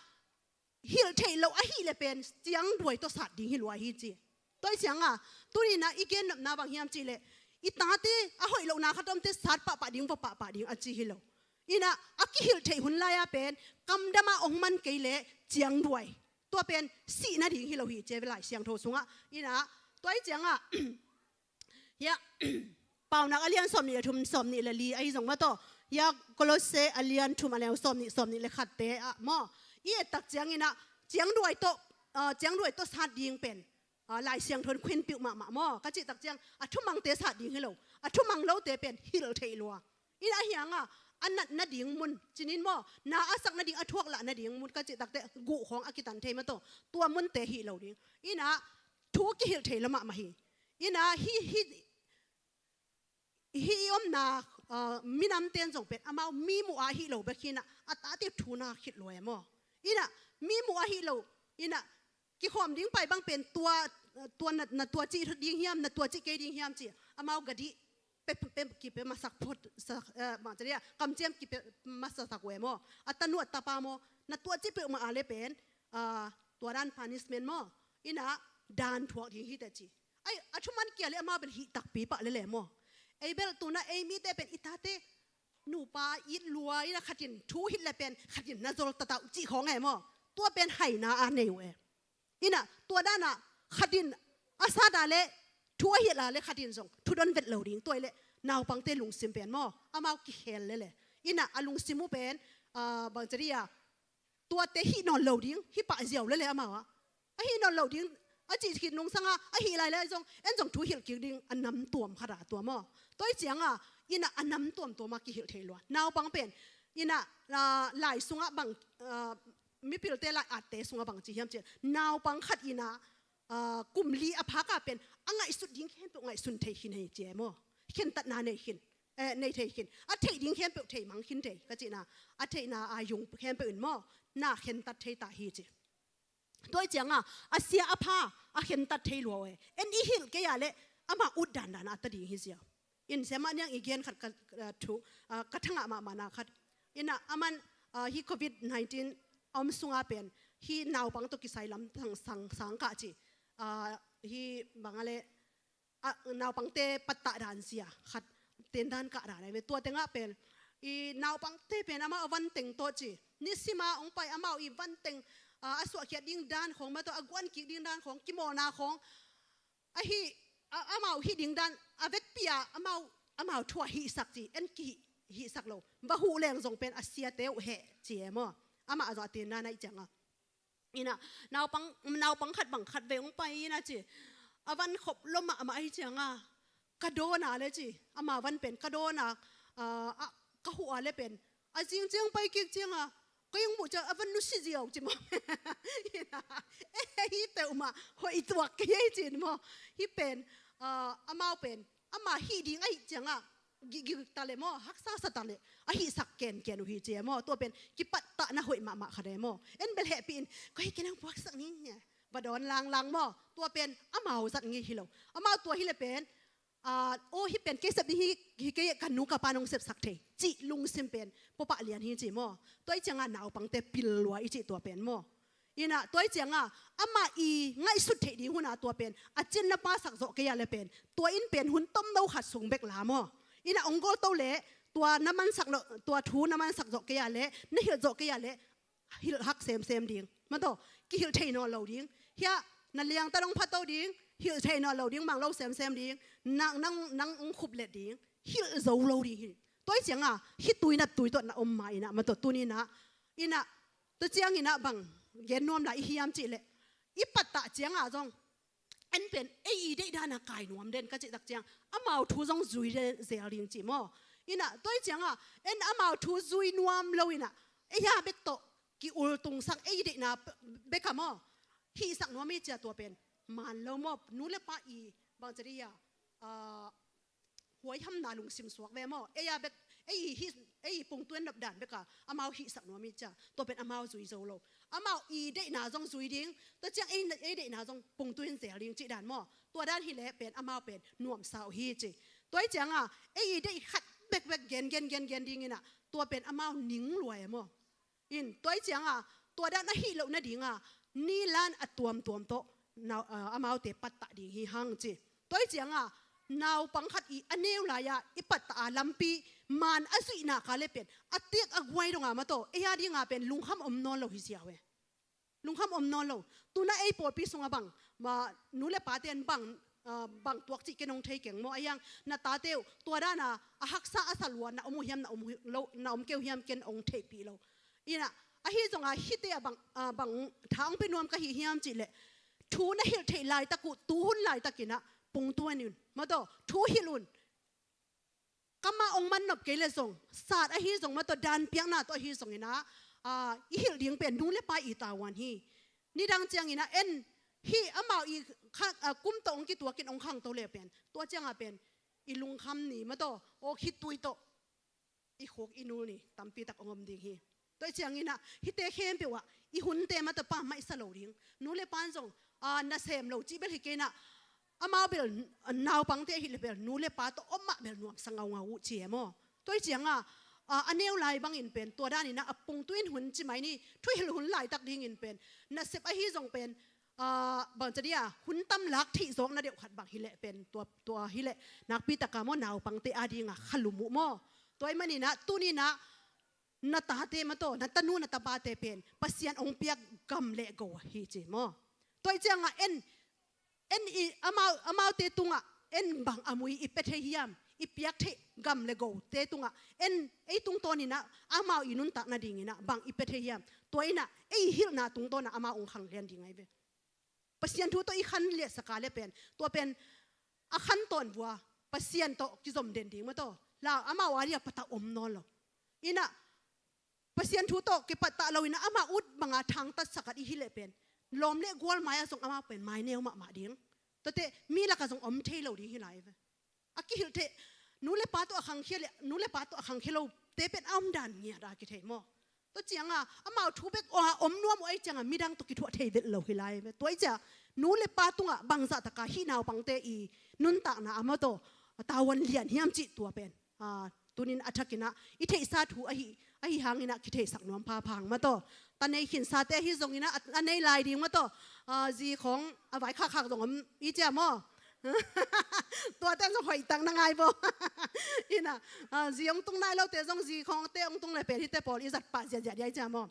hilh theih loh ahih le pen ciangduai tawh sat ding hi lua hi ci. Tua ih ciangah tuninah i gennopna bang hiam cih leh i tate a hoih lohna khat omte sat pahpah ding, vua pahpah ding a ci hi lo. Inah a kihilh theih hun lai-a pen kamdama hong man kei leh ciangduai, tua pen sih nading hi lo hi ci e Lai Siangtho sungah. Inah tua ih ciangah hiah Paunak a lian sawmnih le thum, sawmnih le li ahi zong mataw, hiah Kolose a lian thum a neu sawmnih, sawmnih le khatte ah maw, i et tak cianginah ciangduai tawh, ciangduai tawh sat ding pen Lai Siangtho in khuinpiuh mahmah maw. Ka cih tak ciang a thumangte sat ding hi lo, a thumang lote pen hilh theih lua. Inah ahiangah a nat nading mun cinin maw, na a sak nading, a thuak lah nading mun ka cih takte guh khawng a kitan thei mataw, tua munte hih lo ding. Inah thu kihilh thei lo mahmah hi. Inah hih, hih, hih i omna minamte in zong pen amau mi muh a hih lo bek hi inah a tate thu na khit lua e maw. Inah mi muh a hih lo, inah kikhawm ding pai bang pen tua, tua na, na tua cih ding hiam, na tua cih kei ding hiam ci amau gadih pe, pe, kipe masak phot sak, eh, bangci dia kamciam kipe masak sak uh e maw. A tanu a tapa maw, na tua cih peuhmah a le pen tua dan punishment maw, inah dan thuak ding hi teh ci. Ai, a thuman kia le amau bel hih takpi pah lele maw. Ei bel tuna ei mite pen i tate nupa it lua inah khatin thu hilh le pen khatin na zol tatau cih khawng e maw. Tua pen haina a nei uh e. Inah tua danah khatin a sat a le thu a hilh a le khatin zong thu don vet lo ding. Tua i le naupangte lungsim pen maw, amau kikhel lele. Inah a lungsim uh pen bangci dia tuate hih nawn lo ding, hih pah ziau lele amau ah. A hih nawn lo ding a cih khit nungsangah a hih lai le zong en zong thu hilh kik ding a nam tuam khat a tua maw. Tua ih ciangah inah a nam tuamtuam a kihilh thei lua. Naupang pen inah lai sungah bang, mipilte lai atte sungah bang ci hiam ci, naupang khat inah kum li a phak a pen a ngaihsut ding khempeuh ngaihsun thei khin hi ci e maw. Khentatna nei khin, eh, nei thei khin. A theih ding khempeuh thei mang khin thei ka cihna, a theihna a yung khempeuh in maw, na khentat thei ta hi ci. Tua ih ciangah a sia a pha a khentat thei lua uh e. En i hilh kei a le amah ut dandan a ta ding hi zia. In siamah niang i gen khat ka, ah, thu, ah, ka thangah mahmahna khat. Inah aman, ah, hih covid nineteen a om sungah pen hih naupang tawh kisai lam sang, sang, sangkah ci. Ah, hih bang a le, ah, naupangte pattah dan zia khat, ten dan kah dan ahi ve. Tua tengah pen i naupangte pen amau a van teng tawh ci. Nisima hong pai amau i van teng, ah, a suahkhiat ding dan khawng mataw, a guan kik ding dan khawng, kimawlna khawng ahi, a, amau hih ding dan a vekpi-a amau, amau thu a hihsak ci, en kihihsak lo. Va huh leng zong pen a siate uh heh ci e maw. Amah a zong a tenna na ih ciangah. Inah naupang, naupang khat bang khat vei hong pai inah ci, a van khop lo mahmah ahi ciangah ka dawn a le ci, ama van pen ka dawn a, ah, ah, ka huh a le pen a zing ciang pai kik ciangah koi hong muh ciang a van nusia ziau ci maw. Hi peuhmah hoih tuak kei ei ci maw. Hih pen, ah, amau pen ama hih ding ahih ciangah gigil ta leh maw, haksa sa ta leh a hihsak kenken uh hi ci e maw. Tua pen kipattahna hoih mahmah khat e maw. En bel hehpih in, koi hi kei nang puaksak ning, va dawn langlang maw. Tua pen amau zat ngei hi lo. Amau tua hi leh pen, ah, aw, hih pen kei sep ding hi, hi kei, ka nu ka pa nong sepsak thei cih lungsim pen puapah lian hi ci maw. Tua ahih ciangah naupangte pil lua i cih tua pen maw. Inah tua ahih ciangah amah i ngaihsut theih ding hunah tua pen a cinna pa sak zawh kei a leh pen, tua in pen hun tomno khat sung bek la maw. Inah ong gol to leh tua na mansak lo, tua thu na mansak zawh kei a leh, na hilh zawh kei a leh, hilh hak semsem ding. Mataw, kihilh thei nawn lo ding. Hiah na liangta dong phato ding, hilh thei nawn lo ding, mang lo semsem ding. Nang, nang, nang ong khup let ding, hilh zo lo ding hi. Tua ahih ciangah hih tuinat tui tawh na om ma inah, mataw, tuni inah, inah, tua ciang inah bang gen nuam lai i hiam cih leh, i pattah ciangah zong en pen ei i deih dana kai nuam den ka cih tak ciang, amau thu zong zui zel ding ci maw. Inah tua ahih ciangah en amau thu zui nuam lo inah ei a bek tawh ki-ultungsak, ei deihna bek a maw hihsak nuam i cia, tua pen man lo maw. Nu le pa i bang ci dih a, ah, huaihamna lungsim suak ve maw. Ei a bek, ei i hih, ei i pungtuan nop dan bek a amau hihsak nuam i cia, tua pen amau zui zo lo. Amau i deihna zong zui ding, tua ciang ei, ei deihna zong pungtuan zel ding cih dan maw. Tua dan hi leh pen amau pen nuamsa uh hi ci. Tua ahih ciangah ei i deih khat bekbek gen, gen, gen, gen ding inah tua pen amau ning lua e maw. In, tua ahih ciangah tua dan ahih loh nadingah nilan a tuamtuam tawh nau, ah, amaute pattah ding hi hang ci. Tua ahih ciangah naupang khat i a neu lai-ah i pattah a lampi man a zuihna ka le pen a tiak a guai dongah mataw, ei a dingah pen lungkham om nawn lo hi ziau e. Lungkham om nawn lo. Tuna ei pawlpi sungah bang, ma, nu le pate in bang, ah, bang tuak cih ken ong thei keng maw. A hiang na tate uh tua dana a haksa a sa lua na om uh hiam, na om uh lo, na om kei uh hiam ken ong theihpih lo. Inah ahi zongah hihte ah bang, ah, bang tha ong pia nuam ka hi hiam cih leh, thu na hilh theih laitak uh, tuhun laitak inah pungtuan un, mataw, thu hilh un. Kamah ong man nop kei leh zong, sat ahi zong, mataw, dan piakna tawh ahi zong inah, ah, i hilh ding pen nu le pa i tavuan hi. Nidang ciang inah en hih amau i kha, ah, kum tawh ong kituakin ong khangto le pen, tua ciangah pen i lungkham ni, mataw, aw, khitui tawh i khuk i nul ni tampi tak ong om ding hi. Tua ahih ciang inah hihte khempeuh ah i hunte mataw pammaih sa lo ding. Nu le pa in zong, ah, nasem lo cih bel hi kei inah, amau bel, ah, naupangte ahih leh bel nu le pa tawh om mah bel nuamsa ngaungau uh ci e maw. Tua ahih ciangah, ah, a neu lai bangin pen tua dan inah a pungtuin hun ci mai ni, thuhilh hun laitak dingin pen nasep ahi zong pen, ah, bang ci dih a, hun tam lak theih zawkna deuh khat bang hi leh pen tua, tua hi leh nakpi taka maw naupangte a dingah khalum uh maw. Tua ahih maninah tuni inah na tate mataw, na tanu na tapate pen Pasian ong piak gam le go hi ci maw. Tua ahih ciangah en, en i amau, amaute tungah en bang a mui i pia thei hiam, i piak theih gam le gote tungah en ei tungtawn inah amau i nuntak nading inah bang i pia thei hiam. Tua inah ei i hilhna tungtawn ah amau ong khanglian ding ahi ve. Pasian thu tawh i khan liatsak a le pen, tua pen a khan tawn vua Pasian tawh kizom den ding mataw. La amau a dia patah om nawn lo. Inah Pasian thu tawh kipattah lo inah amah ut banga thangtatsak a i hi leh pen, lawm le gual mai-ah zong amau pen maineu mahmah ding. Tuate mi lakah zong om thei lo ding hi lai ve. A kihilh theih, nu le pa tawh a khangkhia le, nu le pa tawh a khangkhia lote pen a om dan ngiat a kithei maw. Tua ciangah amau thu bek a om nuam uh ahih ciangah midang tawh kithuah thei vet lo hi lai ve. Tua ahih ciah nu le pa tungah bangzah taka hih naupangte i nuntakna a mataw a tavuan lian hiam cih tua pen, ah, tunin a thakinah i theihsa thu ahi, ahi hanginah kitheihsak nuam phaphang mataw. Ta nei khinsate ahi zonginah a, a nei lai ding mataw. Ah, zi khawng a vaikhakkhak zong om i cia maw. Tuate zong hoihtak na ngai bo. Inah, ah, zi hong tung nai lote zong zi khawngte hong tung le pen hihte pawl i zat pah ziahziah dia i cia maw.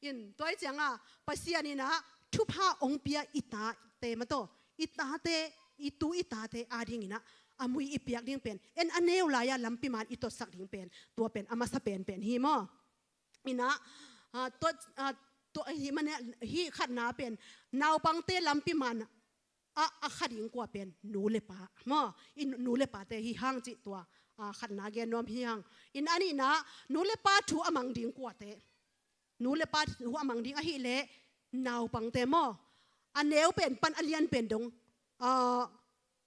In, tua i ciangah Pasian inah thupha hong pia i tate mataw, i tate, i tu i tate adinginah a mui i piak ding pen en a neu lai-ah lampi man i totsak ding pen tua pen a masa penpen hi maw. Inah, ah, tua, ah, tua, hih mane, hih khatna pen naupangte lampi man a, a kha ding kua pen nu le pa maw. I nu le pate hi hang cih tua, ah, khatna gen nuam hi hang. In a nihna nu le pa thu a mang ding kuate. Nu le pa thu a mang ding ahih leh naupangte maw, a neu pen pan a lian pen dong, ah,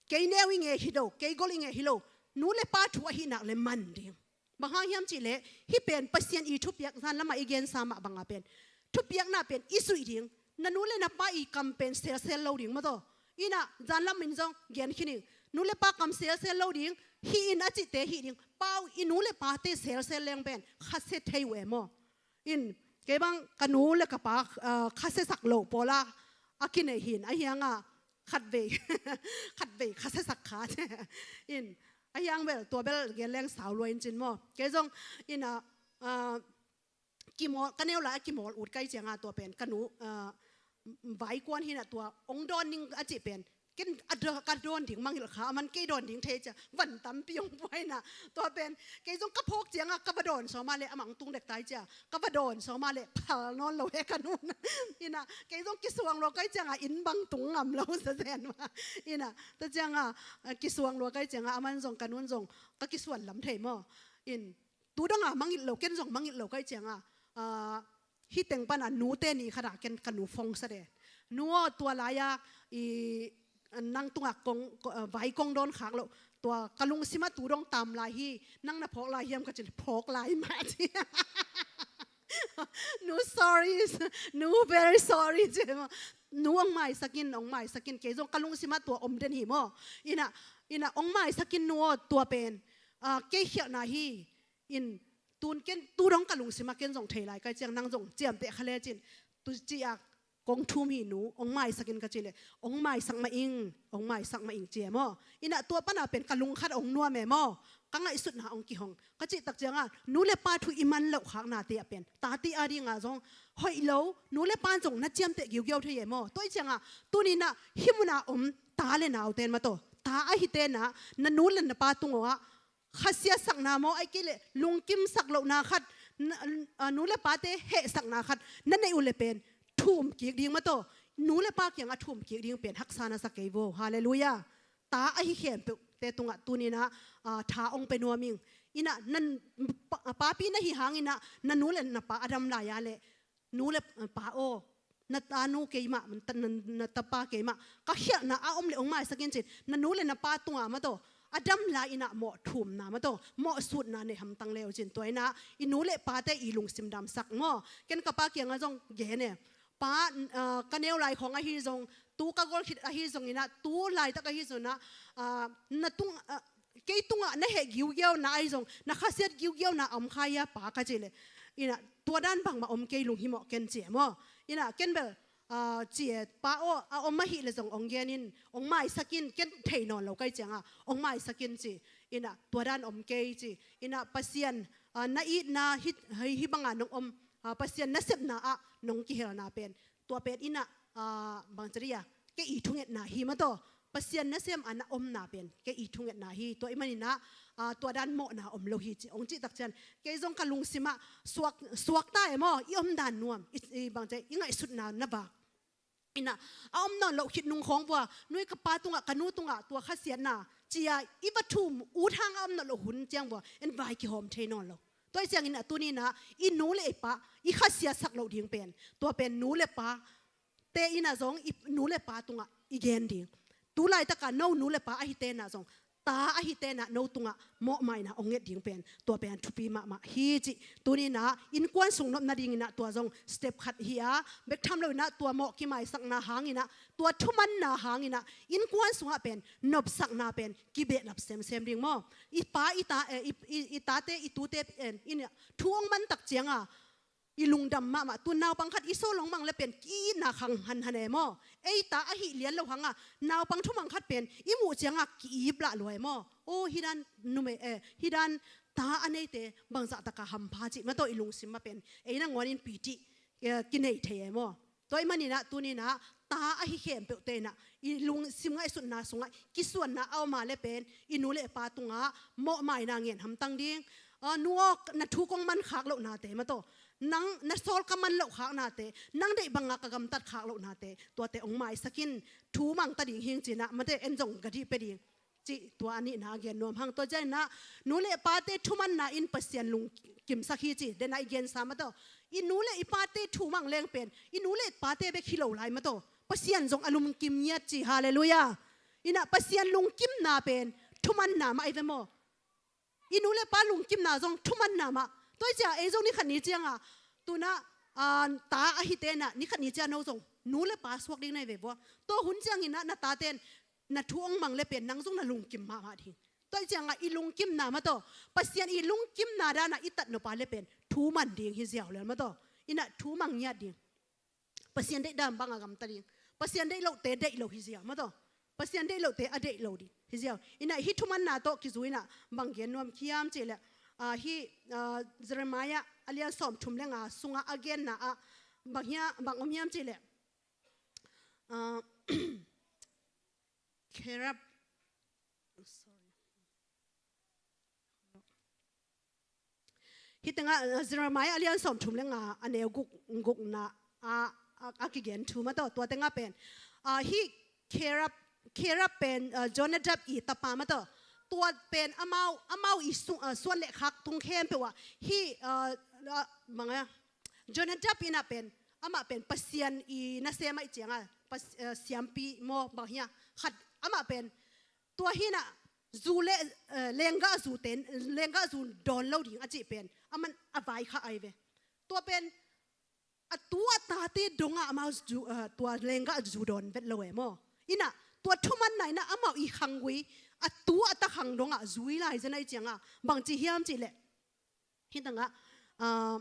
kei neu i nge hi lo, kei gol i nge hi lo, nu le pa thu ahih nak le man ding. Bang hang hiam cih leh hih pen Pasian i thupiak, zan lamah i gensa mah banga pen thupiakna pen i zuih ding. Na nu le na pa i kam pen selsel lo ding maw taw. Inah zan lam in zong gen khin ing. Nu le pa kam selsel lo ding. Hih in a cihte hih ding. Pau i nu le pate selsel leng pen khasia thei uh e maw. In, kei bang ka nu le ka pa, ah, khasiasak lo pawla a kinei hi in, ahi hanga khatvei khatvei khasiasak kha. In, ahi hang bel tua bel gen leng sau lua in cin maw. Kei zong inah, ah, kimawl, ka neu lai a kimawl ut kai cianga tua pen ka nu, ah, vaikuan hi inah tua ong dawn ning a cih pen ken a da-, ka dawn ding mangngilh kha, a man kei dawn ding thei cia van tampi ong buai inah. Tua pen kei zong ka phawk cianga ka va dawn sawma le amah ong tung dek tai cia, ka va dawn sawma le phal nawn lo he ka nun. Inah kei zong kisuang lua kai cianga inn bang tung ngam lo sa zen ma. Inah tua cianga, ah, kisuang lua kai cianga a man zong ka nun zong ka kisuan lam thei maw. In, tu donga mangngilh lo, ken zong mangngilh lo kai cianga, ah, hih teng pana nute ni khata ken ka nu phone sa de. Nu aw, tua lai-a i nang tunga kong, ko-, ah, vai kong dawn khak lo. Tua ka lungsima tu dong tam lai hi, nang na phawk lai hiam ka cin, phawk lai mah ci. Nu sorry, nu very sorry ci maw. Nu ong maisak in, ong maisak in, kei zong ka lungsima tua om den hi maw. Inah, inah ong maisak in nu aw, tua pen, ah, kei khialhna hi. In, tun ken tu dong ka lungsima ken zong thei lai kai ciang nang zong ciamteh kha le cin. Tu ci-a kong thum hi nu, ong maisak in ka ci le, ong maisak mah ing, ong maisak mah ing ci e maw. Inah tua pana pen ka lungkhat ong nuam e maw. Ka ngaihsutna ong kihong. Ka cih tak cianga nu le pa thu i man loh khaknate ah pen tate a dinga zong hoih lo, nu le pa zong na ciamteh giugiau thei e maw. Tua i cianga tuninah hih muna om ta le nauten maw taw, ta ahi tenah na nu le na pa tungah khasiasakna maw, ai kei le lungkimsak lohna khat, na, ah, nu le pate hehsakna khat na neih uh le pen thum kik ding maw taw. Nu le pa kiangah thum kik ding pen haksa na sa kei vo. Halleluiah. Ta ahi khempeuhte tungah tuninah, ah, tha ong pe nuam ing. Inah nan pa, papi na hi hanginah na nu le na pa a dam lai-a le nu le, ah, pa aw, na tanu keimah, na, na, na tapa keimah ka khialhna a om le ong maisak in cin. Na nu le na pa tunga maw taw a dam lai inah mawh thumna maw taw, mawh sutna nei hamtang leu cin. Tua inah i nu le pate i lungsim damsak maw. Ken ka pa kiangah zong gen e. Pa, ah, ka neu lai khawng ahi zong, tu ka gol khit ahi zong inah, tu laitak ahi zong inah, ah, na tung, ah, kei tungah na heh giugiauna ahi zong, na khasiat giugiauna a om kha hia pa ka ci le. Inah tua dan bangmah om kei lunghimawh ken ci e maw. Inah ken bel, ah, ci e, pa aw, a om ahih le zong ong gen in, ong maisak in, ken thei nawn lo kai cianga ong maisak in ci. Inah tua dan om kei ci. Inah Pasian, ah, na itna hih, hih banga nong om, ah, Pasian nasepna ah nong kihelna pen tua pen inah, ah, bangci dia, kei i thungetna hi maw taw. Pasian nasem a na omna pen kei i thungetna hi. Tua i maninah, ah, tua dan mawhna om lo hi ci, ong cih tak cian kei zong ka lungsimah suak, suakta e maw. I omdan nuam, i, i bangci i ngaihsutna na vak. Inah a om nawn loh khit nung khawng vua, nui ka pa tungah, ka nu tungah tua khasiatna cia i va thum ut hang a om nawn loh hun ciang vua en vai kihawm thei nawn lo. Tua i ciangin a tuninah i nu le i pa i khasiatsak loh ding pen, tua pen nu le pa te inah zong i nu le pa tungah i gen ding. Tu laitaka no nu le pa ahi tenah zong, ta ahi tenah no tungah mawhmaina ong nget ding pen, tua pen thupi mahmah hi cih tuninah innkuan sung nop nadinginah tua zong step khat hi-a, bek tham loinah tua mawh kimaisakna hanginah, tua thumanna hanginah innkuan sungah pen nopsakna pen kibehlap semsem ding maw. I pa i ta, eh, i, i, i tate i tute pen inah thu ong mantak cianga i lungdam mahmah. Tu naupang khat i sawl ong mang le pen ki-itna khang hanhan e maw. Ei ta ahi lian lo hanga naupang thumang khat pen i muh cianga ki-ip lah lua e maw. Aw, hih dan numei, eh, hih dan ta a neite bangzah taka hampha cih maw taw i lungsim mah pen ei nanguanin piti, eh, kinei thei e maw. Tua i maninah tuninah ta ahi khempeuhte inah i lungsim ngaihsutna sungah kisuanna a om a le pen i nu le pa tungah mawhmaina ngen hamtang ding. Ah, nu aw, na thu kong man khak lohnate maw taw, nang na sawl ka man loh khaknate, nang deih banga ka gamtat khak lohnate, tuate ong maisak in, thu mang ta ding hing cinah mate en zong ka dih pia ding. Cih tua a nihna a gen nuam hang. Tua ciangin ah nu le pate thumanna in Pasian lungkimsak hi ci. Dena i gensa mah tawh, i nu le i pate thumang leng pen i nu le i pate bek hi lo lai mah tawh, Pasian zong a lungkim ngiat ci. Halleluiah. Inah Pasian lungkimna pen thumanna mah ahi ve maw? I nu le pa lungkimna zong thumanna mah. Tua hi ciah ei zong nikhat ni cianga, tuna, ah, ta ahite inah nikhat ni ciah no zong nu le pa suak ding na hi ve vua. Tua hun cianginah na taten na thu ong mang le pen nang zong na lungkim mahmah ding. Tua hi cianga i lungkimna mah tawh, Pasian i lungkimna dana i tat nop a le pen thu man ding hi ziau lel mah tawh. Inah thu mang ngiat ding. Pasian deih dan bang a gamta ding. Pasian deih lohte deih lo hi ziau mah tawh. Pasian deih lohte a deih lo ding hi ziau. Inah hih thumanna tawh kizui inah bang gen nuam hiam cihleh, ah, hih, ah, Jeremiah a lian sawmthum le nga sungah a genna ah bang hia, bang om hiam cihleh, ah, Cherub. Sorry. Hih tengah, uh, Jeremiah a lian sawmthum le nga a neu guk, gukna a, a, a kigen thu mah tawh, tua tengah pen, uh, hih Cherub, Cherub pen, uh, Jonadab i tapa mah tawh. Tua pen amau, amau i su-, uh, suan le khak tung khempeuh ah hih, uh, uh, bang a, Jonadab inah pen, amah pen Pasian i nasem ahih cianga, pas-, eh, siampi maw bang hia, khat amah pen tua hinah zu le, eh, lenggah zute, lenggah zu dawn lo ding a cih pen aman a vaikhak ahi ve. Tua pen a tu a tate dongah amau zu, eh, tua lenggah zu dawn vet lo e maw? Inah tua thumanna inah amau i khanggui a tu a ta khang dongah zui lai zen ahih cianga bangci hiam cihleh, hih tengah, ah,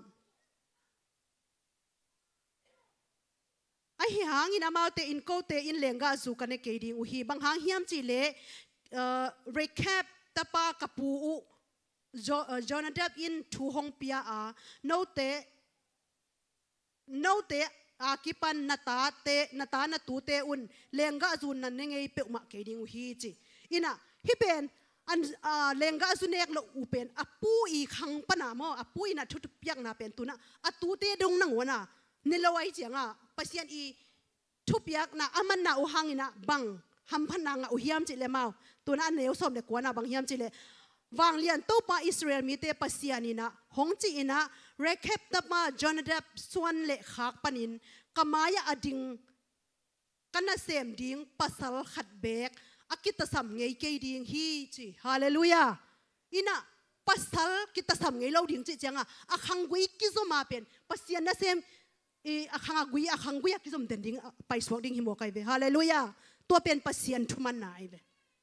ahi hangin amaute in, kote in lenggah zu ka ne kei ding uh hi. Bang hang hiam cihleh, uh, Rechab tapa ka pu uh Jo-, uh, Jonadab in thu hong pia a, note, note a kipan na tate, na ta na tute un lenggah zu na ne ngei peuhmah kei ding uh hi ci. Inah hih pen an, ah, lenggah zu nek loh uh pen a pu i khang pana maw, a pu inah thu, thupiakna pen tunah a tute dong nangawnah ne lo ahih cianga Pasian i thupiakna a manna uh hanginah bang hamphatna ngah uh hiam cihleh mau, tunah a neu sawm le kuana bang hiam cihleh, Vanglian Topa Israel mite Pasian inah hong ci inah, Rechab tapa Jonadab suan le khak panin ka mai-ah a ding ka nasem ding pasal khat beek a kitasam ngei kei ding hi ci. Halleluiah. Inah pasal kitasam ngei lo ding cih cianga a khanggui kizom a pen Pasian nasem i a khang a gui, a khanggui a kizom den ding, a paisuak ding hi mawk ahi ve. Halleluiah. Tua pen Pasian thumanna ahi ve.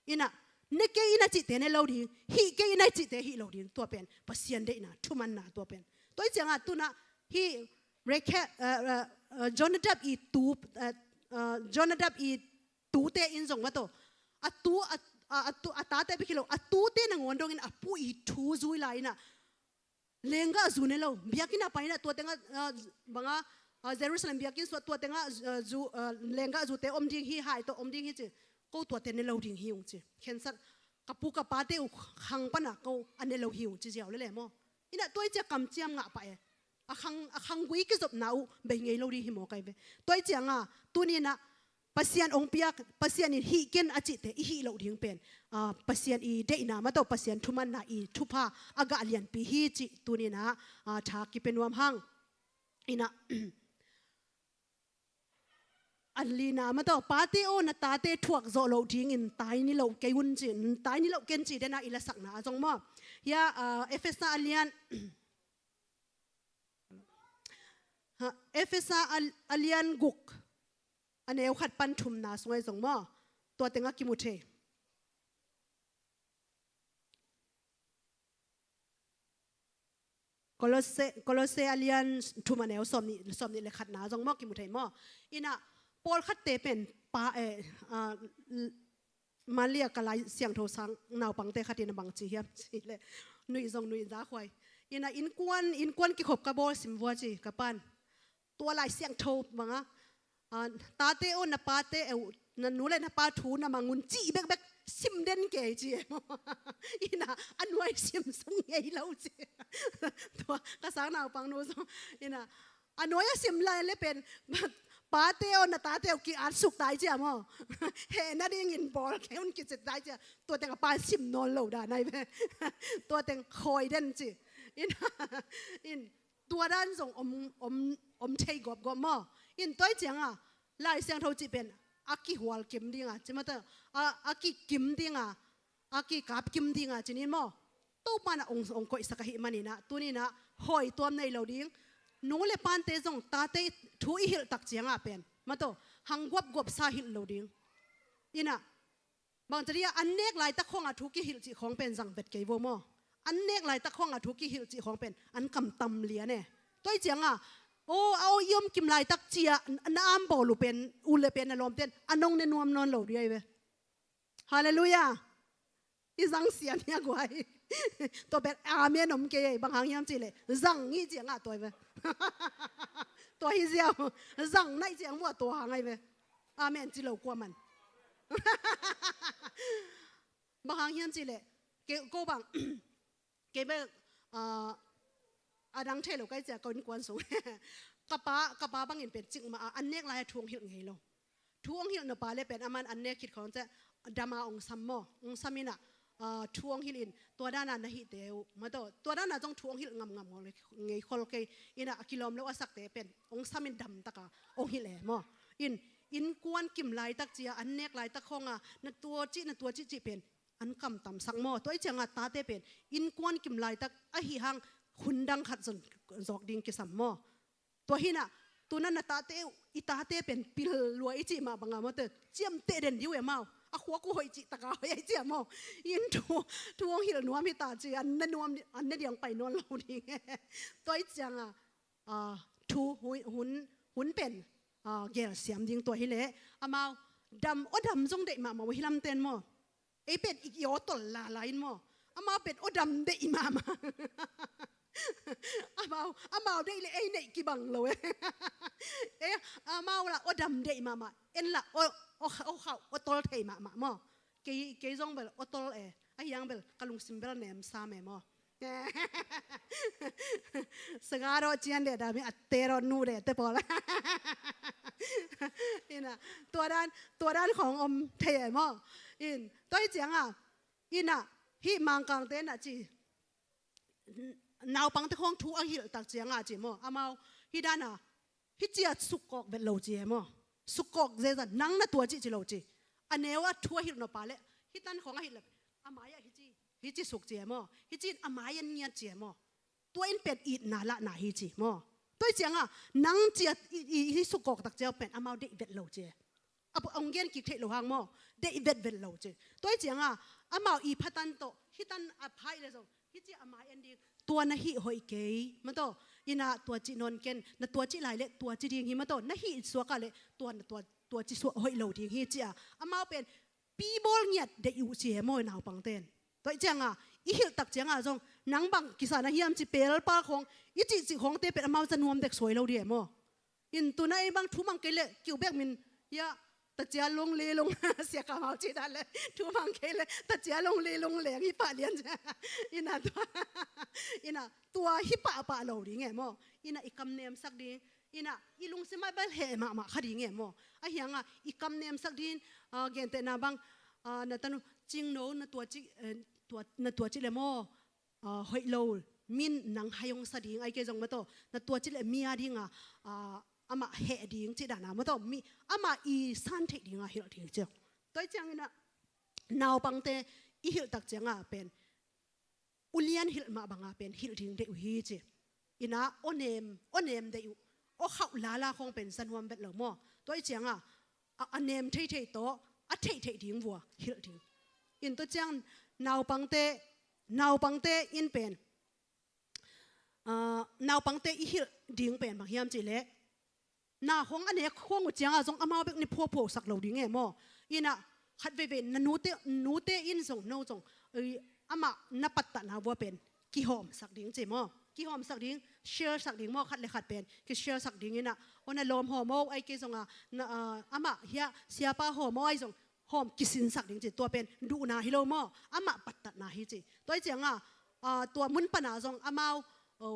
Inah ne kei inah cihte ne lo ding, hih kei inah cihte hih lo ding. Tua pen Pasian deihna thumanna tua pen. Tua hi cianga tunah hih Rechab, uh, uh, uh, Jonadab i tu, uh, uh, Jonadab i tute in zong mah tawh, a tu, a, a, a tu, a tate bek hi lo, a tute nangawn dongin a pu i thu zui lai inah lenggah zu ne lo. Biakinn ah pai inah tua tengah, ah, bang a, ah, Jerusalem biakinn sungah tua tengah, ah, zu, ah, lenggah zute om ding hi, hai tawh om ding hi ci. Ko tuate ne lo ding hi ung ci. Khensat ka pu ka pate uh khang pana ko a ne lo hi ung ci ziau lele maw? Inah tua hi ciah kamciam ngah pah e. A khang, a khanggui kizopna uh bei ngei lo ding hi mawk ahi ve. Tua hi cianga tuninah Pasian ong piak, Pasian in hih ken a cihte i hih loh ding pen, ah, Pasian i deihna mah tawh Pasian thumanna i thupha a gah lianpi hi cih tuninah, ah, tha kipia nuam hang. Inah a lina mah tawh, pate aw, na tate thuak zawh loh dingin tai ni lo kei un ci, tai ni lo ken ci dena i lasakna a zong maw? Hia, ah, Efesa a lian, ha, Efesa a, a lian guk, a neu khat pan thumna sungah i zong maw? Tua tengah kimu thei. Kolose, Kolose a lian thum a neu sawmnih, sawmnih le khatna zong maw kimu thei maw? Inah pawlkhatte pen pa, eh, ah, l-, Malia ka Lai Siangtho sang naupangte khatin a bangci hiam cihleh, nui zong nui zakhuai. Inah innkuan, innkuan kikhop ka bawl sim vua ci ka pan. Tua Lai Siangtho banga, ah, tate aw, na pate uh, na nu le na pa thu na mang un cih bekbek sim den kei ci e maw? Inah a nuai sim sung ngei lo ci. Tua ka sang naupang nu zong inah a nuai a sim lai le pen pate aw, na tate aw ki-at suk tai cia maw. Heh nadingin bawl kei un kici tai cia. Tua teng a pan sim nawn lo dan ai ve. Tua teng khawi den ci. In, in tua dan zong om, om, om thei gawpgawp maw. In tua cianga Lai Siangtho cih pen a kihual kim dinga ci mata, a, a kikim dinga, a kikap kim dinga cinin maw. Topa na ong, ong koihsak ahi maninah tuninah hawi tuam nei lo ding. Nu le pante zong tate thu i hilh tak cianga pen mato hang guapguap sa hilh lo ding. Inah bang tadi a an nek laitak khawng a thu kihilh cih khawng pen zang vet kei vo maw. An nek laitak khawng a thu kihilh cih khawng pen an kam tam lian e. Tua i cianga o a o i om kim laitak cia na am bawl uh pen u le pen na lawmten a nong ne nuam nawn lo dia i ve. Halleluiah. I zang sian hi a guai. Tua pen amen om kei ei, bang hang hiam cihleh zang hi cianga tua i ve. Tua hi ziau. Zang naih ciang mua tua hang ai ve. Amen ci lo kuaman. Bang hang hiam cihleh ke ko bang kei bel a dang thei lo kai cia ko innkuan sung. Ka pa, ka pa bangin pen cikmah a an nek lai a thu ong hilh ngei lo. Thu ong hilh na pa le pen aman an nek khit khawng cia dama ong sam maw, ong sam inah thu ong hilh in tua dana na hihte uh mato tua dana zong thu ong hilh ngamngam ngei khol kei. Inah a kilawm lo a sakte pen ong sam in dam taka ong hilh e maw. In innkuan kim laitak cia an nek laitak khawnga na tua cih na tua cih cih pen an kamtamsak maw. Tua i cianga tate pen innkuan kim laitak ahi hang hun dang khat zon zawk ding kisam maw. Tua hinah tuna na tate uh i tate pen pil lua i cih mah banga mawte ciamteh den diu e mau. A khuak uh hoih cih taka hoih ai cia maw. In thu, thu hong hilh nuam hita ci an na nuam an na diang pai nawn lo ding e. Tua i cianga thu hun, hun, hun pen gelsiam ding tua hileh amau dam aw dam zong deih mahmah uh hi lamten maw. Ei pen i aw tol lala in maw. Amau pen aw dam deih mahmah. Amau, amau deih le ei neih kibang lo e. Amau la aw dam deih mahmah. En la aw khauh aw tol thei mahmah maw. Kei, kei zong bel aw tol e. A hiang bel ka lungsim bel nem sam e maw. Saga rawh cian deh dami a te rawh nu deh te pawl. Ina tua dan, tua dan khawng om thei e maw. In tua hi cianga ina hih Mangkangte na ci naupangte khawng thu a hilh tak cianga ci maw. Amau hih dana hih cia sukkawk vet lo ci e maw. Sukkawk zeza nang na tua cih ci lo ci. A neu a thu a hilh nawpa le hih tan khawng a hilh le a mai-ah hih ci, hih ci suk ci e maw. Hih ci in a mai an ngiat ci e maw. Tua in pen itna lahna hi ci maw. Tua i cianga nang cia i, i, i sukkawk tak cia pen amau deih vet lo ci. A ong gen kik theih lo hang maw. Deih vet vet lo ci. Tua i cianga amau i phatan tawh hih tan a phai le zong hih ci a mai an ding. Tua na hih hoih kei mataw. Ina tua ci nawn ken na tua ci lai le tua ci ding hi mataw. Na hih suaka le tua na tua, tua ci suak hoih lo ding hi cia. Amau pen pi bawl ngiat deih uh ci e maw naupangten. Tua i cianga i hilh tak cianga zong nang bang kisa na hiam ci pelpal khawng i cihcih khawngte pen amau za nuam dek suai lo di e maw. In tuna ei bang thu mang kei le kiu bek min ia tacia lung li lung sia kamau ci dan le thu mang kei le tacia lung li lung leng hi pah lian cia. Ina tua, ina tua hi pahpah lo ding e maw. Ina i kam nemsak ding. Ina i lungsim ah bel heh mahmah kha ding e maw. A hianga i kam nemsak ding. Gentehna bang na tanu cingno na tua ci, na tua ci le maw. Hoih lo min nang hai hong sa ding ai kei zong mataw. Na tua ci le mi a dinga amah heh ding ci dana mataw. Mi amah i san theih dinga hilh ding ciang. Tua i ciangina naupangte i hilh tak cianga pen ulian hilh mah banga pen hilh ding deih uh hi ci. Ina aw nem, aw nem deih uh. Aw khauh lala khawng pen za nuam vet lo maw. Tua i cianga a, a nem theithei tawh a theihtheih ding vua hilh ding. In tua ciang naupangte, naupangte in pen naupangte i hilh ding pen bang hiam cihleh na khawng a nek khawng uh cianga zong amau bek ni phuaphuasak lo ding e maw. Ina khat veivei na nute, nute in zong no zong amah na pattatna vua pen kihawmsak ding ci maw. Kihawmsak ding, share sak ding maw, khat le khat pen ki share sak ding ina aw na lawm hawm aw ai kei zonga amah hia siapa hawm aw ai zong hawm kisinsak ding ci. Tua pen duhna hi lo maw, amah pattatna hi ci. Tua i cianga tua mun pana zong amau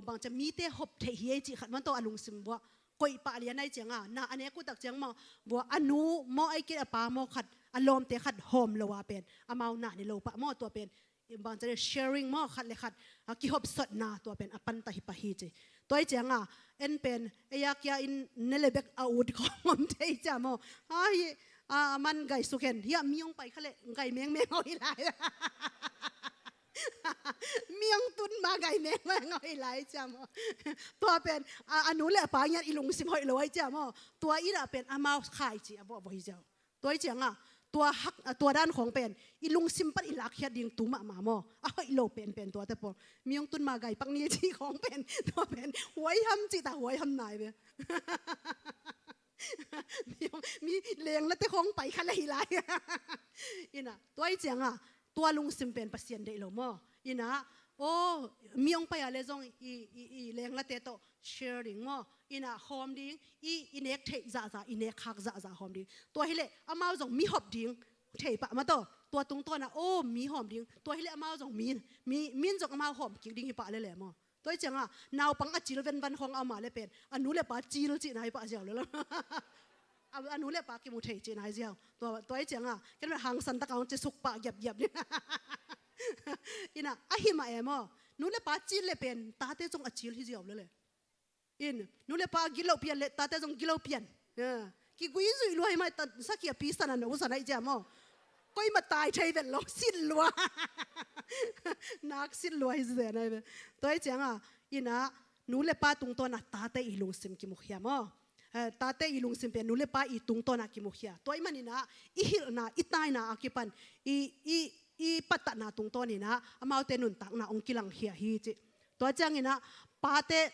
bangcia mite hop theih hi ei cih khat man tawh a lungsim buah koih pah lian ahih ciangah, na a nek uh tak ciang maw, bua a nu maw, ahih kei leh a pa maw, khat a lawmte khat hawm lo a pen amau na ne lo pah maw, tua pen bang ci a, sharing maw, khat le khat a kihopsotna, tua pen a panta hi pah hi ci. Tua ahih ciangah en pen ei a kia in ne le bek a ut khawng om thei cia maw. A hi, a man gai suk hen, hiah mi hong pai kha leh gai mengmeng aw hi lai. Mi hong tun ma gai mengmeng aw hi lai cia maw. Tua pen a, a nu le a pa ngian i lungsim hoih lo ahih cia maw. Tua in a pen amau khaici a bawhbawh hi ziau. Tua ahih ciangah tua hak, tua dan khawng pen i lungsim pan i lakkhiat ding tu mahmah maw. A hoih lo penpen tuate pawl. Mi hong tun ma gai pak ni ci khawng pen, tua pen huai ham cih ta, huai ham nai ve. Mi, mi lenglate khawng pai kha le hi lai. Inah tua ahih ciangah tua lungsim pen Pasian deih lo maw. Inah, aw, mi hong pai a le zong i, i, i lenglate tawh share ding maw. Inah hawm ding, i, i nek theih zahzah, i nek khak zahzah hawm ding. Tua hi leh amau zong mi hawm ding thei pah maw taw. Tua tungtawnah aw mi hawm ding. Tua hi leh amau zong mi, mi, min zong amau hawm kik ding hi pah lele maw. Tua ahih ciangah naupang a cil venvan khawng a om a le pen a nu le pa cil cihna hi pah ziau lele. A, a nu le pa kimu thei cihna hi ziau. Tua, tua ahih ciangah ken pen hangsan tak a hong ci suk pah giapgiap ding. Inah ahi mah e maw. Nu le pa cil le pen tate zong a cil hi ziau lele. In, nu le pa gilo pian le tate zong gilo pian. Kigui zuih lua hi mah, sakhi a pi san a no san ahih cia maw. Koi mah tai thei vet lo, sit lua. Nak sit lua hi zen ahi ve. Tua ahih ciangah, inah nu le pa tungtawnah tate i lungsim kimukhia maw. Tate i lungsim pen nu le pa i tungtawnah kimukhia. Tua ahih maninah i hilhna, i taina a kipan i, i, i pattahna tungtawninah amaute nuntakna hong kilangkhia hi cih. Tua cianginah pate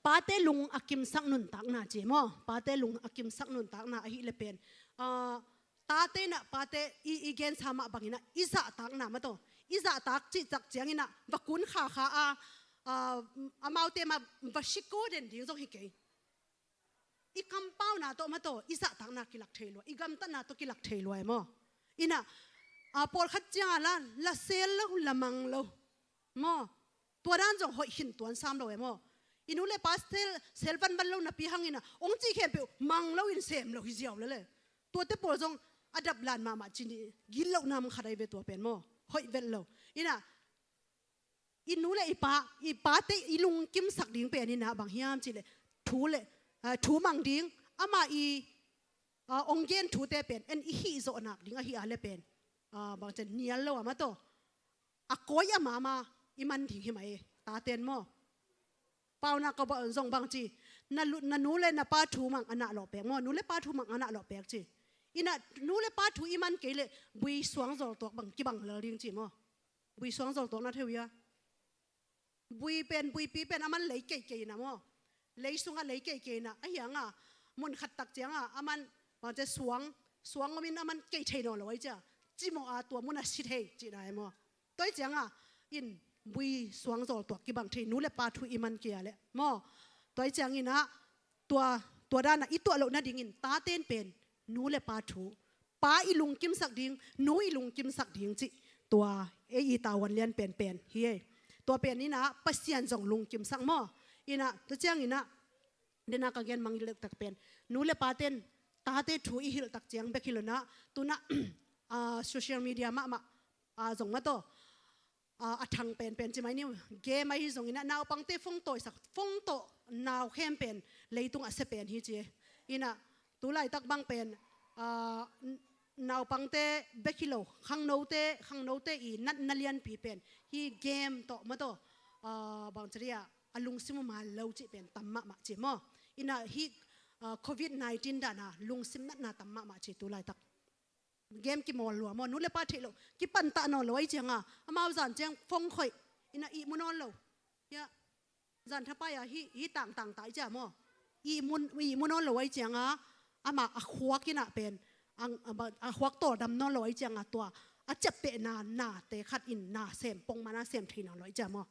pate lung a kimsak nuntakna ci maw. Pate lung a kimsak nuntakna ahih le pen, ah, tate inah pate i, i gensa mah banginah i zahtakna maw taw. I zahtak cih tak cianginah va kun khakha a, ah, amaute mah va siko den ding zong hi kei. I kampauna tawh maw taw, i zahtakna kilak thei lua, i gamtatna tawh kilak thei lua e maw. Inah, ah, pawlkhat ciangah la, la sel lo, la mang lo maw. Tua dan zong hoih khin tuan sam lo e maw. I nu le pa sel, sel vanvan lo napi hanginah hong cih khempeuh mang loin sem lo hi ziau lele. Tuate pawl zong a daplan mahmah cih ni, gitlohna mah khat ahi ve tua pen maw. Hoih vet lo. Inah i nu le i pa, i pate i lungkimsak ding pen inah bang hiam cih leh thu le, ah, thu mang ding, amah i, ah, hong gen thute pen en i hihzawh nak ding ahi a le pen, ah, bang cian nial lo a maw taw. A kawi a mama i man ding hi mah e, taten maw. Paunak a zong bang ci, na lu-, na nu le na pa thu mang a nah lawh pek maw, nu le pa thu mang a nah lawh pek ci. Inah nu le pa thu i man kei leh bui suang zawltuak bang kibang lel ding ci maw. Bui suang zawltuak na theu hia. Bui pen, buipi pen a man lei keikei na maw. Lei sungah lei keikei na, ahi hangah mun khat tak ciangah a man, bang ci a, suang, suang om in a man kei thei nawn lo ahi cia. Cimawh a tua mun a si thei cihna e maw. Tua ahih ciangah in bui suang zawltuak kibang thei, nu le pa thu i man kei a leh maw. Tua ahih cianginah tua, tua danah i tuah loh nadingin taten pen nu le pa thu, pa i lungkimsak ding, nu i lungkimsak ding cih tua ei i tavuan lian penpen hi ei. Tua pen inah Pasian zong lungkimsak maw. Inah tua cianginah dena ka gen mang i leuhtak pen, nu le paten tate thu i hilhtak ciang bek hi lo nah, tunah, ah, social media mahmah, ah, zong maw taw. Ah, a thang penpen ci mai ni, game ahi zonginah naupangte phone tawh i sak, phone tawh nau khempeuh leitungah sia pen hi ci e. Inah tu laitak bang pen, ah, n-, naupangte bek hi lo, khangnote, khangnote i natna lianpi pen hih game tawh maw taw, ah, bang ci dia, a lungsim uh mal lo cih pen tam mahmah ci maw. Inah hih, ah, covid nineteen dana lungsim natna tam mahmah ci tu laitak. Game kimawl lua maw, nu le pa theih loh, kipantah nawn lo ahi ciangah, amau zan ciang phone khoih, inah ihmu nawn lo. Hiah, zan thapai-a hih, hih tangtang ta ahi cia maw. Ihmu, ihmu nawn lo ahi ciangah, amah a khuak inah pen, a, a, a khuak tawldam nawn lo ahi ciangah tua a ciaptehna, nate khat in na sem, pongmah na sem thei nawn lo ahi cia maw.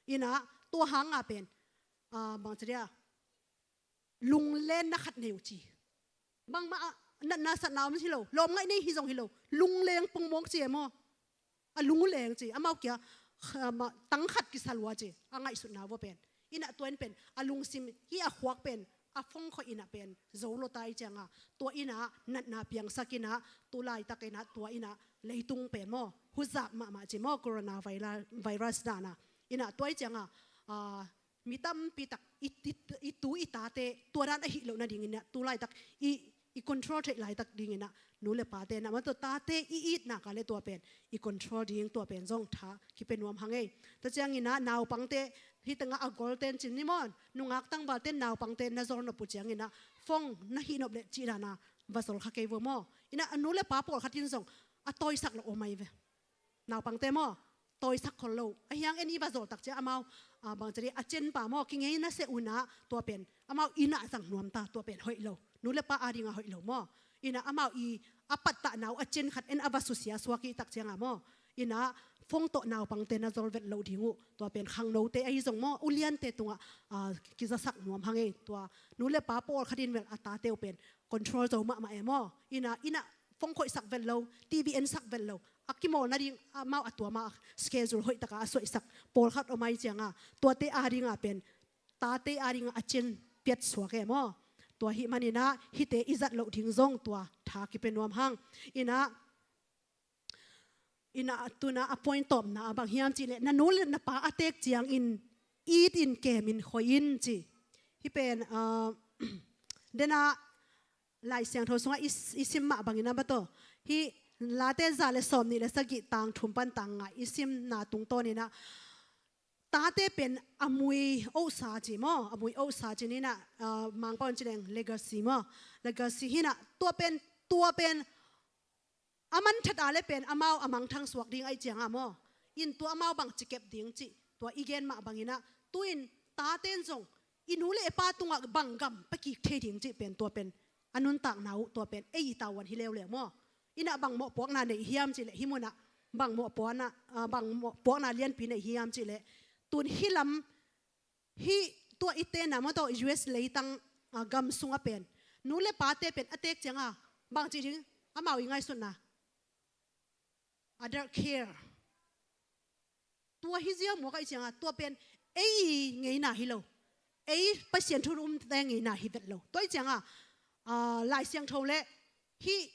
Inah tua hangah pen, ah, bang ci dia, lunglenna khat nei uh ci. Bangmah a natna satna om hi lo, lawmngaih nei hi zong hi lo, lungleng pongmawk ci e maw. A lung uh leng ci, amau kia, ah, ma, tang khat kisa lua ci, a ngaihsutna vua pen. Inah tua in pen a lungsim hi a khuak pen a phone khoih inah pen zo lo tai cianga, tua inah natna piangsak inah, tu laitak inah tua inah leitung pen maw, huzak mahmah ci maw, corona virus, virus dana. Inah tua i cianga, ah, mi tampi tak i, i, i tu i tate tua dan ahih loh nading inah tu laitak i, i control theih laitak ding inah, nu le pate na maw, tua tate i itna ka le tua pen i control ding, tua pen zong tha kipia nuam hang ei. Tua ciang inah naupangte hi tengah a golten cin ni maw, nungak tangvalte naupangte na zol nop uh ciang inah phone na hih nop le cih dana va zol kha kei vua maw. Inah a nu le pa pawlkhat in zong a tawisak lo om ai ve. Naupangte maw, tawisak khol lo. Ahi hang en i va zol tak ciang amau, ah, bang ci ding, a cen pa maw, kingei nasia unah tua pen amau inah zang nuam ta, tua pen hoih lo. Nu le pa adinga hoih lo maw. Inah amau i a pattah nau a cen khat en a va susia suak i tak cianga maw, inah phone tawh naupangte na zol vet loh ding uh, tua pen khangnote ahi zong maw, uliante tungah, ah, kizasak nuam hang ei. Tua nu le pa pawlkhat in vel a tate uh pen control zo mahmah e maw. Inah, inah phone khoihsak vet lo, TV ensak vet lo, a kimawl nading amau a tua mah schedule hoih taka a suaihsak pawlkhat om ai cianga, tuate adinga pen tate adinga a cen piat suak e maw. Tua hih maninah hihte i zat loh ding zong tua tha kipia nuam hang. Inah, inah tuna a point tawpna a bang hiam cihleh, na nu le na pa a teek ciangin it in, kem in, khoi in ci. Hih pen, ah, dena Lai Siangtho sungah i, i sim mah bangin a ba tawh, hih Late za le sawm nih le sagih, tang thum pan tang nga i simna tungtawn inah, tate pen a mui ohsa ci maw, a mui ohsa ci ninah, ah, Mangpau in ci leng legacy maw. Legacy hinah tua pen, tua pen a man that a le pen amau a mangthang suak ding ai cianga maw, in tua amau bang ci kep ding cih tua i gen mah banginah, tuin taten zong i nu le i pa tungah bang gam pia kik thei ding cih pen tua pen a nuntakna uh, tua pen ei i tavuan hi leuleu maw. Inah bang mawhpuakna nei hiam cihleh, hih munah bang mawhpuakna, ah, bang mawhpuakna lianpi nei hiam cihleh, tun hih lam, hih tua i tenna maw, tua U S leitang, ah, gam sungah pen nu le pate pen a teek cianga bang ci ding, amau i ngaihsutna adult care. Tua hi zia muak ai cianga, tua pen ei ngeina hi lo. Ei Pasian thu umte ngeina hi vet lo. Tua i cianga, ah, Lai Siangtho le hih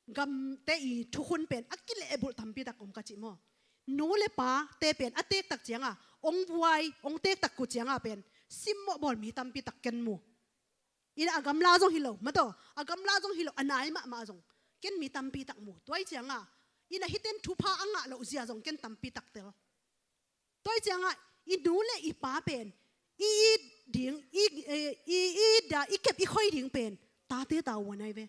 gamte i thukhun pen a kilehbulh tampi tak om ka cih maw. Nu le pate pen a teek tak cianga, ong vuai, ong teek tak uh cianga pen simmawh bawl mi tampi tak ken mu. Inah a gamla zong hi lo, mataw, a gamla zong hi lo, a nai mahmah zong ken mi tampi tak mu. Tua i cianga, inah hihten thupha a ngah loh zia zong ken tampi tak tel. Tua i cianga, i nu le i pa pen i it ding, i, eh, i, i it da, i kep i khoi ding pen tate tavuan ai ve.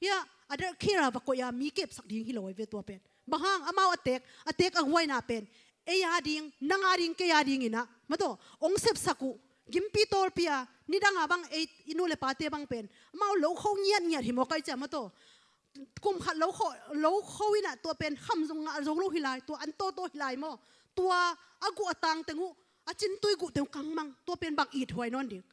Hia, adult care a va koih a mi kepsak ding hi lo ai ve tua pen. Bang hang, amau a teek, a teek a guaina pen ei a ding, nang a ding, kei a ding inah, mataw, ong sepsak uh, gimpi tawlpi a, nidanga bang ei i nu le pate bang pen amau lokho ngiatngiat hi maw, kai cia, mataw. Kum khat lokho, lokho inah tua pen kham zong ngah zo lo hi lai, tua an tawtaw hi lai maw. Tua a guh a tang teng uh, a cintui guh teng uh kangmang, tua pen bang it huai nawn ding.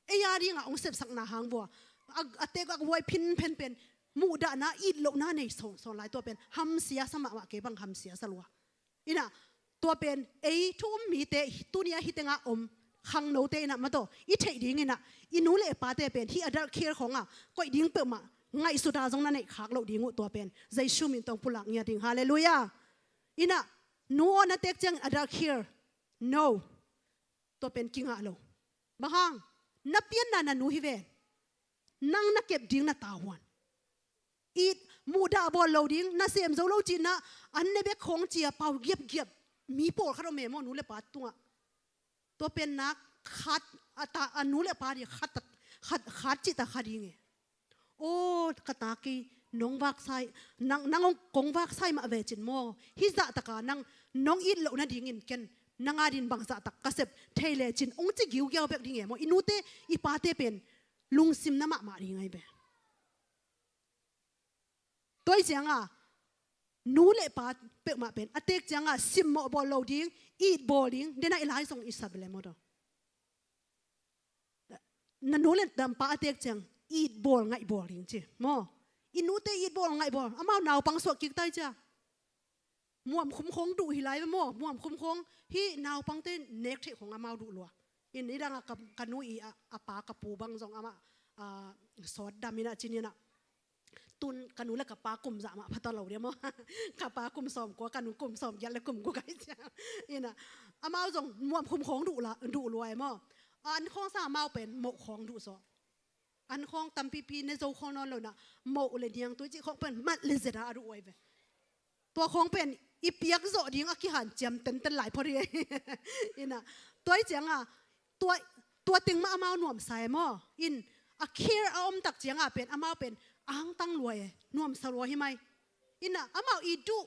Ei a dingah ong sepsakna hang vua, a, a teek a guai phinphen pen muhdahna, it lohna nei sawnsawn lai, tua pen hamsia sa mahmah, kei bang hamsia sa lua. Inah tua pen ei thu um mite, tuni a hih tengah om khangnote inah, mataw, i theih ding inah, i nu le pate pen hih adult care khawngah koih ding peuhmah ngaihsuta zong na neih khak loh ding uh, tua pen Jesu min tawh pulak ngiat ding. Halleluiah. Inah nu aw na teek ciangin adult care, no. Tua pen kingah lo. Bang hang, na pianna na nu hi ve. Nang na kep ding na tavuan. It, muhdah bawl lo ding, na sem zo lo cihna, an ne bek khawng cia pau giapgiap mi pawlkhat om e maw, nu le pa tungah. Tua pen nak khat, a ta, a nu le pa ding khat, khat, khat cih ta kha ding e. Aw, ka ta kei, nong vaksai, nang, nang ong kong vaksai mah ve cin maw. Hih zahtaka nang, nong it loh nadingin ken nang a din bang zahtak ka sep thei le cin ong ci giugiau bek ding e maw. I nute i pate pen lungsim na mahmah ding ai ve. Tua i cianga nu le pa peuhmah pen a teek cianga simmawh bawl lo ding, it bawl ding, dena i lai zong i sa bele maw daw. Na nu le na pa a teek ciang it bawl ngaih bawl ding ci maw. I nute it bawl ngaih bawl, amau naupang suah kik tai cia. Muam khum khawng duh hi lai ve maw, muam khum khawng, hih naupangte nek theih khawng amau duh lua. In i dang a ka, ka nu i a, a pa ka pu bang zong amah, a, sawt dam in a cin in a. Tun ka nu le ka pa kum zah mah pha ta lo dia maw. Ka pa kum sawm kua, ka nu kum sawm giat le kum guk ai cia. In a, amau zong muam khum khawng duh la, duh lua e maw. An khawng sang amau pen moh khawng duh zaw. An khawng tampipi ne zo khawng nawn lo na, moh le niangtui cih khawng pen mat le zet a a duh uai ve. Tua khawng pen i piak zawh ding a kihanciam tenten lai phot hi. In a, tua i ciang a, tua, tua teng mah amau nuamsa e maw. In a care a om tak ciang a pen, amau pen angtang lua e, nuamsa lua hi mai. In a, amau i duh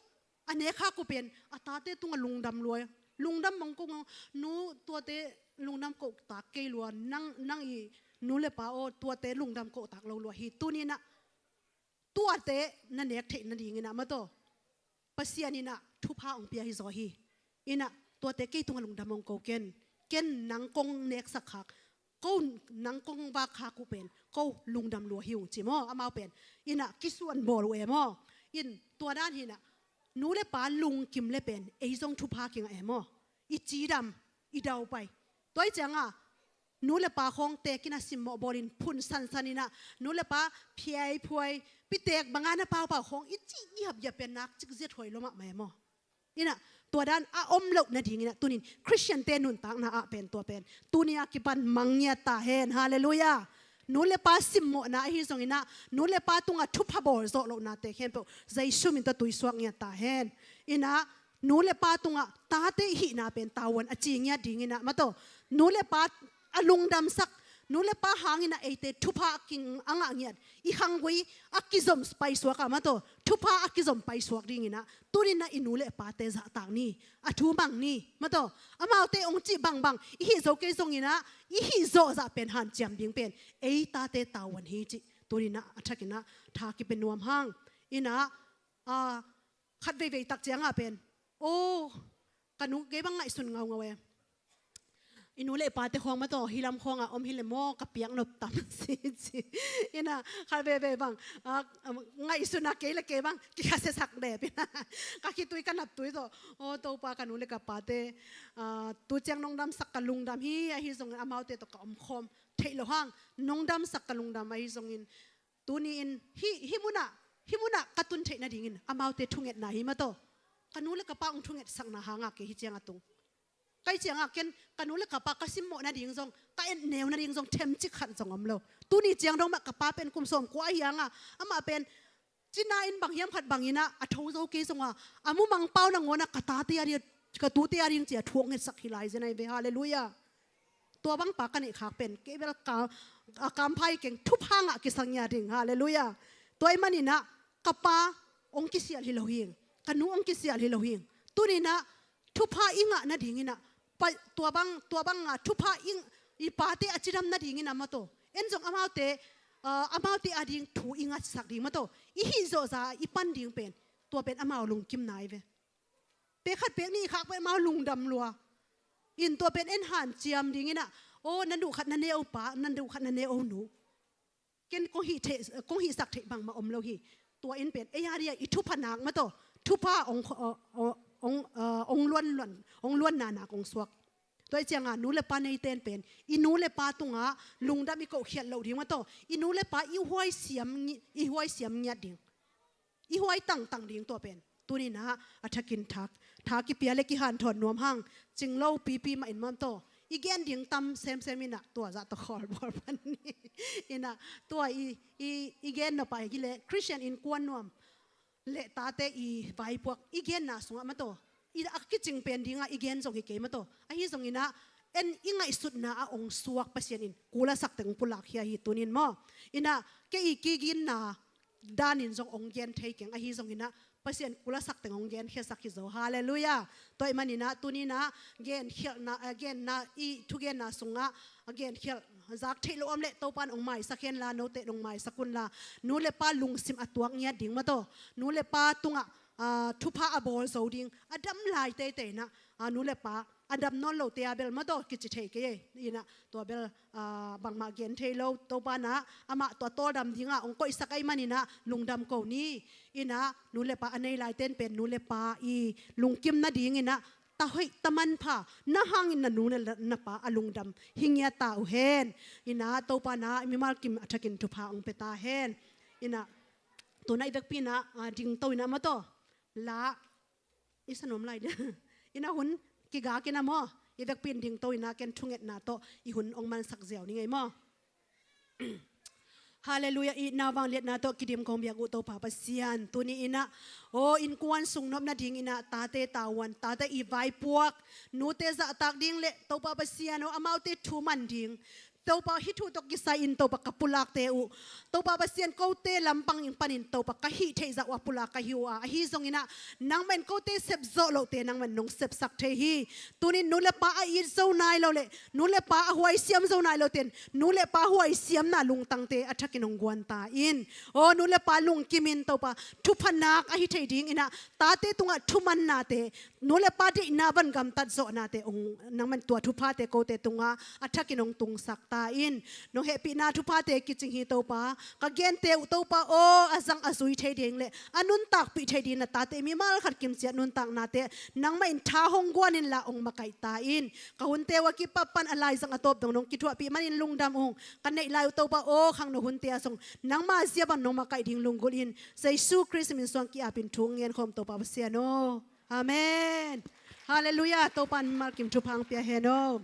a nek khak uh pen a tate tungah lungdam lua e. Lungdam mong ko ngong, nu, tuate lungdam koh tak kei lua, nang, nang i nu le pa aw, tuate lungdam koh tak lo lua hi. Tuni in a, tuate na nek theih nading in a maw taw, Pasian in a thupha hong pia hi zaw hi. In a, tuate kei tungah lungdam hong ko ken. Ken nang kong neksak khak, ko nang kong vak khak uh pen ko lungdam lua hi ung ci maw, amau pen. In a, kisuan bawl uh e maw. In tua dan hi in a, nu le pa lungkim le pen ei zong thupha kingah e maw. I cidam, i daupai. Tua i ciang a, nu le pa khawng tekin a simmawh bawlin phun sansan in a, nu le pa phiaiphuai, pitek banga na paupau khawng i cih i hap ya pen nak cik ziat huai lo mahmah e maw. In a, tua dan a om loh nading in a, tunin Khristiante nuntakna ah pen tua pen tuni a kipan mang ngiat ta hen. Halleluiah. Nu le pa simmawhna ahi zongin a, nu le pa tungah thupha bawl zawh lohnate khempeuh Jesu min tawh tuisuak ngiat ta hen. In a, nu le pa tungah tate i hihna pen tavuan a ci ngiat ding in a maw taw, nu le pa a lungdamsak, nu le pa hangin a eite thupha a king a ngah ngiat, i khanggui a kizom paisuak a maw taw, thupha a kizom paisuak ding in a, tunin a i nu le pate zahtak ni, a thu mang ni maw taw. Amaute hong cih bangbang i hih zo kei zongin a, i hih zawh zah pen hanciam ding pen ei tate tavuan hi cih tunin a, a thakin a tha kipia nuam hang. In a, a, khat veivei tak ciang a pen, aw, ka nu kei bang ngaihsun ngaungau e. I nu le i pate khawng maw taw, hi lam khawng a om hi le maw, ka piak nop tam si ci. In a, khat veivei bang, a, ngaihsun a kei le kei bang kikhasia sak dep in a, ka khitui ka naptui tawh, aw Topa, ka nu le ka pate, a, tu ciang nong damsak ka lungdam hi, ahi zongin amaute tawh ka omkhawm theih loh hang, nong damsak ka lungdam ahi zongin, tuni in hih, hih munah, hih munah ka tun theih nadingin amaute thungetna hi maw taw. Ka nu le ka pa hong thungetsakna hang a kei hih ciang a tung. Kei ciang a ken ka nu le ka pa ka simmawh nading zong, ka etneu nading zong themcik khat zong om lo. Tuni ciang dong mah ka pa pen kum sawm kua ahi hang a, amah pen cina in bang hiam khat bangin a, a tho zo kei zong a, a mumang pau nangawn a ka tate a ding, ka tute a ding ci a thu hong ngetsak hi lai zen ahi ve. Halleluiah. Tua bang pa ka neih khak pen kei bel ka, a, kampha hi keng, thupha ngah kisang ngiat ding. Halleluiah. Tua ahih manin a, ka pa hong kisial hi lo hing, ka nu hong kisial hi lo hing. Tunin a, thupha i ngah nadingin a, pa, tua bang, tua bang a thupha i, i pate a cidam nadingin a maw taw, en zong amaute, a, amaute a ding thu i ngatsak ding maw taw, i hih zawh zah i pan ding pen, tua pen amau lungkimna hi ve. Pek khat pek nih i khak pen amau lungdam lua. In tua pen en hanciam dingin a, aw, na duh khat na ne o pa, na duh khat na ne o nu. Ken kong hih theih, kong hihsak theih bangmah om lo hi. Tua in pen ei a ding a i thupha nak maw taw, thupha hong, hong, hong, hong luan luan, hong luanna nak hong suak. Tua i ciang a nu le pa neite in pen i nu le pa tungah lungdam i kohkhiat loh ding maw taw, i nu le pa i huaisiam ngi-, i huaisiam ngiat ding. I huai tangtang ding tua pen. Tunin a, a thakin thak, tha kipia le kihanthawn nuam hang. Cing lo pipi mah in maw taw, i gen ding tam semsem in a, tua zah tawh khawl bawl pan ni. In a, tua i, i, i gen nop a hi le Khristian innkuan nuam le tate i vaipuak i genna sungah maw taw, i a kicing pen dingah i gen zong hi kei maw taw. Ahi zongin a, en i ngaihsutna ah hong suak Pasian in kulasak teng hong pulakkhia hi tunin maw. In a, kei i kiginna danin zong hong gen thei keng, ahi zongin a, Pasian kulasak teng hong genkhiasak hi zaw. Halleluiah. Tua ahih manin a, tunin a, genkhialhna, a, genna, i thugenna sungah a genkhialh zak theih loh om leh Topa in hong maisak hen la, note in hong maisak un la. Nu le pa lungsim a tuak ngiat ding maw taw, nu le pa tungah, a, thupha a bawl zo ding, a dam lai teitei in a, a, nu le pa a dam nawn lote a bel maw taw kici thei kei e. In a, tua bel, a, bangmah gen thei lo, Topa in a, amah tua tawldam dingah hong koihsak ahih manin a, lungdam ko ni. In a, nu le pa a nei laite in pen nu le pa i lungkim nadingin a, ta hoih, ta manpha, na hangin na nu na, na pa a lungdam hi ngiat ta uh hen. Ina Topa na mimal kim a thakin thupha ong pia ta hen. Ina tuna i vekpi ina, ah, dingto ina maw taw. La i sa nuam lai dia. Ina hun kiga kina maw. I vekpi in dingto ina ken thungetna tawh i hun ong mansak ziau ni ngei maw. Halleluiah, itna vangliatna tawh kidim kong biak uh Topa Pasian. Tuni ina, aw, innkuan sung nopna ding ina, tate tavuan, tate i vaipuak, nute zahtak ding le Topa Pasian aw, amaute thu man ding. Topa hih thu tawh kisai in Topa ka pulakte uh. Topa Pasian kote lampang in panin Topa ka hih theih zah uh a pulak ka hi uh a. Ahi zong ina, nangmah in kote sepzawh lohte, nangmah in nong sepsak thei hi. Tunin nu le pa a it zo nai lo le, nu le pa a huaisiam zo nai lo ten, nu le pa huaisiamna lungtangte a thakin ong guan ta in. Aw, nu le pa lungkimin Topa, thupha nak ahi thei ding ina, tate tungah thumannate, nu le pa deihna van gamtat zawhnate ong nangmah in tua thuphate kote tungah a thakin ong tungsak ta in. Nong hehpihna thuphate kicing hi Topa. Ka gente uh Topa aw, a zang a zui thei ding le a nuntakpih thei ding na tate mimal khat kimciat nuntaknate nangmah in tha hong guan inla ong makaih ta in. Ka hunte uh a kipat pan a laizang a tawp dong nong kithuahpih manin lungdam ung. Ka neih lai uh Topa aw, khangno hunte ah zong nangma zia bang nong makaih ding lunggulh in. Jesu Khrist min suang ki-apin thu ngen khawm Topa Pasian aw. Amen. Halleluiah. Topa in mimal kim thupha ong pia hen aw.